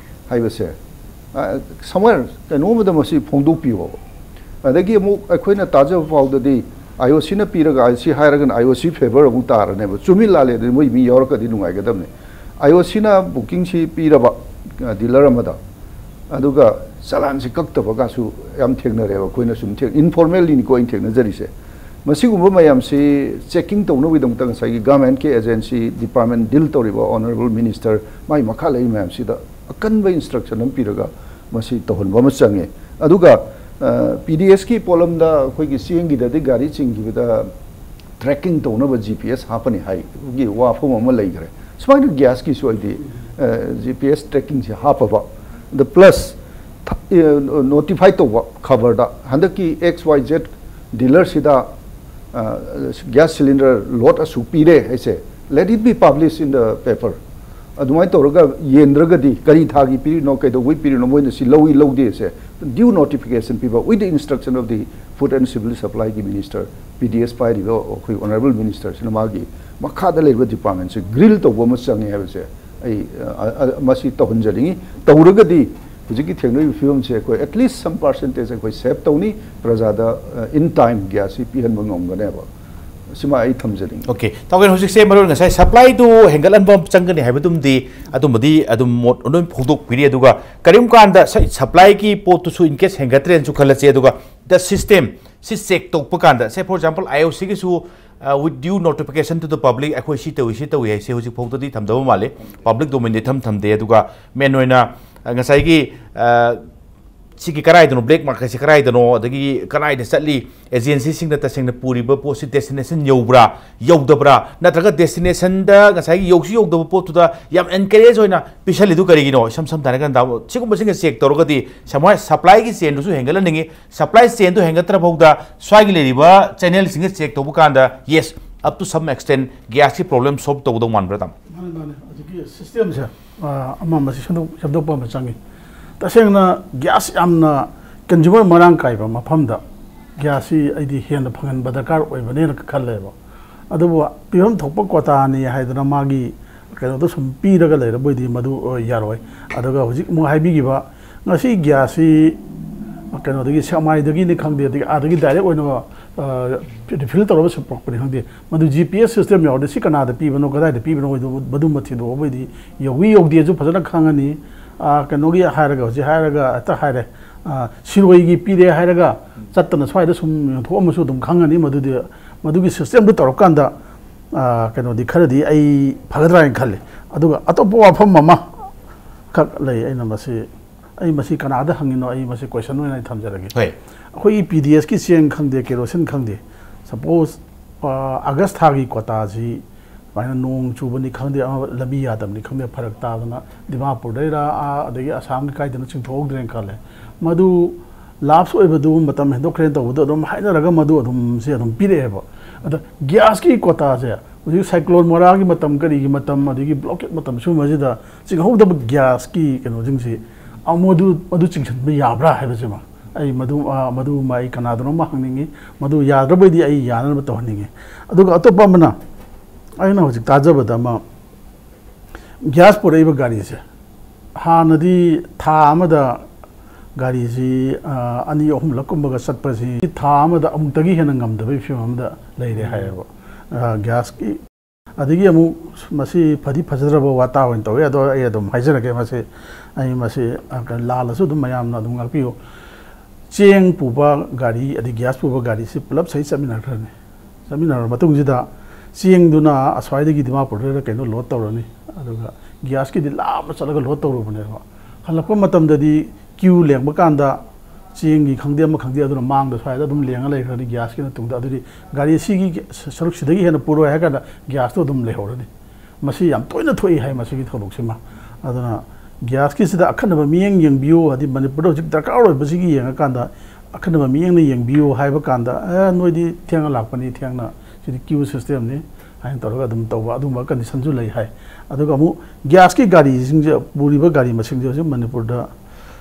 ꯍꯥꯏꯕꯁꯦ, ꯁꯝꯋꯦꯌꯔ ꯀꯩꯅꯣꯝꯃꯗ ꯃꯁꯤ ꯐꯣꯡꯗꯣꯛꯄꯤꯌꯣꯕ꯫ ꯑꯗꯒꯤ ꯑꯃꯨꯛ ꯑꯩꯈꯣꯏꯅ ꯇꯥꯖꯕ ꯄꯥꯎꯗꯗꯤ ꯑꯥꯏ ꯑꯣ ꯁꯤꯅ ꯄꯤꯔꯒ, ꯁꯤ ꯍꯥꯏꯔꯒꯅ ꯑꯥꯏ ꯑꯣ ꯁꯤ ꯐꯦꯚꯔ ꯑꯃꯨꯛ ꯇꯥꯔꯅꯦꯕ꯫ ꯆꯨꯝꯃꯤ ꯂꯥꯜꯂꯤ ꯑꯗꯨꯗꯤ ꯃꯣꯏ ꯃꯤ ꯌꯥꯎꯔꯛꯀꯗꯤ ꯅꯨꯡꯉꯥꯏꯒꯗꯕꯅꯤ꯫ ꯑꯥꯏ ꯑꯣ ꯁꯤꯅ ꯕꯨꯀꯤꯡꯁꯤ ꯄꯤꯔꯕ ꯗꯤꯂꯔ ꯑꯃꯗ, ꯑꯗꯨꯒ ꯆꯂꯥꯟꯁꯤ ꯀꯛꯇꯕꯒꯁꯨ ꯌꯥꯝ ꯊꯦꯡꯅꯔꯦꯕ꯫ ꯑꯩꯈꯣꯏꯅ ꯁꯨꯝ ꯊꯦꯡ ꯏꯟꯐꯣꯔꯃꯦꯜꯂꯤꯅꯤꯀꯣ ꯑꯩꯅ ꯊꯦꯡꯅꯖꯔꯤꯁꯦ꯫ ꯃꯁꯤꯒꯨꯝꯕ ꯃꯌꯥꯝꯁꯤ ꯆꯦꯛꯀꯤꯡ ꯇꯧꯅꯕꯒꯤꯗꯃꯛꯇ ꯉꯁꯥꯏꯒꯤ ꯒꯚꯔꯟꯃꯦꯟꯠꯀꯤ ꯑꯦꯖꯦꯟꯁꯤ ꯗꯤꯄꯥꯔꯠꯃꯦꯟꯠ ꯗꯤꯜ ꯇꯧꯔꯤꯕ ꯑꯣꯅꯔꯦꯕꯜ ꯃꯤꯅꯤꯁꯇꯔ, ꯃꯥꯒꯤ ꯃꯈꯥ ꯂꯩꯔꯤ ꯃꯌꯥꯝꯁꯤꯗ ꯑꯀꯟꯕ ꯏꯟꯁꯇ꯭ꯔꯛꯁꯟ ꯑꯃ ꯄꯤꯔꯒ ꯃꯁꯤ ꯇꯧꯍꯟꯕ ꯑꯃ ꯆꯪꯉꯦ꯫ ꯑꯗꯨꯒ ꯄꯤ ꯗꯤ ꯑꯦꯁꯀꯤ ꯄꯣꯠꯂꯝꯗ ꯑꯩꯈꯣꯏꯒꯤ ꯆꯦꯡꯒꯤꯗꯗꯤ ꯒꯥꯔꯤ ꯆꯤꯡꯈꯤꯕꯗ ꯇ꯭ꯔꯦꯀꯤꯡ ꯇꯧꯅꯕ ꯖꯤ ꯄꯤ ꯑꯦꯁ ꯍꯥꯞꯄꯅꯤ ꯍꯥꯏꯕꯒꯤ ꯋꯥꯐꯝ ꯑꯃ ꯂꯩꯈ꯭ꯔꯦ꯫ ꯁꯨꯃꯥꯏꯅ ꯒ꯭ꯌꯥꯁꯀꯤꯁꯨ ꯑꯩꯗꯤ ꯖꯤ ꯄꯤ ꯑꯦꯁ ꯇ꯭ꯔꯦꯀꯤꯡꯁꯦ ꯍꯥꯞꯄꯕ, ꯑꯗ ꯄ꯭ꯂꯁ ꯅꯣꯇꯤꯐꯥꯏ ꯇꯧꯕ ꯈꯕꯔꯗ ꯍꯟꯗꯛꯀꯤ ꯑꯦꯛꯁ ꯋꯥꯏ ꯖꯦꯠ ꯗꯤꯂꯔꯁꯤꯗ ꯒ꯭ꯌꯥꯁ ꯁꯤꯂꯤꯟꯗꯔ ꯂꯣꯠ ꯑꯁꯨꯛ ꯄꯤꯔꯦ ꯍꯥꯏꯁꯦ, let it be published in the paper꯫ ꯑꯗꯨꯃꯥꯏꯅ ꯇꯧꯔꯒ ꯌꯦꯟꯗ꯭ꯔꯒꯗꯤ ꯀꯔꯤ ꯊꯥꯒꯤ ꯄꯤꯔꯤꯅꯣ, ꯀꯩꯗꯧꯕꯩ ꯄꯤꯔꯤꯅꯣ, ꯃꯣꯏꯅ ꯁꯤ ꯂꯧꯏ ꯂꯧꯗꯦꯁꯦ due notification ꯄꯤꯕ, with the instruction of the Food and Civil Supplyꯒꯤ ꯃꯤꯅꯤꯁꯇꯔ, ꯄꯤ ꯗꯤ ꯑꯦꯁ ꯄꯥꯏꯔꯤꯕ ꯑꯩꯈꯣꯏ ꯑꯣꯅꯔꯦꯕꯜ ꯃꯤꯅꯤꯁꯇꯔꯁꯤꯅ ꯃꯥꯒꯤ ꯃꯈꯥꯗ ꯂꯩꯔꯤꯕ ꯗꯤꯄꯥꯔꯠꯃꯦꯟꯁꯦ ꯒ꯭ꯔꯤꯜ ꯇꯧꯕ ꯑꯃ ꯆꯪꯉꯦ ꯍꯥꯏꯕꯁꯦ ꯑꯩ, ꯑ, ꯑ, ꯃꯁꯤ ꯇꯧꯍꯟꯖꯅꯤꯡꯉꯤ꯫ ꯇꯧꯔꯒꯗꯤ ꯍꯧꯖꯤꯛꯀꯤ ꯊꯦꯡꯅꯔꯤꯕ ꯐꯤꯕꯝꯁꯦ ꯑꯩꯈꯣꯏ at least some percentage ꯑꯩꯈꯣꯏ ꯁꯦꯚ ꯇꯧꯅꯤ, ꯄ꯭ꯔꯖꯥꯗ, ꯑ, in time ꯒ꯭ꯌꯥꯁꯁꯤ ꯄꯤꯍꯟꯕ ꯉꯝꯒꯅꯦꯕ꯫ ꯁꯤꯃ ꯑꯩ ꯊꯝꯖꯅꯤꯡꯉꯤ꯫ ꯑꯣꯀꯦ, ꯇꯥꯎꯒꯦꯟ, ꯍꯧꯖꯤꯛꯁꯦ ꯃꯔꯨ ꯑꯣꯏꯅ ꯉꯁꯥꯏ ꯁꯄ꯭ꯂꯥꯏꯗꯨ ꯍꯦꯟꯒꯠꯍꯟꯕ ꯑꯃ ꯆꯪꯒꯅꯤ ꯍꯥꯏꯕꯗꯨꯃꯗꯤ ꯑꯗꯨꯝꯕꯗꯤ ꯑꯗꯨꯝ ꯃꯣꯠ ꯂꯣꯏ ꯐꯣꯡꯗꯣꯛꯄꯤꯔꯤ꯫ ꯑꯗꯨꯒ ꯀꯔꯤꯒꯨꯝꯕ ꯀꯥꯟꯗ ꯁ-, ꯁꯄ꯭ꯂꯥꯏꯒꯤ ꯄꯣꯠꯇꯨꯁꯨ in case ꯍꯦꯟꯒꯠꯇ꯭ꯔꯦꯅꯁꯨ ꯈꯜꯂꯁꯦ, ꯑꯗꯨꯒ the system ꯁꯤ ꯆꯦꯛ ꯇꯧꯕ ꯀꯥꯟꯗ, say for example, I O ꯁꯤꯒꯤꯁꯨ, uh, with due notification to the public ꯑꯩꯈꯣꯏ ꯁꯤ ꯇꯧꯏ, ꯁꯤ ꯇꯧꯏ ꯍꯥꯏꯁꯦ ꯍꯧꯖꯤꯛ ꯐꯥꯎꯗꯗꯤ ꯊꯝꯗꯕ ꯃꯥꯜꯂꯤ꯫ ꯄꯕ꯭ꯂꯤꯛ ꯗꯣꯃꯦꯟꯗꯤ ꯊꯝ ꯊꯝꯗꯦ꯫ ꯑꯗꯨꯒ ꯃꯦꯟ ꯑꯣꯏꯅ, ꯑ, ꯉꯁꯥꯏꯒꯤ, ꯑ, ꯁꯤꯒꯤ ꯀꯔꯥꯏꯗꯅꯣ, ꯕ꯭ꯂꯦꯛ ꯃꯥꯔꯀꯦꯠꯁꯤ ꯀꯔꯥꯏꯗꯅꯣ, ꯑꯗꯒꯤ ꯀꯔꯥꯏꯗ ꯆꯠꯂꯤ, ꯑꯦꯖꯦꯟꯁꯤꯁꯤꯡꯅ ꯇꯁꯦꯡꯅ ꯄꯨꯔꯤꯕ ꯄꯣꯠꯁꯤ ꯗꯦꯁꯇꯤꯅꯦꯁꯟ ꯌꯧꯕ꯭ꯔꯥ, ꯌꯧꯗꯕ꯭ꯔꯥ, ꯅꯠꯇ꯭ꯔꯒ ꯗꯦꯁꯇꯤꯅꯦꯁꯟꯗ ꯉꯁꯥꯏꯒꯤ ꯌꯧꯁꯨ ꯌꯧꯗꯕ ꯄꯣꯠꯇꯨꯗ ꯌꯥꯝ ꯑꯦꯟꯀꯔꯦꯖ ꯑꯣꯏꯅ ꯄꯤꯁꯜꯂꯤꯗꯨ ꯀꯔꯤꯒꯤꯅꯣ? ꯏꯁꯝ ꯁꯝꯅ ꯍꯥꯏꯔꯀꯥꯟꯗ, ꯁꯤꯒꯨꯝꯕꯁꯤꯡꯒ ꯆꯦꯛ ꯇꯧꯔꯒꯗꯤ ꯁꯃꯥꯏ-, ꯁꯄ꯭ꯂꯥꯏꯒꯤ ꯆꯦꯟꯗꯨꯁꯨ ꯍꯦꯟꯒꯠꯍꯟꯅꯤꯡꯉꯤ꯫ ꯁꯄ꯭ꯂꯥꯏ ꯆꯦꯟꯗꯨ ꯍꯦꯟꯒꯠꯇ꯭ꯔ ꯐꯥꯎꯗ ꯁ꯭ꯋꯥꯏꯒꯤ ꯂꯩꯔꯤꯕ ꯆꯦꯅꯦꯜꯁꯤꯡꯒ ꯆꯦꯛ ꯇꯧꯕ ꯀꯥꯟꯗ, yes, up to some extent ꯒ꯭ꯌꯥꯁꯀꯤ ꯄ꯭ꯔꯣꯕ꯭ꯂꯦꯝ ꯁꯣꯜꯕ ꯇꯧꯒꯗꯧ ꯃꯥꯟꯕ꯭ꯔꯥ, ꯇꯥꯃꯣ? ꯃꯥꯅꯦ, ꯃꯥꯅꯦ꯫ ꯍꯧꯖꯤꯛꯀꯤ ꯁꯤꯁꯇꯦꯝꯁꯦ, ꯑ, ꯑꯃ ꯃꯁꯤ ꯁꯦꯝꯗꯣꯛ-, ꯁꯦꯝꯗꯣꯛꯄ ꯑꯃ ꯆꯪꯉꯤ꯫ ꯇꯁꯦꯡꯅ ꯒ꯭ꯌꯥꯁ ꯌꯥꯝꯅ ꯀꯟꯖꯨꯃꯔ ꯃꯔꯥꯡ ꯀꯥꯏꯕ ꯃꯐꯝꯗ ꯒ꯭ꯌꯥꯁꯁꯤ ꯑꯩꯗꯤ ꯍꯦꯟꯅ ꯐꯪꯍꯟꯕ ꯗꯔꯀꯥꯔ ꯑꯣꯏꯕꯅꯦꯅ ꯈꯜꯂꯦꯕ꯫ ꯑꯗꯨꯕꯨ ꯄꯤꯐꯝ ꯊꯣꯛꯄ ꯀ꯭ꯋꯥꯇꯥꯅꯤ ꯍꯥꯏꯗꯅ ꯃꯥꯒꯤ ꯀꯩꯅꯣꯗꯣ ꯁꯨꯝ ꯄꯤꯔꯒ ꯂꯩꯔꯕꯣꯏꯗꯤ ꯃꯗꯨ, ꯑ, ꯌꯥꯔꯣꯏ꯫ ꯑꯗꯨꯒ ꯍꯧꯖꯤꯛ ꯑꯃꯨꯛ ꯍꯥꯏꯕꯤꯈꯤꯕ, ꯉꯁꯤ ꯒ꯭ꯌꯥꯁꯁꯤ ꯀꯩꯅꯣꯗꯒꯤ, ꯁꯦꯛꯃꯥꯏꯗꯒꯤꯅꯤ ꯈꯪꯗꯦ, ꯑꯗꯒꯤ ꯑꯥꯗꯒꯤ ꯗꯥꯏꯔꯦꯛ ꯑꯣꯏꯅ, ꯑ, ꯔꯤꯐꯤꯜ ꯇꯧꯔꯒ ꯁꯨꯝ ꯄꯨꯔꯛꯄꯅꯤ ꯈꯪꯗꯦ, ꯃꯗꯨ ꯖꯤ ꯄꯤ ꯑꯦꯁ ꯁꯤꯁꯇꯦꯝ ꯌꯥꯎꯔꯗꯤ ꯁꯤ ꯀꯅꯥꯗ ꯄꯤꯕꯅꯣ, ꯀꯗꯥꯏꯗ ꯄꯤꯕꯅꯣ ꯍꯥꯏꯗꯨ ꯃꯗꯨꯃ ꯊꯤꯗꯣꯛꯑꯕꯣꯏꯗꯤ ꯌꯧꯏ ꯌꯧꯗꯦꯁꯨ ꯐꯖꯅ ꯈꯪꯉꯅꯤ꯫ ꯑ, ꯀꯩꯅꯣꯒꯤ ꯍꯥꯏꯔꯒ, ꯍꯧꯖꯤꯛ ꯍꯥꯏꯔꯒ ꯍꯦꯛꯇ ꯍꯥꯏꯔꯦ, ꯑ, ꯁꯤꯔꯣꯏꯒꯤ ꯄꯤꯔꯦ ꯍꯥꯏꯔꯒ ꯆꯠꯇꯅ ꯁ꯭ꯋꯥꯏꯗ ꯁꯨꯝ ꯌꯣꯟꯊꯣꯛꯑꯝꯃꯁꯨ ꯑꯗꯨꯝ ꯈꯪꯉꯅꯤ꯫ ꯃꯗꯨꯗꯤ, ꯃꯗꯨꯒꯤ ꯁꯤꯁꯇꯦꯝꯗꯨ ꯇꯧꯔꯀꯥꯟꯗ, ꯑ, ꯀꯩꯅꯣꯗꯤ ꯈꯔꯗꯤ ꯑꯩ ꯐꯒꯗ꯭ꯔꯥ ꯍꯥꯏꯅ ꯈꯜꯂꯤ꯫ ꯑꯗꯨꯒ ꯑꯇꯣꯞꯄ ꯋꯥꯐꯝ ꯑꯃ ꯈꯛ ꯂꯩ꯫ ꯑꯩꯅ ꯃꯁꯤ, ꯑꯩ ꯃꯁꯤ ꯀꯅꯥꯗ ꯍꯪꯉꯤꯅꯣ, ꯑꯩ ꯃꯁꯤ ꯀꯣꯏꯁꯟ ꯑꯣꯏꯅ ꯑꯩ ꯊꯝꯖꯔꯒꯦ꯫ ꯍꯣꯏ꯫ ꯑꯩꯈꯣꯏꯒꯤ ꯄꯤ ꯗꯤ ꯑꯦꯁꯀꯤ ꯆꯦꯡ ꯈꯪꯗꯦ, ꯀꯦꯔꯣꯁꯤꯟ ꯈꯪꯗꯦ, ꯁꯄꯣꯁ, ꯑ, ꯑꯥꯒꯁ ꯊꯥꯒꯤ ꯀ꯭ꯋꯥꯇꯥꯁꯤ ꯁꯨꯃꯥꯏꯅ ꯅꯣꯡ ꯆꯨꯕꯅꯤ ꯈꯪꯗꯦ, ꯑꯃ ꯂꯝꯕꯤ ꯌꯥꯗꯕꯅꯤ ꯈꯪꯗꯦ, ꯐꯔꯛ ꯇꯥꯗꯅ ꯗꯤꯃꯥꯄꯨꯔꯗꯩꯔ, ꯑꯥ, ꯑꯗꯒꯤ ꯑꯁꯥꯝꯒꯤ ꯀꯥꯏꯗꯅ ꯆꯤꯡꯊꯣꯛꯍꯧꯗ꯭ꯔꯦꯅ ꯈꯜꯂꯦ꯫ ꯃꯗꯨ ꯂꯥꯞꯁ ꯑꯣꯏꯕꯗꯨ, ꯃꯇꯝ ꯍꯦꯟꯗꯣꯛꯈ꯭ꯔꯦꯅ ꯇꯧꯕꯗꯣ ꯑꯗꯨꯝ ꯍꯥꯏꯅꯔꯒ ꯃꯗꯨ ꯑꯗꯨꯝ ꯁꯤ ꯑꯗꯨꯝ ꯄꯤꯔꯛꯑꯦꯕ꯫ ꯑꯗ ꯒ꯭ꯌꯥꯁꯀꯤ ꯀ꯭ꯋꯥꯇꯥꯁꯦ ꯍꯧꯖꯤꯛ ꯁꯥꯏꯀ꯭ꯂꯣꯟ ꯃꯣꯔꯥꯒꯤ ꯃꯇꯝ, ꯀꯔꯤꯒꯤ ꯃꯇꯝ, ꯑꯗꯒꯤ ꯕ꯭ꯂꯣꯀꯦꯠ ꯃꯇꯝ ꯁꯤꯒꯨꯝꯕꯁꯤꯗ ꯆꯤꯡꯍꯧꯗꯕ ꯒ꯭ꯌꯥꯁꯀꯤ ꯀꯩꯅꯣꯁꯤꯡꯁꯤ, ꯑ, ꯃꯗꯨ, ꯃꯗꯨ ꯆꯤꯡꯁꯤꯟꯕ ꯌꯥꯕ꯭ꯔꯥ ꯍꯥꯏꯕꯁꯤꯃ ꯑꯩ ꯃꯗꯨ, ꯑ, ꯃꯗꯨꯃ ꯑꯩ ꯀꯅꯥꯗꯅꯣꯃ ꯍꯪꯅꯤꯡꯉꯤ꯫ ꯃꯗꯨ ꯌꯥꯗ꯭ꯔꯕꯗꯤ ꯑꯩ ꯌꯥꯅꯅꯕ ꯇꯧꯍꯟꯅꯤꯡꯉꯤ꯫ ꯑꯗꯨꯒ ꯑꯇꯣꯞꯄ ꯑꯃꯅ, ꯑꯩꯅ ꯍꯧꯖꯤꯛ ꯇꯥꯖꯕꯗ ꯑꯃ, ꯒ꯭ꯌꯥꯁ ꯄꯨꯔꯛꯏꯕ ꯒꯥꯔꯤꯁꯦ ꯍꯥꯟꯅꯗꯤ ꯊꯥ ꯑꯃꯗ ꯒꯥꯔꯤꯁꯤ, ꯑ, ꯑꯅꯤ ꯑꯍꯨꯝꯂꯛ ꯀꯨꯝꯕꯒ ꯆꯠꯄꯁꯤ ꯊꯥ ꯑꯃꯗ ꯑꯃꯨꯛꯇꯒꯤ ꯍꯦꯟꯅ ꯉꯝꯗꯕꯒꯤ ꯐꯤꯕꯝ ꯑꯃꯗ ꯂꯩꯔꯦ ꯍꯥꯏꯌꯦꯕ, ꯑ, ꯒ꯭ꯌꯥꯁꯀꯤ꯫ ꯑꯗꯒꯤ ꯑꯃꯨꯛ ꯃꯁꯤ ꯐꯗꯤ ꯐꯖꯗ꯭ꯔꯕ ꯋꯥꯇꯥ ꯑꯣꯏꯅ ꯇꯧꯋꯤ, ꯑꯗꯣ ꯑꯩ ꯑꯗꯨꯝ ꯍꯥꯏꯖꯔꯒꯦ ꯃꯁꯤ, ꯑꯩ ꯃꯁꯤ, ꯑ, ꯂꯥꯜꯂꯁꯨ ꯑꯗꯨꯝ ꯃꯌꯥꯝꯅ ꯑꯗꯨꯝ ꯉꯥꯛꯄꯤꯌꯨ꯫ ꯆꯦꯡ ꯄꯨꯕ ꯒꯥꯔꯤ ꯑꯗꯩ ꯒ꯭ꯌꯥꯁ ꯄꯨꯕ ꯒꯥꯔꯤꯁꯤ ꯄꯨꯂꯞ ꯁꯍꯤ ꯆꯠꯃꯤꯟꯅꯈ꯭ꯔꯅꯤ꯫ ꯆꯠꯃꯤꯟꯅꯔꯕ ꯃꯇꯨꯡꯁꯤꯗ ꯆꯦꯡꯗꯨꯅ ꯑꯁ꯭ꯋꯥꯏꯗꯒꯤ ꯗꯤꯃꯥꯄꯨꯔꯗ ꯀꯩꯅꯣ ꯂꯣꯗ ꯇꯧꯔꯅꯤ, ꯑꯗꯨꯒ ꯒ꯭ꯌꯥꯁꯀꯤꯗꯤ ꯂꯥꯞꯅ ꯆꯠꯂꯒ ꯂꯣꯗ ꯇꯧꯔꯨꯕꯅꯦꯕ꯫ ꯍꯜꯂꯛꯄ ꯃꯇꯝꯗꯗꯤ ꯀ꯭ꯌꯨ ꯂꯦꯡꯕ ꯀꯥꯟꯗ ꯆꯦꯡꯒꯤ ꯈꯪꯗꯦ ꯑꯃ ꯈꯪꯗꯦ ꯑꯗꯨꯅ ꯃꯥꯡꯗ ꯁ꯭ꯋꯥꯏꯗ ꯑꯗꯨꯝ ꯂꯦꯡꯉ ꯂꯩꯈ꯭ꯔꯅꯤ ꯒ꯭ꯌꯥꯁꯀꯤꯅ ꯇꯨꯡꯗ꯫ ꯑꯗꯨꯗꯤ ꯒꯥꯔꯤ ꯑꯁꯤꯒꯤ ꯁꯔꯨꯛꯁꯤꯗꯒꯤ ꯍꯦꯟꯅ ꯄꯨꯔꯣꯏ ꯍꯥꯏ ꯀꯥꯟꯗ ꯒ꯭ꯌꯥꯁꯇꯣ ꯑꯗꯨꯝ ꯂꯩꯍꯧꯔꯅꯤ꯫ ꯃꯁꯤ ꯌꯥꯝ ꯇꯣꯏꯅ ꯊꯣꯛꯏ ꯍꯥꯏ ꯃꯁꯤꯒꯤ ꯊꯧꯗꯣꯛꯁꯤꯃ꯫ ꯑꯗꯨꯅ ꯒ꯭ꯌꯥꯁꯀꯤꯁꯤꯗ ꯑꯈꯟꯅꯕ ꯃꯤꯠꯌꯦꯡ ꯌꯦꯡꯕꯤꯌꯨ, ꯍꯥꯏꯗꯤ ꯃꯅꯤꯄꯨꯔꯗ ꯍꯧꯖꯤꯛ ꯗꯔꯀꯥꯔ ꯑꯣꯏꯕꯁꯤꯒꯤ ꯌꯦꯡꯉꯀꯥꯟꯗ ꯑꯈꯟꯅꯕ ꯃꯤꯠꯌꯦꯡꯅ ꯌꯦꯡꯕꯤꯌꯨ ꯍꯥꯏꯕ ꯀꯥꯟꯗ, "ꯑꯦ, ꯅꯣꯏꯗꯤ ꯊꯦꯡꯅ ꯂꯥꯛꯄꯅꯤ, ꯊꯦꯡꯅ, ꯁꯤꯗꯤ ꯀ꯭ꯌꯨ ꯁꯤꯁꯇꯦꯝꯅꯤ" ꯍꯥꯏꯅ ꯇꯧꯔꯒ ꯑꯗꯨꯝ ꯇꯧꯕ ꯑꯗꯨꯒꯨꯝꯕ ꯀꯟꯗꯤꯁꯟꯁꯨ ꯂꯩ ꯍꯥꯏ꯫ ꯑꯗꯨꯒ ꯑꯃꯨꯛ ꯒ꯭ꯌꯥꯁꯀꯤ ꯒꯥꯔꯤꯁꯤꯡꯁꯦ, ꯄꯨꯔꯤꯕ ꯒꯥꯔꯤ ꯃꯁꯤꯡꯁꯦ ꯍꯧꯖꯤꯛ ꯃꯅꯤꯄꯨꯔꯗ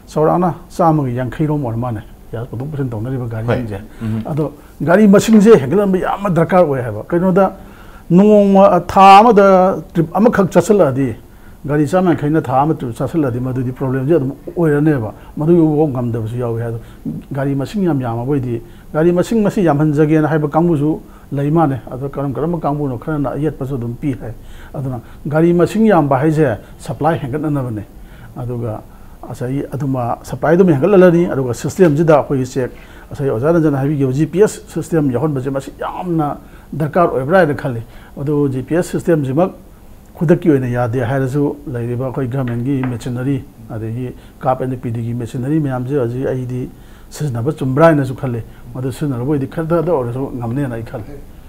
ꯆꯥꯎꯔꯥꯛꯅ ꯆꯥꯝꯃꯒ ꯌꯥꯡꯈꯩ ꯔꯣꯝ ꯑꯣꯏꯔ ꯃꯥꯜꯂꯦ꯫ ꯒ꯭ꯌꯥꯁ ꯄꯨꯊꯣꯛ ꯄꯨꯁꯤꯟ ꯇꯧꯅꯔꯤꯕ ꯒꯥꯔꯤꯁꯤꯡꯁꯦ꯫ ꯎꯝ꯫ ꯑꯗꯣ ꯒꯥꯔꯤ ꯃꯁꯤꯡꯁꯦ ꯍꯦꯟꯒꯠꯍꯟꯕ ꯌꯥꯝꯅ ꯗꯔꯀꯥꯔ ꯑꯣꯏ ꯍꯥꯏꯕ꯫ ꯀꯩꯅꯣꯗ ꯅꯣꯡꯃ, ꯊꯥ ꯑꯃꯗ ꯇ꯭ꯔꯤꯞ ꯑꯃꯈꯛ ꯆꯠꯁꯤꯜꯂꯛꯑꯗꯤ ꯒꯥꯔꯤ ꯆꯥꯝ ꯌꯥꯡꯈꯩꯅ ꯊꯥ ꯑꯃ ꯇ꯭ꯔꯤꯞ ꯆꯥꯁꯤꯜꯂꯛꯑꯗꯤ ꯃꯗꯨꯗꯤ ꯄ꯭ꯔꯣꯕ꯭ꯂꯦꯝꯁꯦ ꯑꯗꯨꯝ ꯑꯣꯏꯔꯅꯦꯕ꯫ ꯃꯗꯨꯒꯤꯐꯥꯎ ꯉꯝꯗꯕꯁꯨ ꯌꯥꯎꯏ꯫ ꯑꯗꯣ ꯒꯥꯔꯤ ꯃꯁꯤꯡ ꯌꯥꯝ ꯌꯥꯝꯃꯕ ꯑꯣꯏꯗꯤ, ꯒꯥꯔꯤ ꯃꯁꯤꯡ ꯃꯁꯤ ꯌꯥꯝꯍꯟꯖꯒꯦꯅ ꯍꯥꯏꯕ ꯀꯥꯡꯕꯨꯁꯨ ꯂꯩ ꯃꯥꯜꯂꯦ꯫ ꯑꯗꯣ ꯀꯔꯝ ꯀꯔꯝꯕ ꯀꯥꯡꯕꯨꯅꯣ ꯈꯔꯅ ꯑꯌꯦꯠꯄꯁꯨ ꯑꯗꯨꯝ ꯄꯤ ꯍꯥꯏ꯫ ꯑꯗꯨꯅ ꯒꯥꯔꯤ ꯃꯁꯤꯡ ꯌꯥꯝꯕ ꯍꯥꯏꯁꯦ ꯁꯄ꯭ꯂꯥꯏ ꯍꯦꯟꯒꯠꯅꯅꯕꯅꯦ꯫ ꯑꯗꯨꯒ ꯉꯁꯥꯏꯒꯤ ꯑꯗꯨꯃ ꯁꯄ꯭ꯂꯥꯏꯗꯨꯃ ꯍꯦꯟꯒꯠꯍꯜꯂꯅꯤ꯫ ꯑꯗꯨꯒ ꯁꯤꯁꯇꯦꯝꯁꯤꯗ ꯑꯩꯈꯣꯏꯒꯤ ꯆꯦꯛ, ꯉꯁꯥꯏ ꯑꯣꯖꯥ ꯔꯟꯖꯟ ꯍꯥꯏꯕꯤꯈꯤꯕ ꯖꯤ ꯄꯤ ꯑꯦꯁ ꯁꯤꯁꯇꯦꯝ ꯌꯥꯎꯍꯟꯕꯁꯦ ꯃꯁꯤ ꯌꯥꯝꯅ ꯗꯔꯀꯥꯔ ꯑꯣꯏꯕ꯭ꯔꯥ ꯍꯥꯏꯅ ꯈꯜꯂꯤ꯫ ꯑꯗꯨ ꯖꯤ ꯄꯤ ꯑꯦꯁ ꯁꯤꯁꯇꯦꯝꯁꯤꯃꯛ ꯈꯨꯗꯛꯀꯤ ꯑꯣꯏꯅ ꯌꯥꯗꯦ ꯍꯥꯏꯔꯁꯨ, ꯂꯩꯔꯤꯕ ꯑꯩꯈꯣꯏ ꯒꯚꯔꯟꯃꯦꯟꯒꯤ ꯃꯦꯆꯤꯅꯔꯤ, ꯑꯗꯒꯤ ꯀꯥꯞ ꯑꯦꯟ ꯄꯤ ꯗꯤꯒꯤ ꯃꯦꯆꯤꯅꯔꯤ ꯃꯌꯥꯝꯁꯦ ꯍꯧꯖꯤꯛ ꯑꯩꯗꯤ ꯁꯤꯖꯤꯟꯅꯕ ꯆꯨꯝꯕ꯭ꯔꯥ ꯍꯥꯏꯅꯁꯨ ꯈꯜꯂꯤ꯫ ꯃꯗꯨ ꯁꯤꯖꯤꯟꯅꯔꯕ ꯑꯣꯏꯗꯤ ꯈꯔꯗ ꯑꯣꯏꯔꯁꯨ ꯉꯝꯅꯦꯅ ꯑꯩ ꯈꯜꯂꯤ꯫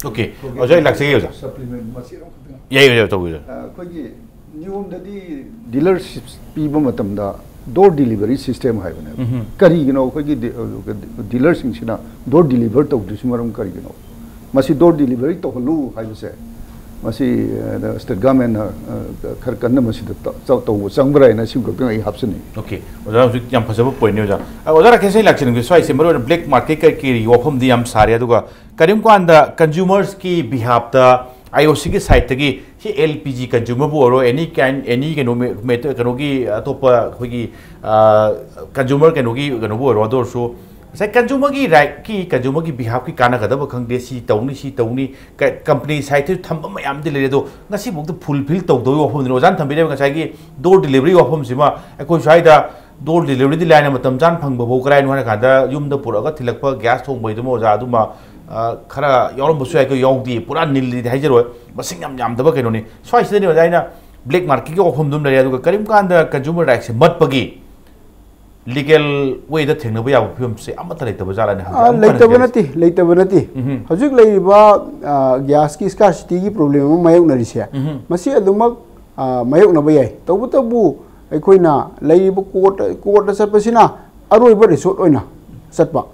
ꯑꯣꯀꯦ, ꯑꯣꯖꯥ, ꯑꯩ ꯂꯥꯛꯆꯒꯦ, ꯑꯣꯖꯥ꯫ ꯁꯄ꯭ꯂꯤꯃꯦꯟ ꯃꯆꯦꯠ ꯑꯃꯈꯛꯇꯪ꯫ ꯌꯥꯏ, ꯑꯣꯖꯥ, ꯇꯧꯕꯤꯌꯨ, ꯑꯣꯖꯥ꯫ ꯑꯩꯈꯣꯏꯒꯤ ꯅꯤꯌꯣꯝꯗꯗꯤ ꯗꯤꯂꯔꯁꯤꯞ ꯄꯤꯕ ꯃꯇꯝꯗ ꯗꯣꯔ ꯗꯤꯂꯤꯚꯔꯤ ꯁꯤꯁꯇꯦꯝ ꯍꯥꯏꯕꯅꯦꯕ꯫ ꯎꯝ꯫ ꯀꯔꯤꯒꯤꯅꯣ ꯑꯩꯈꯣꯏꯒꯤ ꯗꯤ-, ꯗꯤꯂꯔꯁꯤꯡꯁꯤꯅ ꯗꯣꯔ ꯗꯤꯂꯤꯚꯔ ꯇꯧꯗ꯭ꯔꯤꯁꯤ ꯃꯔꯝ ꯀꯔꯤꯒꯤꯅꯣ? ꯃꯁꯤ ꯗꯣꯔ ꯗꯤꯂꯤꯚꯔꯤ ꯇꯧꯍꯜꯂꯨ ꯍꯥꯏꯕꯁꯦ, ꯃꯁꯤ, ꯑ, ꯁ꯭ꯇꯦꯠ ꯒꯚꯔꯟꯃꯦꯟꯅ, ꯑ, ꯈꯔ ꯀꯟꯅ ꯃꯁꯤꯗ ꯇ-, ꯇꯧ-, ꯇꯧꯕ ꯆꯪꯕ꯭ꯔꯥ ꯍꯥꯏꯅ ꯁꯤ ꯑꯃꯈꯛꯇꯪ ꯑꯩ ꯍꯥꯞꯆꯅꯤꯡꯉꯤ꯫ ꯑꯣꯀꯦ, ꯑꯣꯖꯥ, ꯍꯧꯖꯤꯛ ꯌꯥꯝ ꯐꯖꯕ ꯄꯣꯏꯟꯠꯅꯤ, ꯑꯣꯖꯥ꯫ ꯑ, ꯑꯣꯖꯥ ꯔꯥꯀꯦꯁ, ꯑꯩ ꯂꯥꯛꯆꯅꯤꯡꯕꯁꯦ, ꯁ꯭ꯋꯥꯏꯁꯦ ꯃꯔꯨꯑꯣꯏꯅ ꯕ꯭ꯂꯦꯛ ꯃꯥꯔꯀꯦꯠ ꯀꯔꯤ ꯀꯔꯤ ꯋꯥꯐꯝꯗꯤ ꯌꯥꯝ ꯁꯥꯔꯤ, ꯑꯗꯨꯒ ꯀꯔꯤꯒꯨꯝꯕ ꯀꯥꯟꯗ ꯀꯟꯖꯨꯃꯔꯁꯀꯤ ꯕꯤꯍꯥꯞꯇ ꯑꯥꯏ ꯑꯣ ꯁꯤꯒꯤ ꯁꯥꯏꯠꯇꯒꯤ ꯁꯤ ꯑꯦꯜ ꯄꯤ ꯖꯤ ꯀꯟꯖꯨꯃꯔꯕꯨ ꯑꯣꯏꯔꯣ, ꯑꯦꯅꯤ ꯀꯥꯏꯟ, ꯑꯦꯅꯤ ꯀꯩꯅꯣ ꯃꯦ-, ꯃꯦꯇ-, ꯀꯩꯅꯣꯒꯤ ꯑꯇꯣꯞꯄ ꯑꯩꯈꯣꯏꯒꯤ, ꯑ, ꯀꯟꯖꯨꯃꯔ ꯀꯩꯅꯣꯒꯤ ꯀꯩꯅꯣꯕꯨ ꯑꯣꯏꯔꯣ, ꯑꯗꯨ ꯑꯣꯏꯔꯁꯨ ꯉꯁꯥꯏ ꯀꯟꯖꯨꯃꯔꯒꯤ ꯔꯥꯏꯠꯀꯤ, ꯀꯟꯖꯨꯃꯔꯒꯤ ꯕꯤꯍꯥꯞꯀꯤ ꯀꯥꯟꯅꯒꯗꯕ ꯈꯪꯗꯦ, ꯁꯤ ꯇꯧꯅꯤ, ꯁꯤ ꯇꯧꯅꯤ, ꯀ-, ꯀꯝꯄꯅꯤ ꯁꯥꯏꯠꯇꯁꯨ ꯊꯝꯕ ꯃꯌꯥꯝꯗꯤ ꯂꯩꯔꯦ, ꯑꯗꯣ ꯉꯁꯤꯐꯥꯎꯗ ꯐꯨꯜꯐꯤꯜ ꯇꯧꯗꯕꯒꯤ ꯋꯥꯐꯝꯗꯨꯅꯤ꯫ ꯑꯣꯖꯥꯅ ꯊꯝꯕꯤꯔꯤꯕ ꯉꯁꯥꯏꯒꯤ ꯗꯣꯔ ꯗꯤꯂꯤꯚꯔꯤ ꯋꯥꯐꯝꯁꯤꯃ ꯑꯩꯈꯣꯏ ꯁ꯭ꯋꯥꯏꯗ ꯗꯣꯔ ꯗꯤꯂꯤꯚꯔꯤꯗꯤ ꯂꯥꯏꯅ ꯃꯇꯝ ꯆꯥꯅ ꯐꯪꯕ ꯐꯥꯎ ꯀꯔꯥꯏꯅꯣ ꯍꯥꯏꯔ ꯀꯥꯟꯗ ꯌꯨꯝꯗ ꯄꯨꯔꯛꯑꯒ ꯊꯤꯜꯂꯛꯄ ꯒ꯭ꯌꯥꯁ ꯊꯣꯡꯕꯩꯗꯨꯃ ꯑꯣꯖꯥ ꯑꯗꯨꯃ, ꯑ, ꯈꯔ ꯌꯥꯎꯔꯝꯕꯁꯨ ꯌꯥꯏ, ꯑꯩꯈꯣꯏ ꯌꯥꯎꯗꯦ, ꯄꯨꯔꯥ ꯅꯤꯜꯂꯤꯗꯤ ꯍꯥꯏꯖꯔꯣꯏ, ꯃꯁꯤꯡ ꯌꯥꯝ ꯌꯥꯝꯗꯕ ꯀꯩꯅꯣꯅꯤ꯫ ꯁ꯭ꯋꯥꯏꯁꯤꯗꯅꯤ ꯑꯣꯖꯥ ꯑꯩꯅ ꯕ꯭ꯂꯦꯛ ꯃꯥꯔꯀꯦꯠꯀꯤ ꯋꯥꯐꯝꯗꯨ ꯑꯃ ꯂꯩꯔꯦ, ꯑꯗꯨꯒ ꯀꯔꯤꯒꯨꯝꯕ ꯀꯥꯟꯗ ꯀꯟꯖꯨꯃꯔ ꯔꯥꯏꯠꯁꯦ ꯃꯠꯄꯒꯤ ꯂꯤꯒꯦꯜ ꯋꯦꯗ ꯊꯦꯡꯅꯕ ꯌꯥꯕ ꯐꯤꯕꯝꯁꯦ ꯑꯃꯠꯇ ꯂꯩꯇꯕ ꯖꯥꯠꯂꯅꯦ ꯍꯧꯖꯤꯛ ꯑꯥ, ꯑꯃꯨꯛ ꯍꯟꯅ ꯂꯩꯇꯕ ꯍꯪꯖꯔꯤꯁꯦ꯫ ꯅꯠꯇꯦ, ꯂꯩꯇꯕ ꯅꯠꯇꯦ꯫ ꯎꯝꯍꯨꯝ꯫ ꯍꯧꯖꯤꯛ ꯂꯩꯔꯤꯕ, ꯑꯥ, ꯒ꯭ꯌꯥꯁꯀꯤ ꯁ꯭ꯀꯥꯔꯁꯤꯇꯤꯒꯤ ꯄ꯭ꯔꯣꯕ꯭ꯂꯦꯝ ꯑꯃ ꯃꯥꯌꯣꯛꯅꯔꯤꯁꯦ, ꯎꯝꯍꯨꯝ꯫ ꯃꯁꯤ ꯑꯗꯨꯃꯛ, ꯑꯥ, ꯃꯥꯌꯣꯛꯅꯕ ꯌꯥꯏ꯫ ꯇꯧꯕꯇꯕꯨ ꯑꯩꯈꯣꯏꯅ ꯂꯩꯔꯤꯕ ꯀꯣꯔꯠ, ꯀꯣꯔꯠꯇ ꯆꯠꯄꯁꯤꯅ ꯑꯔꯣꯏꯕ ꯔꯤꯁꯣꯔꯠ ꯑꯣꯏꯅ ꯆꯠꯄ꯫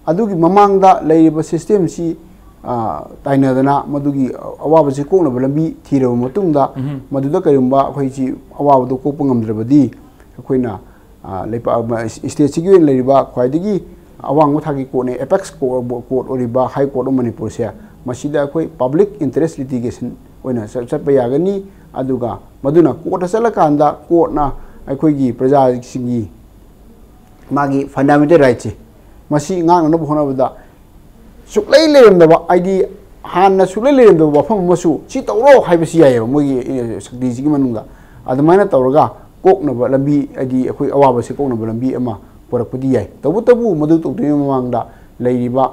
ꯑꯗꯨꯒꯤ ꯃꯃꯥꯡꯗ ꯂꯩꯔꯤꯕ ꯁꯤꯁꯇꯦꯝꯁꯤ, ꯑꯥ, ꯇꯥꯏꯅꯗꯅ ꯃꯗꯨꯒꯤ ꯑꯋꯥꯕꯁꯤ ꯀꯣꯛꯅꯕ ꯂꯝꯕꯤ ꯊꯤꯔꯕ ꯃꯇꯨꯡꯗ, ꯎꯝꯍꯨꯝ꯫ ꯃꯗꯨꯗ ꯀꯔꯤꯒꯨꯝꯕ ꯑꯩꯈꯣꯏꯁꯤ ꯑꯋꯥꯕꯗꯨ ꯀꯣꯛꯄ ꯉꯝꯗ꯭ꯔꯕꯗꯤ ꯑꯩꯈꯣꯏꯅ, ꯑꯥ, ꯂꯩꯄꯥꯛ, ꯏꯁꯇꯦꯠꯁꯤꯒꯤ ꯑꯣꯏꯅ ꯂꯩꯔꯤꯕ ꯈ꯭ꯋꯥꯏꯗꯒꯤ ꯑꯋꯥꯡꯕ ꯊꯥꯛꯀꯤ ꯀꯣꯔꯠꯅꯦ, ꯑꯦꯄꯦꯛꯁ ꯀꯣꯔꯠ ꯑꯣꯏꯔꯤꯕ ꯍꯥꯏ ꯀꯣꯔꯠ ꯑꯣꯐ ꯃꯅꯤꯄꯨꯔꯁꯦ, ꯃꯁꯤꯗ ꯑꯩꯈꯣꯏ ꯄꯕ꯭ꯂꯤꯛ ꯏꯟꯇꯔꯦꯁ ꯂꯤꯇꯤꯒꯦꯁꯟ ꯑꯣꯏꯅ ꯆꯠ- ꯆꯠꯄ ꯌꯥꯒꯅꯤ꯫ ꯑꯗꯨꯒ ꯃꯗꯨꯅ ꯀꯣꯔꯠꯇ ꯆꯠꯂꯀꯥꯟꯗ ꯀꯣꯔꯠꯅ ꯑꯩꯈꯣꯏꯒꯤ ꯄ꯭ꯔꯖꯥꯁꯤꯡꯒꯤ ꯃꯥꯒꯤ ꯐꯟꯗꯥꯃꯦꯟꯇꯦꯜ ꯔꯥꯏꯠꯁꯦ ꯃꯁꯤ ꯉꯥꯛꯅꯅꯕ ꯍꯣꯠꯅꯕꯗ ꯁꯨꯛꯂꯩ ꯂꯩꯔꯝꯗꯕ, ꯍꯥꯏꯗꯤ ꯍꯥꯟꯅ ꯁꯨꯛꯂꯩ ꯂꯩꯔꯝꯗꯕ ꯋꯥꯐꯝ ꯑꯃꯁꯨ ꯁꯤ ꯇꯧꯔꯣ ꯍꯥꯏꯕꯁꯤ ꯌꯥꯏꯑꯕ ꯃꯣꯏꯒꯤ, ꯑꯦ, ꯁꯛꯇꯤꯁꯤꯒꯤ ꯃꯅꯨꯡꯗ꯫ ꯑꯗꯨꯃꯥꯏꯅ ꯇꯧꯔꯒ ꯀꯣꯛꯅꯕ ꯂꯝꯕꯤ, ꯍꯥꯏꯗꯤ ꯑꯩꯈꯣꯏ ꯑꯋꯥꯕꯁꯦ ꯀꯣꯛꯅꯕ ꯂꯝꯕꯤ ꯑꯃ ꯄꯨꯔꯛꯄꯗꯤ ꯌꯥꯏ꯫ ꯇꯧꯕꯇꯕꯨ ꯃꯗꯨ ꯇꯧꯗ꯭ꯔꯤꯉꯩ ꯃꯃꯥꯡꯗ ꯂꯩꯔꯤꯕ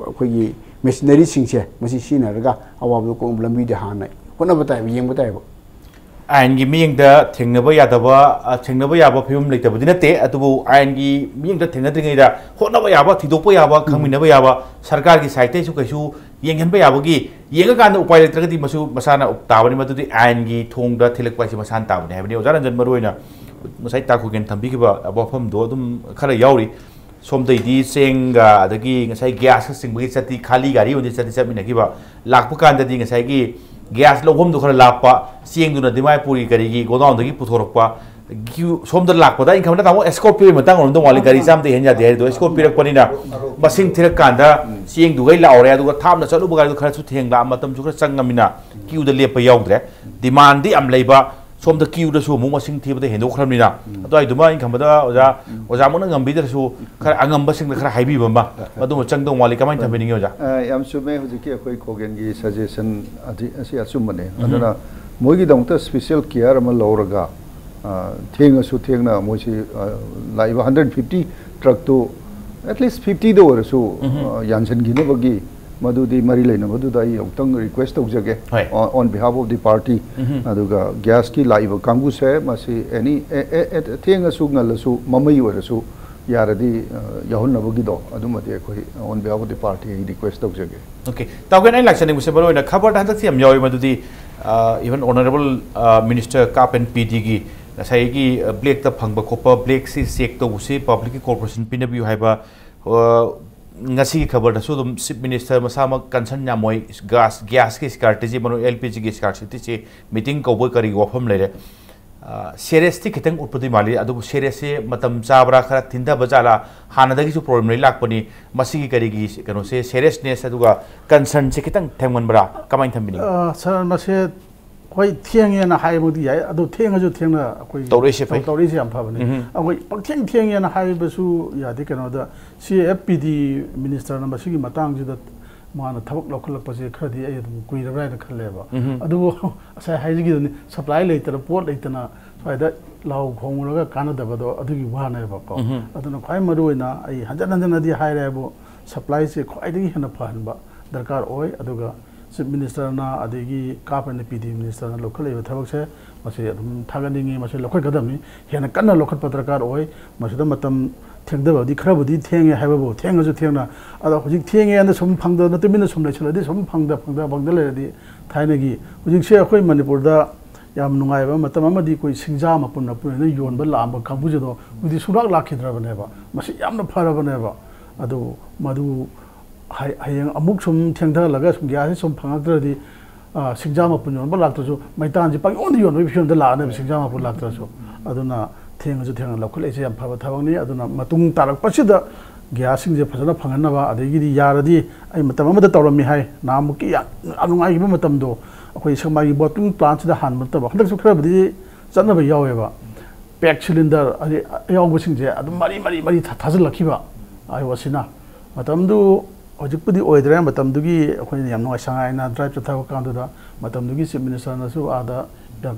ꯑꯩꯈꯣꯏꯒꯤ ꯃꯦꯁꯤꯅꯔꯤꯁꯤꯡꯁꯦ ꯃꯁꯤ ꯁꯤꯖꯤꯟꯅꯔꯒ ꯑꯋꯥꯕꯗꯨ ꯀꯣꯛꯅꯕ ꯂꯝꯕꯤꯗ ꯍꯥꯟꯅ ꯍꯣꯠꯅꯕ ꯇꯥꯏꯕ, ꯌꯦꯡꯕ ꯇꯥꯏꯕ꯫ ꯑꯥꯏꯟꯒꯤ ꯃꯤꯠꯌꯦꯡꯗ ꯊꯦꯡꯅꯕ ꯌꯥꯗꯕ, ꯑ, ꯊꯦꯡꯅꯕ ꯌꯥꯕ ꯐꯤꯕꯝ ꯂꯩꯇꯕꯗꯤ ꯅꯠꯇꯦ, ꯑꯗꯨꯕꯨ ꯑꯥꯏꯟꯒꯤ ꯃꯤꯠꯌꯦꯡꯗ ꯊꯦꯡꯅꯗ꯭ꯔꯤꯉꯩꯗ ꯍꯣꯠꯅꯕ ꯌꯥꯕ, ꯊꯤꯗꯣꯛꯄ ꯌꯥꯕ, ꯈꯪꯃꯤꯟꯅꯕ ꯌꯥꯕ, ꯁꯔꯀꯥꯔꯒꯤ ꯁꯥꯏꯠꯇꯩꯁꯨ ꯀꯩꯁꯨ ꯌꯦꯡꯍꯟꯕ ꯌꯥꯕꯒꯤ, ꯌꯦꯡꯉꯀꯥꯟꯗ ꯎꯄꯥꯏ ꯂꯩꯇ꯭ꯔꯒꯗꯤ ꯃꯁꯨ ꯃꯁꯥꯅ ꯇꯥꯕꯅꯤ, ꯃꯗꯨꯗꯤ ꯑꯥꯏꯟꯒꯤ ꯊꯣꯡꯗ ꯊꯤꯜꯂꯛꯄ ꯍꯥꯏꯁꯦ ꯃꯁꯥꯅ ꯇꯥꯕꯅꯤ ꯍꯥꯏꯕꯅꯤ꯫ ꯑꯣꯖꯥ ꯔꯟꯖꯟ, ꯃꯔꯨꯑꯣꯏꯅ ꯉꯁꯥꯏ ꯇꯥ ꯈꯨꯒꯦꯟ ꯊꯝꯕꯤꯈꯤꯕ ꯋꯥꯐꯝꯗꯣ ꯑꯗꯨꯝ ꯈꯔ ꯌꯥꯎꯔꯤ꯫ ꯁꯣꯝꯗꯩꯗꯤ ꯆꯦꯡꯒ ꯑꯗꯒꯤ ꯉꯁꯥꯏ ꯒ꯭ꯌꯥꯁꯀ ꯆꯤꯡꯕꯒꯤ ꯆꯠꯇꯤ, ꯈꯥꯂꯤ ꯒꯥꯔꯤ ꯑꯣꯏꯅ ꯆꯠꯇꯤ ꯆꯠꯃꯤꯟꯅꯈꯤꯕ, ꯂꯥꯛꯄ ꯀꯥꯟꯗꯗꯤ ꯉꯁꯥꯏꯒꯤ ꯒ꯭ꯌꯥꯁ ꯂꯧꯐꯝꯗꯣ ꯈꯔ ꯂꯥꯞꯄ, ꯆꯦꯡꯗꯨꯅ ꯗꯤꯃꯥꯏꯄꯨꯔꯒꯤ ꯀꯔꯤꯒꯤ ꯒꯣꯗꯥꯎꯟꯗꯒꯤ ꯄꯨꯊꯣꯔꯛꯄ, ꯀ꯭ꯌꯨ ꯁꯣꯝꯗ ꯂꯥꯛꯄꯗ ꯑꯩꯅ ꯈꯟꯕꯗ ꯇꯥꯃꯣ ꯑꯦꯁꯀꯣꯔꯠ ꯄꯤꯕꯒꯤ ꯃꯇꯥꯡ ꯑꯣꯏꯔꯝꯗꯧ ꯃꯥꯜꯂꯤ, ꯒꯥꯔꯤ ꯆꯥꯝꯗ ꯍꯦꯟ ꯌꯥꯗꯦ ꯍꯥꯏꯗꯣ꯫ ꯑꯦꯁꯀꯣꯔꯠ ꯄꯤꯔꯛꯄꯅꯤꯅ ꯃꯁꯤꯡ ꯊꯤꯔꯛꯀꯥꯟꯗ ꯆꯦꯡꯗꯨꯈꯩ ꯂꯥꯛꯍꯧꯔꯦ, ꯑꯗꯨꯒ ꯊꯥꯞꯅ ꯆꯠꯂꯨꯕ ꯒꯥꯔꯤꯗꯣ ꯈꯔꯁꯨ ꯊꯦꯡ ꯂꯥꯛꯑ, ꯃꯇꯝꯁꯨ ꯈꯔ ꯆꯪꯉꯃꯤꯅ ꯀ꯭ꯌꯨꯗ ꯂꯦꯞꯄ ꯌꯥꯎꯗ꯭ꯔꯦ꯫ ꯗꯤꯃꯥꯟꯗꯤ ꯌꯥꯝ ꯂꯩꯕ, ꯁꯣꯝꯗ ꯀ꯭ꯌꯨꯗꯁꯨ ꯑꯃꯨꯛ ꯃꯁꯤꯡ ꯊꯤꯕꯗ ꯍꯦꯟꯗꯣꯛꯈ꯭ꯔꯕꯅꯤꯅ꯫ ꯑꯗꯨꯋꯥꯏꯗꯨꯃ ꯑꯩꯅ ꯈꯟꯕꯗ ꯑꯣꯖꯥ, ꯑꯣꯖꯥꯃꯛꯅ ꯉꯝꯕꯤꯗ꯭ꯔꯁꯨ ꯈꯔ ꯑꯉꯝꯕꯁꯤꯡꯗ ꯈꯔ ꯍꯥꯏꯕꯤꯕ ꯑꯃ, ꯃꯗꯨꯃ ꯆꯪꯗꯧ ꯃꯥꯜꯂꯤ꯫ ꯀꯃꯥꯏꯅ ꯊꯝꯕꯤꯅꯤꯡꯉꯤ ꯑꯣꯖꯥ? ꯑ, ꯌꯥꯝ ꯆꯨꯝꯃꯦ꯫ ꯍꯧꯖꯤꯛꯀꯤ ꯑꯩꯈꯣꯏ ꯈꯣꯒꯦꯟꯒꯤ ꯁꯖꯦꯁꯟ ꯑꯁꯤ, ꯑꯁꯤ ꯑꯆꯨꯝꯕꯅꯦ꯫ ꯑꯗꯨꯅ ꯃꯣꯏꯒꯤꯗꯃꯛꯇ ꯁ꯭ꯄꯤꯁꯦꯜ ꯀꯤꯌꯔ ꯑꯃ ꯂꯧꯔꯒ, ꯑ, ꯊꯦꯡꯉꯁꯨ ꯊꯦꯡꯅ ꯃꯣꯏꯁꯤ, ꯑ, ꯂꯥꯛꯏꯕ ꯍꯟꯗ꯭ꯔꯦꯠ ꯐꯤꯐꯇꯤ ꯇ꯭ꯔꯛꯇꯨ ꯑꯦꯠꯂꯤꯁ ꯐꯤꯐꯇꯤꯗ ꯑꯣꯏꯔꯁꯨ, ꯑ, ꯌꯥꯟꯁꯤꯟꯈꯤꯅꯕꯒꯤ, ꯃꯗꯨꯗꯤ ꯃꯔꯤ ꯂꯩꯅꯕꯗꯨꯗ ꯑꯩ ꯑꯃꯨꯛꯇꯪ ꯔꯤꯀ꯭ꯋꯦꯁ ꯇꯧꯖꯒꯦ꯫ ꯍꯣꯏ꯫ On behalf of the party꯫ ꯑꯗꯨꯒ ꯒ꯭ꯌꯥꯁꯀꯤ ꯂꯥꯛꯏꯕ ꯀꯥꯡꯕꯨꯁꯦ ꯃꯁꯤ ꯑꯦꯅꯤ, ꯑꯦ, ꯑꯦ, ꯑꯦ, ꯊꯦꯡꯉꯁꯨ ꯉꯜꯂꯁꯨ ꯃꯃꯩ ꯑꯣꯏꯔꯁꯨ ꯌꯥꯔꯗꯤ, ꯑ, ꯌꯥꯎꯍꯟꯅꯕꯒꯤꯗꯣ ꯑꯗꯨꯃꯗꯤ ꯑꯩꯈꯣꯏ on behalf of the party ꯑꯩ ꯔꯤꯀ꯭ꯋꯦꯁ ꯇꯧꯖꯒꯦ꯫ ꯑꯣꯀꯦ꯫ ꯇꯥꯎꯒꯦꯟ, ꯑꯩꯅ ꯂꯥꯛꯆꯅꯤꯡꯕꯁꯦ ꯃꯔꯨꯑꯣꯏꯅ ꯈꯕꯔꯗ ꯍꯟꯗꯛꯇꯤ ꯌꯥꯝ ꯌꯥꯎꯋꯤ, ꯃꯗꯨꯗꯤ, ꯑ, even honourable, ꯑ, minister ꯀꯥꯞ ꯑꯦꯟ ꯄꯤ ꯗꯤꯒꯤ ꯉꯁꯥꯏꯒꯤ, ꯑ, ꯕ꯭ꯂꯦꯛꯇ ꯐꯪꯕ ꯈꯣꯠꯄ, ꯕ꯭ꯂꯦꯛꯁꯤ ꯆꯦꯛ ꯇꯧꯕꯁꯤ ꯄꯕ꯭ꯂꯤꯛꯀꯤ ꯀꯣꯔꯄꯣꯔꯦꯁꯟ ꯄꯤꯅꯕꯤꯌꯨ ꯍꯥꯏꯕ, ꯑ, ꯉꯁꯤꯒꯤ ꯈꯕꯔꯗꯁꯨ ꯑꯗꯨꯝ ꯆꯤꯐ ꯃꯤꯅꯤꯁꯇꯔ ꯃꯁꯥꯃꯛ ꯀꯟꯁꯟ ꯌꯥꯝꯃꯣꯏ ꯒ꯭ꯌꯥꯁ, ꯒ꯭ꯌꯥꯁꯀꯤ ꯁ꯭ꯀꯥꯔꯇꯦꯖꯤ ꯃꯔꯨ ꯑꯦꯜ ꯄꯤ ꯖꯤꯒꯤ ꯁ꯭ꯀꯥꯔꯁꯤꯇꯤꯁꯤ ꯃꯤꯇꯤꯡ ꯀꯧꯕ ꯀꯔꯤꯒꯤ ꯋꯥꯐꯝ ꯂꯩꯔꯦ? ꯁꯦꯔꯤꯌꯁꯇꯤ ꯈꯤꯇꯪ ꯎꯠꯄꯗꯤ ꯃꯥꯜꯂꯤ, ꯑꯗꯨꯕꯨ ꯁꯦꯔꯤꯌꯁꯁꯦ ꯃꯇꯝ ꯆꯥꯕ꯭ꯔꯥ, ꯈꯔ ꯊꯤꯟꯊꯕ ꯖꯥꯠꯂꯥ? ꯍꯥꯟꯅꯗꯒꯤꯁꯨ ꯄ꯭ꯔꯣꯕ꯭ꯂꯦꯝ ꯂꯩ ꯂꯥꯛꯄꯅꯤ꯫ ꯃꯁꯤꯒꯤ ꯀꯔꯤꯒꯤ ꯀꯩꯅꯣꯁꯦ, ꯁꯦꯔꯤꯌꯁꯅꯦꯁ ꯑꯗꯨꯒ ꯀꯟꯁꯔꯟꯁꯦ ꯈꯤꯇꯪ ꯊꯦꯡꯃꯟꯕ꯭ꯔꯥ? ꯀꯃꯥꯏꯅ ꯊꯝꯕꯤꯅꯤꯡꯉꯤ? ꯑ, ꯁꯥꯔ, ꯃꯁꯦ ꯍꯣꯏ, ꯊꯦꯡꯉꯦꯅ ꯍꯥꯏꯕꯗꯤ ꯌꯥꯏ, ꯑꯗꯣ ꯊꯦꯡꯉꯁꯨ ꯊꯦꯡꯅ ꯑꯩꯈꯣꯏ ꯇꯧꯔꯛꯏꯁꯦ ꯐꯩ꯫ ꯇꯧꯔꯛꯏꯁꯦ ꯌꯥꯝ ꯐꯕꯅꯤ꯫ ꯎꯝ꯫ ꯑꯩꯈꯣꯏ ꯄꯪꯊꯦꯡ ꯊꯦꯡꯉꯦꯅ ꯍꯥꯏꯕꯁꯨ ꯌꯥꯗꯦ꯫ ꯀꯩꯅꯣꯗ, ꯁꯤ ꯑꯦꯐ ꯄꯤ ꯗꯤ ꯃꯤꯅꯤꯁꯇꯔꯅ ꯃꯁꯤꯒꯤ ꯃꯇꯥꯡꯁꯤꯗ ꯃꯥꯅ ꯊꯕꯛ ꯂꯧꯈꯠꯂꯛꯄꯁꯦ ꯈꯔꯗꯤ ꯑꯩ ꯑꯗꯨꯝ ꯀꯨꯏꯔꯕ꯭ꯔꯥ ꯍꯥꯏꯅ ꯈꯜꯂꯦꯕ꯫ ꯎꯝ꯫ ꯑꯗꯨꯕꯨ ꯉꯁꯥꯏ ꯍꯥꯏꯖꯈꯤꯕꯅꯤ, ꯁꯄ꯭ꯂꯥꯏ ꯂꯩꯇꯅ, ꯄꯣꯠ ꯂꯩꯇꯅ ꯁ꯭ꯋꯥꯏꯗ ꯂꯥꯎ ꯈꯣꯡꯉꯨꯔꯒ ꯀꯥꯟꯅꯗꯕꯗꯣ, ꯑꯗꯨꯒꯤ ꯋꯥꯅꯦꯕꯀꯣ꯫ ꯎꯝ꯫ ꯑꯗꯨꯅ ꯈ꯭ꯋꯥꯏ ꯃꯔꯨ ꯑꯣꯏꯅ ꯑꯩ ꯍꯟꯖꯟ ꯍꯟꯖꯟꯅꯗꯤ ꯍꯥꯏꯔꯦꯕꯨ, ꯁꯄ꯭ꯂꯥꯏꯁꯦ ꯈ꯭ꯋꯥꯏꯗꯒꯤ ꯍꯦꯟꯅ ꯐꯍꯟꯕ ꯗꯔꯀꯥꯔ ꯑꯣꯏ꯫ ꯑꯗꯨꯒ ꯆꯤꯐ ꯃꯤꯅꯤꯁꯇꯔꯅ, ꯑꯗꯒꯤ ꯀꯥꯞꯄꯅ ꯄꯤ ꯗꯤ ꯃꯤꯅꯤꯁꯇꯔꯅ ꯂꯧꯈꯠꯂꯛꯏꯕ ꯊꯕꯛꯁꯦ, ꯃꯁꯤ ꯑꯗꯨꯝ ꯊꯥꯒꯠꯅꯤꯡꯉꯤ꯫ ꯃꯁꯤ ꯂꯧꯈꯠꯀꯗꯕꯅꯤ, ꯍꯦꯟꯅ ꯀꯟꯅ ꯂꯧꯈꯠꯄ ꯗꯔꯀꯥꯔ ꯑꯣꯏ꯫ ꯃꯁꯤꯗ ꯃꯇꯝ ꯊꯦꯡꯊꯕꯗꯤ ꯈꯔꯕꯨꯗꯤ ꯊꯦꯡꯉꯦ ꯍꯥꯏꯕꯕꯨ, ꯊꯦꯡꯉꯁꯨ ꯊꯦꯡꯅ, ꯑꯗꯣ ꯍꯧꯖꯤꯛ ꯊꯦꯡꯉꯦꯅ ꯁꯨꯝ ꯐꯪꯗꯅ ꯇꯨꯃꯤꯟꯅ ꯁꯨꯝ ꯂꯩꯁꯤꯜꯂꯗꯤ, ꯁꯨꯝ ꯐꯪꯗ ꯐꯪꯗ ꯐꯪꯗ ꯂꯩꯔꯗꯤ, ꯊꯥꯏꯅꯒꯤ, ꯍꯧꯖꯤꯛꯁꯦ ꯑꯩꯈꯣꯏ ꯃꯅꯤꯄꯨꯔꯗ ꯌꯥꯝ ꯅꯨꯡꯉꯥꯏꯕ ꯃꯇꯝ ꯑꯃꯗꯤ ꯑꯩꯈꯣꯏ ꯁꯤꯡꯖꯥ ꯃꯄꯨꯟ ꯃꯄꯨꯟ ꯑꯣꯏꯅ ꯌꯣꯟꯕ ꯂꯥꯛꯑꯝꯕ ꯀꯥꯡꯕꯨꯁꯤꯗꯣ ꯍꯧꯖꯤꯛ ꯁꯨꯡꯂꯥꯛ ꯂꯥꯛꯈꯤꯗ꯭ꯔꯕꯅꯦꯕ꯫ ꯃꯁꯤ ꯌꯥꯝꯅ ꯐꯔꯕꯅꯦꯕ꯫ ꯑꯗꯨ ꯃꯗꯨ ꯍ-, ꯍꯌꯦꯡ ꯑꯃꯨꯛ ꯁꯨꯝ ꯊꯦꯡꯊꯍꯜꯂꯒ ꯁꯨꯝ ꯒ꯭ꯌꯥꯁꯁꯤ ꯁꯨꯝ ꯐꯪꯉꯛꯇ꯭ꯔꯗꯤ, ꯑ, ꯁꯤꯡꯖꯥ ꯃꯄꯨꯟ ꯌꯣꯟꯕ ꯂꯥꯛꯇ꯭ꯔꯁꯨ, ꯃꯩꯇꯥꯟꯁꯤ ꯄꯪꯌꯣꯟꯗ ꯌꯣꯟꯕꯒꯤ ꯐꯤꯕꯝꯗ ꯂꯥꯛꯑꯅꯦꯕ, ꯁꯤꯡꯖꯥ ꯃꯄꯨꯟ ꯂꯥꯛꯇ꯭ꯔꯁꯨ꯫ ꯑꯗꯨꯅ ꯊꯦꯡꯉꯁꯨ ꯊꯦꯡꯅ ꯂꯧꯈꯠꯂꯛꯏꯁꯦ ꯌꯥꯝ ꯐꯕ ꯊꯕꯛꯅꯤ꯫ ꯑꯗꯨꯅ ꯃꯇꯨꯡ ꯇꯥꯔꯛꯄꯁꯤꯗ ꯒ꯭ꯌꯥꯁꯁꯤꯡꯁꯦ ꯐꯖꯅ ꯐꯪꯍꯟꯅꯕ, ꯑꯗꯒꯤꯗꯤ ꯌꯥꯔꯗꯤ, ꯑꯩ ꯃꯇꯝ ꯑꯃꯗ ꯇꯧꯔꯝꯃꯤ ꯍꯥꯏ, ꯅꯍꯥꯟꯃꯨꯛꯀꯤ ꯌꯥꯝ, ꯌꯥꯝ ꯅꯨꯡꯉꯥꯏꯈꯤꯕ ꯃꯇꯝꯗꯣ, ꯑꯩꯈꯣꯏ ꯁꯦꯛꯃꯥꯏꯒꯤ ꯕꯣꯇ꯭ꯂꯤꯡ ꯄ꯭ꯂꯥꯟꯁꯤꯗ ꯍꯥꯟꯕ ꯅꯠꯇꯕ, ꯍꯟꯗꯛꯁꯨ ꯈꯔꯕꯨꯗꯤ ꯆꯠꯅꯕ ꯌꯥꯎꯋꯦꯕ꯫ ꯄꯦꯛ ꯁꯤꯂꯤꯟꯗꯔ ꯑꯗꯩ ꯑꯌꯥꯎꯕꯁꯤꯡꯁꯦ ꯑꯗꯨꯝ ꯃꯔꯤ ꯃꯔꯤ ꯃꯔꯤ ꯊꯥ-, ꯊꯥꯖꯤꯜꯂꯛꯈꯤꯕ꯫ ꯑꯥꯏ ꯑꯣ ꯁꯤꯅ ꯃꯇꯝꯗꯨ, ꯍꯧꯖꯤꯛꯄꯨꯗꯤ ꯑꯣꯏꯗ꯭ꯔꯦ, ꯃꯇꯝꯗꯨꯒꯤ ꯑꯩꯈꯣꯏꯅ ꯌꯥꯝ ꯅꯨꯡꯉꯥꯏ, ꯁꯉꯥꯏꯅ ꯗ꯭ꯔꯥꯏꯚ ꯆꯠꯊꯕ ꯀꯥꯟꯗꯨꯗ, ꯃꯇꯝꯗꯨꯒꯤ ꯆꯤꯐ ꯃꯤꯅꯤꯁꯇꯔꯅꯁꯨ ꯑꯥꯗ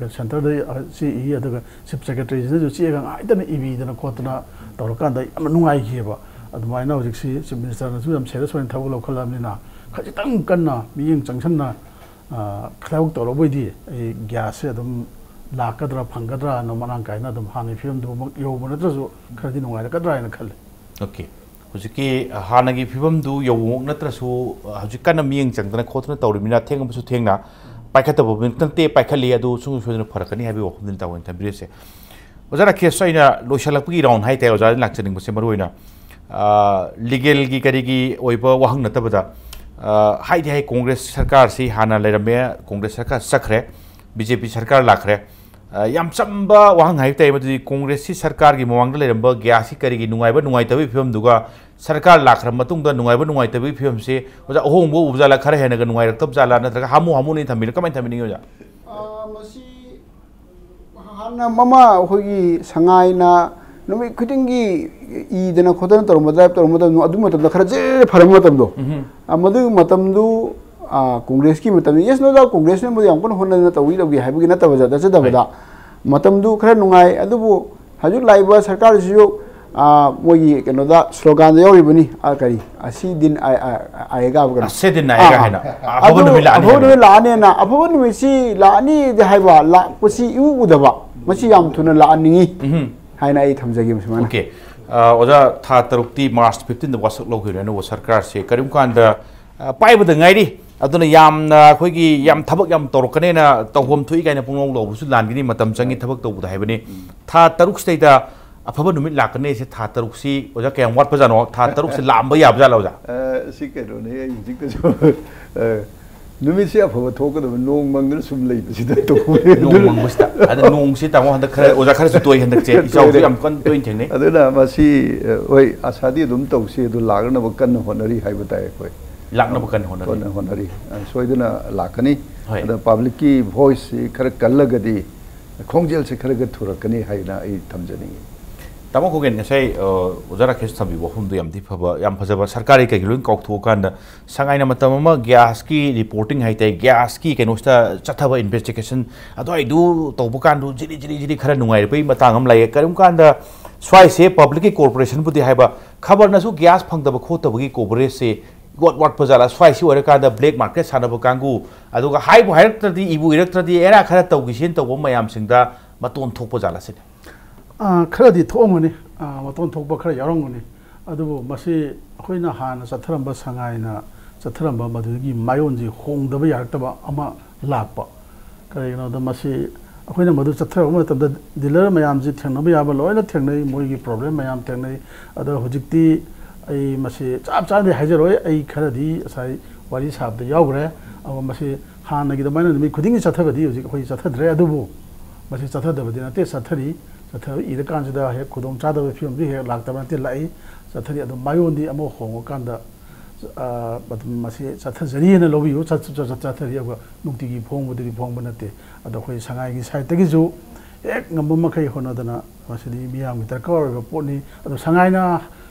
ꯁꯦꯟꯇꯔꯗ ꯆꯦ ꯏ, ꯑꯗꯨꯒ ꯆꯤꯐ ꯁꯦꯀ꯭ꯔꯦꯇꯔꯤꯁꯤꯅꯁꯨ ꯆꯦꯒ ꯉꯥꯏꯇꯅ ꯏꯕꯤꯗꯅ ꯈꯣꯠꯇꯅ ꯇꯧꯔꯀꯥꯟꯗ ꯌꯥꯝꯅ ꯅꯨꯡꯉꯥꯏꯈꯤꯑꯕ꯫ ꯑꯗꯨꯃꯥꯏꯅ ꯍꯧꯖꯤꯛꯁꯤ ꯆꯤꯐ ꯃꯤꯅꯤꯁꯇꯔꯅꯁꯨ ꯌꯥꯝ ꯁꯦꯔꯤꯌꯁ ꯑꯣꯏꯅ ꯊꯕꯛ ꯂꯧꯈꯠꯂꯕꯅꯤꯅ, ꯈꯖꯤꯛꯇꯪ ꯀꯟꯅ ꯃꯤꯠꯌꯦꯡ ꯆꯪꯁꯟꯅ, ꯑ, ꯊꯕꯛ ꯇꯧꯔꯕꯣꯏꯗꯤ, ꯑꯩ ꯒ꯭ꯌꯥꯁꯁꯦ ꯑꯗꯨꯝ ꯂꯥꯛꯀꯗ꯭ꯔꯥ, ꯐꯪꯒꯗ꯭ꯔꯥ, ꯑꯗꯨꯝ ꯃꯔꯥꯡ ꯀꯥꯏꯅ ꯑꯗꯨꯝ ꯍꯥꯟꯅꯒꯤ ꯐꯤꯕꯝꯗꯨꯃꯛ ꯌꯧꯕ ꯅꯠꯇ꯭ꯔꯁꯨ ꯈꯔꯗꯤ ꯅꯨꯡꯉꯥꯏꯔꯛꯀꯗ꯭ꯔꯥ ꯍꯥꯏꯅ ꯈꯜꯂꯤ꯫ ꯑꯣꯀꯦ꯫ ꯍꯧꯖꯤꯛꯀꯤ, ꯑ, ꯍꯥꯟꯅꯒꯤ ꯐꯤꯕꯝꯗꯨ ꯌꯧꯕꯃꯛ ꯅꯠꯇ꯭ꯔꯁꯨ, ꯑ, ꯍꯧꯖꯤꯛ ꯀꯟꯅ ꯃꯤꯠꯌꯦꯡ ꯆꯪꯗꯅ ꯈꯣꯠꯇꯅ ꯇꯧꯔꯤꯕꯅꯤꯅ, ꯊꯦꯡꯉꯕꯁꯨ ꯊꯦꯡꯅ ꯄꯥꯏꯈꯠꯇꯕ ꯅꯠꯇꯦ, ꯄꯥꯏꯈꯠꯂꯤ, ꯑꯗꯨ ꯁꯨꯡꯁꯣꯏ ꯁꯣꯏꯗꯅ ꯐꯔꯛꯀꯅꯤ ꯍꯥꯏꯕꯒꯤ ꯋꯥꯐꯝꯗꯨꯅꯤ ꯏꯇꯥꯎ ꯍꯣꯏꯅ ꯊꯝꯕꯤꯔꯤꯁꯦ꯫ ꯑꯣꯖꯥ ꯔꯥꯀꯦꯁ, ꯑꯩꯅ ꯂꯣꯏꯁꯤꯜꯂꯛꯄꯒꯤ ꯔꯥꯎꯟ ꯍꯥꯏꯇꯥꯔꯦ, ꯑꯣꯖꯥꯗ ꯂꯥꯛꯆꯅꯤꯡꯕꯁꯦ ꯃꯔꯨ ꯑꯣꯏꯅ, ꯑ, ꯂꯤꯒꯦꯜꯒꯤ ꯀꯔꯤꯒꯤ ꯑꯣꯏꯕ ꯋꯥꯍꯪ ꯅꯠꯇꯕꯗ, ꯑ, ꯍꯥꯏꯗꯤ ꯍꯥꯏ, ꯀꯣꯡꯒ꯭ꯔꯦꯁ ꯁꯔꯀꯥꯔꯁꯤ ꯍꯥꯟꯅ ꯂꯩꯔꯝꯃꯦ, ꯀꯣꯡꯒ꯭ꯔꯦꯁ ꯁꯔꯀꯥꯔ ꯆꯠꯈ꯭ꯔꯦ, ꯕꯤ ꯖꯦ ꯄꯤ ꯁꯔꯀꯥꯔ ꯂꯥꯛꯈ꯭ꯔꯦ, ꯑ, ꯌꯥꯝ ꯆꯝꯕ ꯋꯥꯍꯪ ꯍꯥꯏꯕ ꯇꯥꯏ, ꯃꯗꯨꯗꯤ ꯀꯣꯡꯒ꯭ꯔꯦꯁꯁꯤ ꯁꯔꯀꯥꯔꯒꯤ ꯃꯃꯥꯡꯗ ꯂꯩꯔꯝꯕ ꯒ꯭ꯌꯥꯁꯀꯤ ꯀꯔꯤꯒꯤ ꯅꯨꯡꯉꯥꯏꯕ ꯅꯨꯡꯉꯥꯏꯇꯕꯒꯤ ꯐꯤꯕꯝꯗꯨꯒ ꯁꯔꯀꯥꯔ ꯂꯥꯛꯈ꯭ꯔ ꯃꯇꯨꯡꯗ ꯅꯨꯡꯉꯥꯏꯕ ꯅꯨꯡꯉꯥꯏꯇꯕꯒꯤ ꯐꯤꯕꯝꯁꯤ, ꯑꯣꯖꯥ, ꯑꯍꯣꯡꯕ ꯎꯕ ꯖꯥꯠꯂꯥ? ꯈꯔ ꯍꯦꯟꯅꯒ ꯅꯨꯡꯉꯥꯏꯔꯛꯇꯕ ꯖꯥꯠꯂꯥ? ꯅꯠꯇ꯭ꯔꯒ ꯍꯥꯃꯨ ꯍꯥꯃꯨꯅ ꯊꯝꯕꯤꯔ ꯀꯃꯥꯏꯅ ꯊꯝꯕꯤꯅꯤꯡꯉꯤ, ꯑꯣꯖꯥ? ꯑ, ꯃꯁꯤ ꯍꯥꯟꯅ ꯃꯃꯥ ꯑꯩꯈꯣꯏꯒꯤ ꯁꯉꯥꯏꯅ ꯅꯨꯃꯤꯠ ꯈꯨꯗꯤꯡꯒꯤ ꯏꯗꯅ ꯈꯣꯠꯇꯅ ꯇꯧꯔꯝꯕ, ꯗ꯭ꯔꯥꯏꯚ ꯇꯧꯔꯝꯕ ꯃꯇꯝꯗꯣ, ꯑꯗꯨ ꯃꯇꯝꯗ ꯈꯔ ꯖꯦ ꯐꯔꯝꯕ ꯃꯇꯝꯗꯣ, ꯎꯝꯍꯨꯝ꯫ ꯑ, ꯃꯗꯨꯒꯤ ꯃꯇꯝꯗꯨ, ꯑ, ꯀꯣꯡꯒ꯭ꯔꯦꯁꯀꯤ ꯃꯇꯝꯗ, ꯌꯦꯁ, ꯅꯣ ꯗꯥꯎꯠ, ꯀꯣꯡꯒ꯭ꯔꯦꯁꯅꯕꯨꯗꯤ ꯌꯥꯝ ꯀꯟꯅ ꯍꯣꯠꯅꯗꯅ ꯇꯧꯏ ꯇꯧꯒꯦ ꯍꯥꯏꯕꯒꯤ ꯅꯠꯇꯕꯗ, ꯅꯠꯆꯗꯕꯗ, ꯍꯣꯏ꯫ ꯃꯇꯝꯗꯨ ꯈꯔ ꯅꯨꯡꯉꯥꯏ꯫ ꯑꯗꯨꯕꯨ ꯍꯧꯖꯤꯛ ꯂꯥꯛꯏꯕ ꯁꯔꯀꯥꯔꯁꯤꯁꯨ, ꯑ, ꯃꯣꯏꯒꯤ ꯀꯩꯅꯣꯗ ꯁ꯭ꯂꯣꯒꯥꯟꯗ ꯌꯧꯔꯤꯕꯅꯤ, ꯑ, ꯀꯔꯤ, ꯑꯁꯤ ꯗꯤꯟ ꯑ-, ꯑ-, ꯑꯥꯌꯦꯒꯥ ꯍꯥꯏꯕ ꯀꯩꯅꯣ? ꯑꯁꯦ ꯗꯤꯟ ꯑꯥꯌꯦꯒꯥ ꯑꯥ, ꯍꯥꯏꯅ, ꯑꯥ꯫ ꯑꯐꯕ ꯑꯗꯨ ꯅꯨꯃꯤꯠ ꯂꯥꯛꯑꯅꯤ ꯑꯐꯕ ꯍꯥꯏꯕ꯫ ꯅꯨꯃꯤꯠ ꯂꯥꯛꯑꯅꯤꯅ, ꯑꯐꯕ ꯅꯨꯃꯤꯠꯁꯤ ꯂꯥꯛꯑꯅꯤꯗꯤ ꯍꯥꯏꯕ, ꯂꯥꯛꯄꯁꯤ ꯏꯎ ꯎꯗꯕ, ꯃꯁꯤ ꯌꯥꯝ ꯊꯨꯅ ꯂꯥꯛꯍꯟꯅꯤꯡꯉꯤ ꯎꯝꯍꯨꯝ꯫ ꯍꯥꯏꯅ ꯑꯩ ꯊꯝꯖꯒꯦ ꯁꯨꯃꯥꯏꯅ꯫ ꯑꯣꯀꯦ꯫ ꯑ, ꯑꯣꯖꯥ, ꯊꯥ ꯇꯔꯨꯛꯇꯤ ꯃꯥꯔꯆ ꯐꯤꯐꯇꯤꯟꯗ ꯋꯥꯁꯛ ꯂꯧꯈꯤꯕꯅꯦ ꯑꯅꯧꯕ ꯁꯔꯀꯥꯔꯁꯦ꯫ ꯀꯔꯤꯒꯨꯝꯕ ꯀꯥꯟꯗ, ꯑ, ꯄꯥꯏꯕꯗ ꯉꯥꯏꯔꯤ꯫ ꯑꯗꯨꯅ ꯌꯥꯝꯅ ꯑꯩꯈꯣꯏꯒꯤ ꯌꯥꯝ ꯊꯕꯛ ꯌꯥꯝ ꯇꯧꯔꯛꯀꯅꯦꯅ ꯇꯧꯐꯝ ꯊꯣꯛꯏ ꯀꯥꯏꯅ ꯄꯨꯡꯂꯧ ꯂꯧꯕꯁꯨ ꯂꯥꯟꯒꯅꯤ, ꯃꯇꯝ ꯆꯪꯉꯤ ꯊꯕꯛ ꯇꯧꯕꯗ ꯍꯥꯏꯕꯅꯤ꯫ ꯎꯝ꯫ ꯊꯥ ꯇꯔꯨꯛꯁꯤꯗꯩꯗ ꯑꯐꯕ ꯅꯨꯃꯤꯠ ꯂꯥꯛꯀꯅꯤ ꯍꯥꯏꯁꯦ, ꯊꯥ ꯇꯔꯨꯛꯁꯤ ꯑꯣꯖꯥ ꯀꯌꯥꯝ ꯋꯥꯠꯄꯖꯥꯠꯅꯣ? ꯊꯥ ꯇꯔꯨꯛꯁꯤ ꯂꯥꯛꯑꯝꯕ ꯌꯥꯕꯖꯥꯠꯂꯣ, ꯑꯣꯖꯥ? ꯑ, ꯁꯤ ꯀꯩꯅꯣꯅꯦ, ꯑꯩ ꯍꯧꯖꯤꯛꯇꯁꯨ, ꯑ, ꯅꯨꯃꯤꯠꯁꯦ ꯑꯐꯕ ꯊꯣꯛꯀꯗꯕ, ꯅꯣꯡ ꯃꯪꯗꯅ ꯁꯨꯝ ꯂꯩꯕꯁꯤꯗ ꯇꯧꯕꯅꯦ꯫ ꯅꯣꯡ ꯃꯪꯕꯁꯤꯗ꯫ ꯑꯗ ꯅꯣꯡꯁꯤ ꯇꯥꯃꯣ ꯍꯟꯗꯛ ꯈꯔ, ꯑꯣꯖꯥ, ꯈꯔꯁꯨ ꯇꯣꯏ ꯍꯟꯗꯛꯁꯦ꯫ ꯏꯆꯥꯎꯁꯨ ꯇꯣꯏꯔꯦ꯫ ꯌꯥꯝ ꯀꯟꯅ ꯇꯣꯏꯅ ꯊꯦꯡꯅꯩ꯫ ꯑꯗꯨꯅ ꯃꯁꯤ, ꯑ, ꯍꯣꯏ, ꯑꯁꯥꯗꯤ ꯑꯗꯨꯝ ꯇꯧꯁꯤ, ꯑꯗꯨ ꯂꯥꯛꯅꯕ ꯀꯟꯅ ꯍꯣꯠꯅꯔꯤ ꯍꯥꯏꯕ ꯇꯥꯏ ꯑꯩꯈꯣꯏ꯫ ꯂꯥꯛꯅꯕ ꯀꯟꯅ ꯍꯣꯠꯅꯔꯤ꯫ ꯀꯟꯅ ꯍꯣꯠꯅꯔꯤ꯫ ꯑ, ꯁꯣꯏꯗꯅ ꯂꯥꯛꯀꯅꯤ꯫ ꯍꯣꯏ꯫ ꯑꯗ ꯄꯕ꯭ꯂꯤꯛꯀꯤ ꯚꯣꯏꯁꯁꯤ ꯈꯔ ꯀꯜꯂꯒꯗꯤ, ꯈꯣꯡꯖꯦꯜꯁꯦ ꯈꯔ ꯈꯔ ꯊꯨꯔꯛꯀꯅꯤ ꯍꯥꯏꯅ ꯑꯩ ꯊꯝꯖꯅꯤꯡꯉꯤ꯫ ꯇꯥꯃꯣ ꯈꯣꯡꯒꯦꯟ, ꯉꯁꯥꯏ, ꯑ, ꯑꯣꯖꯥ ꯔꯥꯀꯦꯁ ꯊꯝꯕꯤꯕ ꯋꯥꯐꯝꯗꯣ ꯌꯥꯝꯗꯤ ꯐꯕ, ꯌꯥꯝ ꯐꯖꯕ, ꯁꯔꯀꯥꯔꯒꯤ ꯀꯩꯒꯤ ꯂꯣꯏ ꯀꯥꯎꯊꯣꯛꯑꯀꯥꯟꯗ ꯁꯉꯥꯏꯅ ꯃꯇꯝ ꯑꯃ ꯒ꯭ꯌꯥꯁꯀꯤ ꯔꯤꯄꯣꯔꯇꯤꯡ ꯍꯥꯏꯇꯥꯔꯦ, ꯒ꯭ꯌꯥꯁꯀꯤ ꯀꯩꯅꯣꯁꯤꯗ ꯆꯠꯊꯕ ꯏꯟꯚꯦꯁꯇꯤꯒꯦꯁꯟ, ꯑꯗꯨꯋꯥꯏꯗꯨ ꯇꯧꯕ ꯀꯥꯟꯗ ꯖꯤꯔꯤ ꯖꯤꯔꯤ ꯖꯤꯔꯤ ꯈꯔ ꯅꯨꯡꯉꯥꯏꯔꯛꯄꯒꯤ ꯃꯇꯥꯡ ꯑꯃ ꯂꯩꯌꯦ꯫ ꯀꯔꯤꯒꯨꯝꯕ ꯀꯥꯟꯗ ꯁ꯭ꯋꯥꯏꯁꯦ ꯄꯕ꯭ꯂꯤꯛꯀꯤ ꯀꯣꯔꯄꯣꯔꯦꯁꯟꯕꯨꯗꯤ ꯍꯥꯏꯕ, ꯈꯕꯔꯅꯁꯨ ꯒ꯭ꯌꯥꯁ ꯐꯪꯗꯕ ꯈꯣꯠꯇꯕꯒꯤ ꯀꯣꯚꯔꯦꯖꯁꯦ ꯏꯋꯥꯠ ꯋꯥꯠꯄ ꯖꯥꯠꯂ? ꯁ꯭ꯋꯥꯏꯁꯤ ꯑꯣꯏꯔꯀꯥꯟꯗ ꯕ꯭ꯂꯦꯛ ꯃꯥꯔꯀꯦꯠ ꯁꯥꯟꯅꯕ ꯀꯥꯡꯕꯨ, ꯑꯗꯨꯒ ꯍꯥꯏꯕꯨ ꯍꯥꯏꯔꯛꯇ꯭ꯔꯗꯤ, ꯏꯕꯨ ꯏꯔꯛꯇ꯭ꯔꯗꯤ, ꯑꯦꯔꯥ ꯈꯔ ꯇꯧꯈꯤꯁꯦꯅ ꯇꯧꯕ ꯃꯌꯥꯝꯁꯤꯡꯗ ꯃꯇꯣꯟ ꯊꯣꯛꯄ ꯖꯥꯠꯂ ꯁꯤꯅꯤ? ꯑꯥ, ꯈꯔꯗꯤ ꯊꯣꯛꯑꯝꯒꯅꯤ, ꯑꯥ, ꯃꯇꯣꯟ ꯊꯣꯛꯄ ꯈꯔ ꯌꯥꯎꯔꯝꯒꯅꯤ꯫ ꯑꯗꯨꯕꯨ ꯃꯁꯤ ꯑꯩꯈꯣꯏꯅ ꯍꯥꯟꯅ ꯆꯠꯊꯔꯝꯕ, ꯁꯉꯥꯏꯅ ꯆꯠꯊꯔꯝꯕ ꯃꯗꯨꯗꯒꯤ ꯃꯥꯏꯑꯣꯟꯁꯤ ꯍꯣꯡꯗꯕ ꯌꯥꯔꯛꯇꯕ ꯑꯃ ꯂꯥꯛꯄ꯫ ꯀꯔꯤꯒꯤꯅꯣꯗ ꯃꯁꯤ ꯑꯩꯈꯣꯏꯅ ꯃꯗꯨ ꯆꯠꯊꯔꯛꯄ ꯃꯇꯝꯗ ꯗꯤꯂꯔ ꯃꯌꯥꯝꯁꯤ ꯊꯦꯡꯅꯕ ꯌꯥꯕ ꯂꯣꯏꯅ ꯊꯦꯡꯅꯩ, ꯃꯣꯏꯒꯤ ꯄ꯭ꯔꯣꯕ꯭ꯂꯦꯝ ꯃꯌꯥꯝ ꯊꯦꯡꯅꯩ꯫ ꯑꯗꯣ ꯍꯧꯖꯤꯛꯇꯤ ꯑꯩ ꯃꯁꯤ ꯆꯞ ꯆꯥꯅꯗꯤ ꯍꯥꯏꯖꯔꯣꯏ, ꯑꯩ ꯈꯔꯗꯤ ꯉꯁꯥꯏ ꯋꯥꯔꯤ ꯁꯥꯕꯗ ꯌꯥꯎꯈ꯭ꯔꯦ꯫ ꯑꯗꯨꯒ ꯃꯁꯤ ꯍꯥꯟꯅꯒꯤ ꯑꯗꯨꯃꯥꯏꯅ ꯅꯨꯃꯤꯠ ꯈꯨꯗꯤꯡꯒꯤ ꯆꯠꯊꯕꯗꯤ ꯍꯧꯖꯤꯛ ꯑꯩꯈꯣꯏ ꯆꯠꯊꯗ꯭ꯔꯦ꯫ ꯑꯗꯨꯕꯨ ꯃꯁꯤ ꯆꯠꯊꯗꯕꯗꯤ ꯅꯠꯇꯦ, ꯆꯠꯊꯔꯤ꯫ ꯆꯠꯊꯕ ꯏꯔꯀꯥꯟꯁꯤꯗ ꯍꯦꯛ ꯈꯨꯗꯣꯡ ꯆꯥꯗꯕ ꯐꯤꯕꯝꯗꯤ ꯍꯦꯛ ꯂꯥꯛꯇꯕ ꯅꯠꯇꯦ, ꯂꯥꯛꯏ꯫ ꯆꯠꯊꯔꯤ꯫ ꯑꯗꯨꯝ ꯃꯥꯏꯑꯣꯟꯗꯤ ꯑꯃ ꯍꯣꯡꯉꯀꯥꯟꯗ, ꯑ, ꯑꯗꯨꯝ ꯃꯁꯤ ꯆꯠꯊꯖꯔꯤꯅ ꯂꯧꯕꯤꯌꯨ꯫ ꯆꯠ-, ꯆꯠ-, ꯆꯠ-, ꯆꯠꯊꯔꯤ꯫ ꯑꯗꯨꯒ ꯅꯨꯡꯇꯤꯒꯤ ꯐꯣꯡꯕꯗꯨꯗꯤ ꯐꯣꯡꯕ ꯅꯠꯇꯦ꯫ ꯑꯗꯣ ꯑꯩꯈꯣꯏ ꯁꯉꯥꯏꯒꯤ ꯁꯥꯏꯠꯇꯒꯤꯁꯨ ꯍꯦꯛ ꯉꯝꯕ ꯃꯈꯩ ꯍꯣꯠꯅꯗꯅ, ꯃꯁꯤꯗꯤ ꯃꯤꯌꯥꯝꯒꯤ ꯗꯔꯀꯥꯔ ꯑꯣꯏꯕ ꯄꯣꯠꯅꯤ꯫ ꯑꯗꯣ ꯁꯉꯥꯏꯅ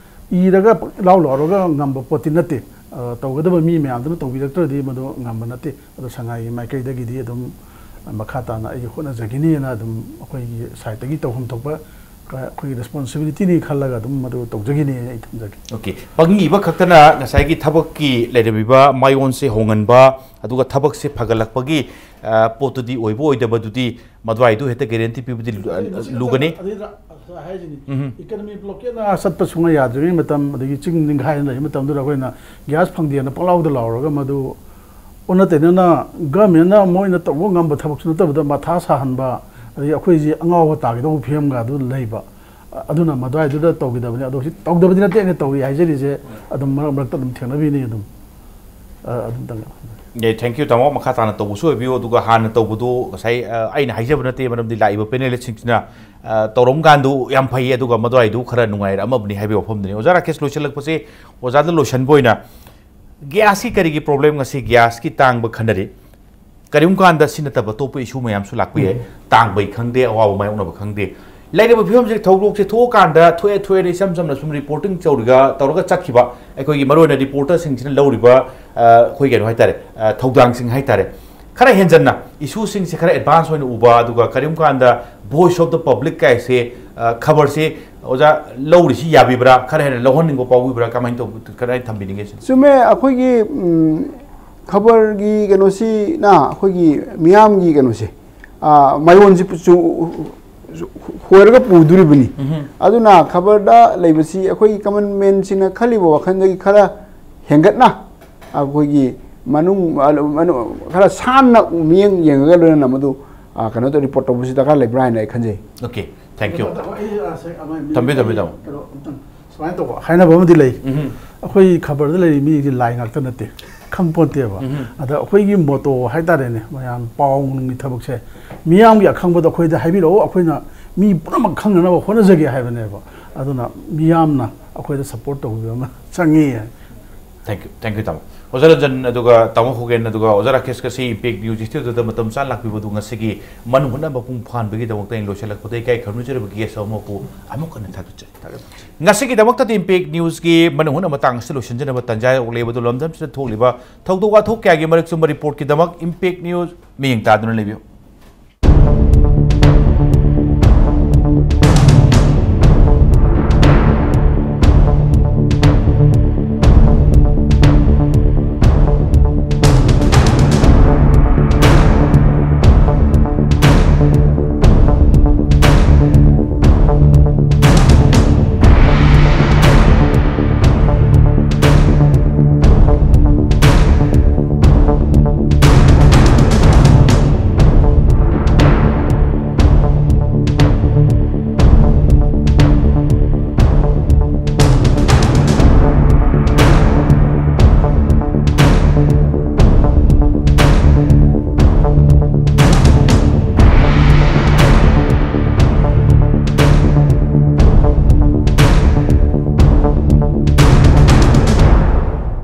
ꯏꯔꯒ ꯄꯪꯂꯥꯎ ꯂꯥꯎꯔꯒ ꯉꯝꯕ ꯄꯣꯠꯇꯤ ꯅꯠꯇꯦ꯫ ꯑ, ꯇꯧꯒꯗꯕ ꯃꯤ ꯃꯌꯥꯝꯗꯨꯅ ꯇꯧꯕꯤꯔꯛꯇ꯭ꯔꯗꯤ ꯃꯗꯨ ꯉꯝꯕ ꯅꯠꯇꯦ꯫ ꯑꯗꯣ ꯁꯉꯥꯏꯒꯤ ꯃꯥꯏꯀꯩꯗꯒꯤꯗꯤ ꯑꯗꯨꯝ ꯃꯈꯥ ꯇꯥꯅ ꯑꯩ ꯍꯣꯠꯅꯖꯈꯤꯅꯤꯅ ꯑꯗꯨꯝ ꯑꯩꯈꯣꯏꯒꯤ ꯁꯥꯏꯠꯇꯒꯤ ꯇꯧꯐꯝ ꯊꯣꯛꯄ ꯑꯩꯈꯣꯏꯒꯤ ꯔꯦꯁꯄꯣꯟꯁꯤꯕꯤꯂꯤꯇꯤꯅꯤ ꯈꯜꯂꯒ ꯑꯗꯨꯝ ꯃꯗꯨ ꯇꯧꯖꯈꯤꯅꯤ ꯑꯩ ꯊꯝꯖꯒꯦ꯫ ꯑꯣꯀꯦ, ꯄꯪꯏ ꯏꯕ ꯈꯛꯇꯅ ꯉꯁꯥꯏꯒꯤ ꯊꯕꯛꯀꯤ ꯂꯩꯔꯝꯃꯤꯕ ꯃꯥꯏꯑꯣꯟꯁꯦ ꯍꯣꯡꯍꯟꯕ, ꯑꯗꯨꯒ ꯊꯕꯛꯁꯦ ꯐꯒꯠꯂꯛꯄꯒꯤ, ꯑ, ꯄꯣꯠꯇꯨꯗꯤ ꯑꯣꯏꯕ ꯑꯣꯏꯗꯕꯗꯨꯗꯤ ꯃꯗꯨꯋꯥꯏꯗꯨ ꯍꯦꯛꯇ ꯒꯦꯔꯦꯟꯇꯤ ꯄꯤꯕꯗꯤ ꯂꯨ-, ꯑꯗꯨꯗ ꯂꯨꯒꯅꯤ꯫ ꯑꯗꯨꯗ ꯍꯥꯏꯁꯤꯅꯤ, ꯎꯝ꯫ ꯏꯀꯅꯃꯤ ꯕ꯭ꯂꯣꯀꯦꯠꯅ ꯆꯠꯄ ꯁꯨꯡꯌꯥ ꯌꯥꯗ꯭ꯔꯤꯉꯩ ꯃꯇꯝ, ꯑꯗꯒꯤ ꯆꯤꯡ ꯅꯤꯡꯈꯥꯏꯅ ꯂꯩꯕ ꯃꯇꯝꯗꯨꯗ ꯑꯩꯈꯣꯏꯅ ꯒ꯭ꯌꯥꯁ ꯐꯪꯗꯦꯅ ꯄꯪꯂꯥꯎꯗ ꯂꯥꯎꯔꯒ ꯃꯗꯨ ꯑꯣꯟꯅ ꯇꯩꯅꯅ ꯒꯃꯦꯟꯅ ꯃꯣꯏꯅ ꯇꯧꯕ ꯉꯝꯕ ꯊꯕꯛꯁꯨ ꯅꯠꯇꯕꯗ ꯃꯊꯥ ꯁꯥꯍꯟꯕ, ꯑꯗꯒꯤ ꯑꯩꯈꯣꯏꯁꯤ ꯑꯉꯥꯎꯕ ꯇꯥꯒꯗꯧꯕ ꯐꯤꯕꯝꯒ ꯑꯗꯨ ꯂꯩꯕ꯫ ꯑ-, ꯑꯗꯨꯅ ꯃꯗꯨꯋꯥꯏꯗꯨꯗ ꯇꯧꯈꯤꯗꯕꯅꯤ꯫ ꯑꯗꯣ ꯍꯧꯖꯤꯛ ꯇꯧꯗꯕꯗꯤ ꯅꯠꯇꯦ ꯑꯩꯅ ꯇꯧꯔꯤ ꯍꯥꯏꯖꯔꯤꯁꯦ, ꯑꯗꯨꯝ ꯃꯔꯛ ꯃꯔꯛꯇ ꯑꯗꯨꯝ ꯊꯦꯡꯅꯕꯤꯅꯤ ꯑꯗꯨꯝ꯫ ꯑ, ꯑꯗꯨꯝꯇꯪ꯫ ꯌꯥꯏ, thank you, ꯇꯥꯃꯣ꯫ ꯃꯈꯥ ꯇꯥꯅ ꯇꯧꯕꯁꯨ ꯑꯣꯏꯕꯤꯌꯨ꯫ ꯑꯗꯨꯒ ꯍꯥꯟꯅ ꯇꯧꯕꯗꯣ ꯉꯁꯥꯏ, ꯑ, ꯑꯩꯅ ꯍꯥꯏꯖꯕ ꯅꯠꯇꯦ, ꯃꯔꯝꯗꯤ ꯂꯥꯛꯏꯕ ꯄꯦꯅꯦꯂꯤꯁꯁꯤꯡꯁꯤꯅ, ꯑ, ꯇꯧꯔꯝ ꯀꯥꯟꯗꯨ ꯌꯥꯝ ꯐꯩ, ꯑꯗꯨꯒ ꯃꯗꯨꯋꯥꯏꯗꯨ ꯈꯔ ꯅꯨꯡꯉꯥꯏꯔꯛꯑꯝꯃꯕꯅꯤ ꯍꯥꯏꯕꯒꯤ ꯋꯥꯐꯝꯗꯨꯅꯤ꯫ ꯑꯣꯖꯥ ꯔꯥꯀꯦꯁ, ꯂꯣꯏꯁꯤꯜꯂꯛꯄꯁꯦ ꯑꯣꯖꯥꯗ ꯂꯣꯏꯁꯤꯟꯕ ꯑꯣꯏꯅ, ꯒ꯭ꯌꯥꯁꯀꯤ ꯀꯔꯤꯒꯤ ꯄ꯭ꯔꯣꯕ꯭ꯂꯦꯝ, ꯉꯁꯤ ꯒ꯭ꯌꯥꯁꯀꯤ ꯇꯥꯡꯕ ꯈꯟꯅꯔꯤ, ꯀꯔꯤꯒꯨꯝꯕ ꯀꯥꯟꯗ ꯁꯤ ꯅꯠꯇꯕ ꯑꯇꯣꯞꯄ ꯏꯁꯨ ꯃꯌꯥꯝꯁꯨ ꯂꯥꯛꯄ ꯌꯥꯏ꯫ ꯎꯝ꯫ ꯇꯥꯡꯕꯩ ꯈꯪꯗꯦ, ꯑꯋꯥꯕ ꯃꯥꯌꯣꯛꯅꯕ ꯈꯪꯗꯦ꯫ ꯂꯩꯔꯤꯕ ꯐꯤꯕꯝꯁꯤꯗ ꯊꯧꯗꯣꯛꯁꯦ ꯊꯣꯛꯑꯀꯥꯟꯗ ꯊꯣꯛꯑꯦ ꯊꯣꯛꯑꯦꯅ ꯏꯆꯝ ꯆꯝꯅ ꯁꯨꯝ ꯔꯤꯄꯣꯔꯇꯤꯡ ꯇꯧꯔꯒ, ꯇꯧꯔꯒ ꯆꯠꯈꯤꯕ, ꯑꯩꯈꯣꯏꯒꯤ ꯃꯔꯨꯑꯣꯏꯅ ꯔꯤꯄꯣꯔꯇꯔꯁꯤꯡꯁꯤꯅ ꯂꯧꯔꯤꯕ, ꯑ, ꯑꯩꯈꯣꯏ ꯀꯩꯅꯣ ꯍꯥꯏꯇꯥꯔꯦ, ꯑ, ꯊꯧꯗꯥꯡꯁꯤꯡ ꯍꯥꯏꯇꯥꯔꯦ, ꯈꯔ ꯍꯦꯟꯖꯟꯅ ꯏꯁꯨꯁꯤꯡꯁꯦ ꯈꯔ ꯑꯦꯗꯚꯥꯟꯁ ꯑꯣꯏꯅ ꯎꯕ, ꯑꯗꯨꯒ ꯀꯔꯤꯒꯨꯝꯕ ꯀꯥꯟꯗ Voice of the Public ꯀꯥꯏꯁꯦ, ꯑ, ꯈꯕꯔꯁꯦ ꯑꯣꯖꯥ ꯂꯧꯔꯤꯁꯤ ꯌꯥꯕꯤꯕ꯭ꯔꯥ? ꯈꯔ ꯍꯦꯟꯅ ꯂꯧꯍꯟꯅꯤꯡꯕ ꯐꯥꯎꯕꯤꯕ꯭ꯔꯥ? ꯀꯃꯥꯏꯅ ꯇꯧꯕ, ꯀꯗꯥꯏ ꯊꯝꯕꯤꯅꯤꯡꯉꯦ ꯁꯤꯅ? ꯆꯨꯝꯃꯦ, ꯑꯩꯈꯣꯏꯒꯤ, ꯎꯝ, ꯈꯕꯔꯒꯤ ꯀꯩꯅꯣꯁꯤꯅ ꯑꯩꯈꯣꯏꯒꯤ ꯃꯤꯌꯥꯝꯒꯤ ꯀꯩꯅꯣꯁꯦ, ꯑ, ꯃꯥꯏꯑꯣꯟꯁꯤ ꯄꯨ-, ꯆꯨ-, ꯍꯣꯏꯔꯒ ꯄꯨꯗꯣꯔꯤꯕꯅꯤ꯫ ꯎꯝꯍꯨꯝ꯫ ꯑꯗꯨꯅ ꯈꯕꯔꯗ ꯂꯩꯕꯁꯤ ꯑꯩꯈꯣꯏꯒꯤ ꯀꯃꯟ ꯃꯦꯟꯁꯤꯅ ꯈꯜꯂꯤꯕ ꯋꯥꯈꯜꯗꯒꯤ ꯈꯔ ꯍꯦꯟꯒꯠꯅ ꯑꯩꯈꯣꯏꯒꯤ ꯃꯅꯨꯡ, ꯃꯅꯨꯡ, ꯈꯔ ꯁꯥꯟꯅ ꯃꯤꯠꯌꯦꯡ ꯌꯦꯡꯉꯒ ꯂꯣꯏꯅꯅ ꯃꯗꯨ, ꯑ, ꯀꯩꯅꯣ ꯇꯧ-, ꯔꯤꯄꯣꯔꯠ ꯇꯧꯕꯁꯤ ꯗꯔꯀꯥꯔ ꯂꯩꯕ꯭ꯔꯥ ꯍꯥꯏꯅ ꯑꯩ ꯈꯟꯖꯩ꯫ Okay, thank you꯫ ꯑꯗꯣ ꯑꯩ, ꯑ, ꯁꯦ-, ꯑꯃ ꯊꯝꯕꯤꯌꯨ, ꯊꯝꯕꯤꯌꯨ, ꯇꯥꯃꯣ꯫ ꯀꯩꯅꯣ ꯑꯝꯇꯪ ꯁꯨꯃꯥꯏꯅ ꯇꯧꯕ ꯍꯥꯏꯅꯕ ꯑꯃꯗꯤ ꯂꯩ꯫ ꯎꯝꯍꯨꯝ꯫ ꯑꯩꯈꯣꯏ ꯈꯕꯔꯗ ꯂꯩꯔꯤ ꯃꯤꯁꯤ ꯂꯥꯏ ꯉꯥꯛꯇ ꯅꯠꯇꯦ꯫ ꯈꯪꯄꯣꯟꯇꯦꯕ꯫ ꯑꯗ ꯑꯩꯈꯣꯏꯒꯤ ꯃꯣꯇꯣ ꯍꯥꯏꯇꯥꯔꯦꯅꯦ, ꯃꯌꯥꯝ ꯄꯥꯎ ꯅꯨꯡꯒꯤ ꯊꯕꯛꯁꯦ, ꯃꯤꯌꯥꯝꯒꯤ ꯑꯈꯪꯕꯗꯣ ꯑꯩꯈꯣꯏꯗ ꯍꯥꯏꯕꯤꯔꯛꯑꯣ, ꯑꯩꯈꯣꯏꯅ ꯃꯤ ꯄꯨꯝꯅꯃꯛ ꯈꯪꯅꯅꯕ ꯍꯣꯠꯅꯖꯒꯦ ꯍꯥꯏꯕꯅꯦꯕ꯫ ꯑꯗꯨꯅ ꯃꯤꯌꯥꯝꯅ ꯑꯩꯈꯣꯏꯗ ꯁꯞꯄꯣꯔꯠ ꯇꯧꯕꯤꯕ ꯑꯃ ꯆꯪꯉꯤ꯫ Thank you, thank you, ꯇꯥꯃꯣ꯫ ꯑꯣꯖꯥ ꯔꯟꯖꯟ, ꯑꯗꯨꯒ ꯇꯥꯃꯣ ꯈꯨꯒꯦꯟ, ꯑꯗꯨꯒ ꯑꯣꯖꯥ ꯔꯥꯀꯦꯁ, ꯉꯁꯤ ꯏꯝꯄꯦꯛ ꯅ꯭ꯌꯨꯁ ꯏꯁꯇꯨꯗꯤꯑꯣꯗ ꯃꯇꯝ ꯆꯥꯅ ꯂꯥꯛꯄꯤꯕꯗꯨ ꯉꯁꯤꯒꯤ ꯃꯅꯨꯡ ꯍꯨꯠꯅ ꯃꯄꯨꯡ ꯐꯥꯍꯟꯕꯒꯤꯗꯃꯛꯇ ꯑꯩꯅ ꯂꯣꯏꯁꯤꯜꯂꯛꯄꯗ ꯏꯀꯥꯏ ꯈꯪꯅꯖꯔꯤꯕ ꯒꯦꯁ ꯑꯃꯕꯨ ꯑꯃꯨꯛ ꯍꯟꯅ ꯊꯥꯒꯠꯆꯔꯤ꯫ ꯊꯥꯒꯠꯆꯔꯤ꯫ ꯉꯁꯤꯒꯤꯗꯃꯛꯇꯗꯤ ꯏꯝꯄꯦꯛ ꯅ꯭ꯌꯨꯁꯀꯤ ꯃꯅꯨꯡ ꯍꯨꯠꯅ ꯃꯇꯥꯡ ꯑꯁꯤꯗ ꯂꯣꯏꯁꯤꯟꯖꯅꯕ ꯇꯥꯟꯖꯥ ꯌꯧꯔꯛꯂꯦ꯫ ꯑꯗꯨ ꯂꯝꯗꯝꯁꯤꯗ ꯊꯣꯛꯂꯤꯕ ꯊꯧꯗꯣꯛ ꯋꯥꯊꯣꯛ ꯀꯌꯥꯒꯤ ꯃꯔꯛ ꯆꯨꯝꯕ ꯔꯤꯄꯣꯔꯠꯀꯤꯗꯃꯛ ꯏꯝꯄꯦꯛ ꯅ꯭ꯌꯨꯁ ꯃꯤꯠꯌꯦꯡ ꯇꯥꯗꯨꯅ ꯂꯩꯕꯤꯌꯨ꯫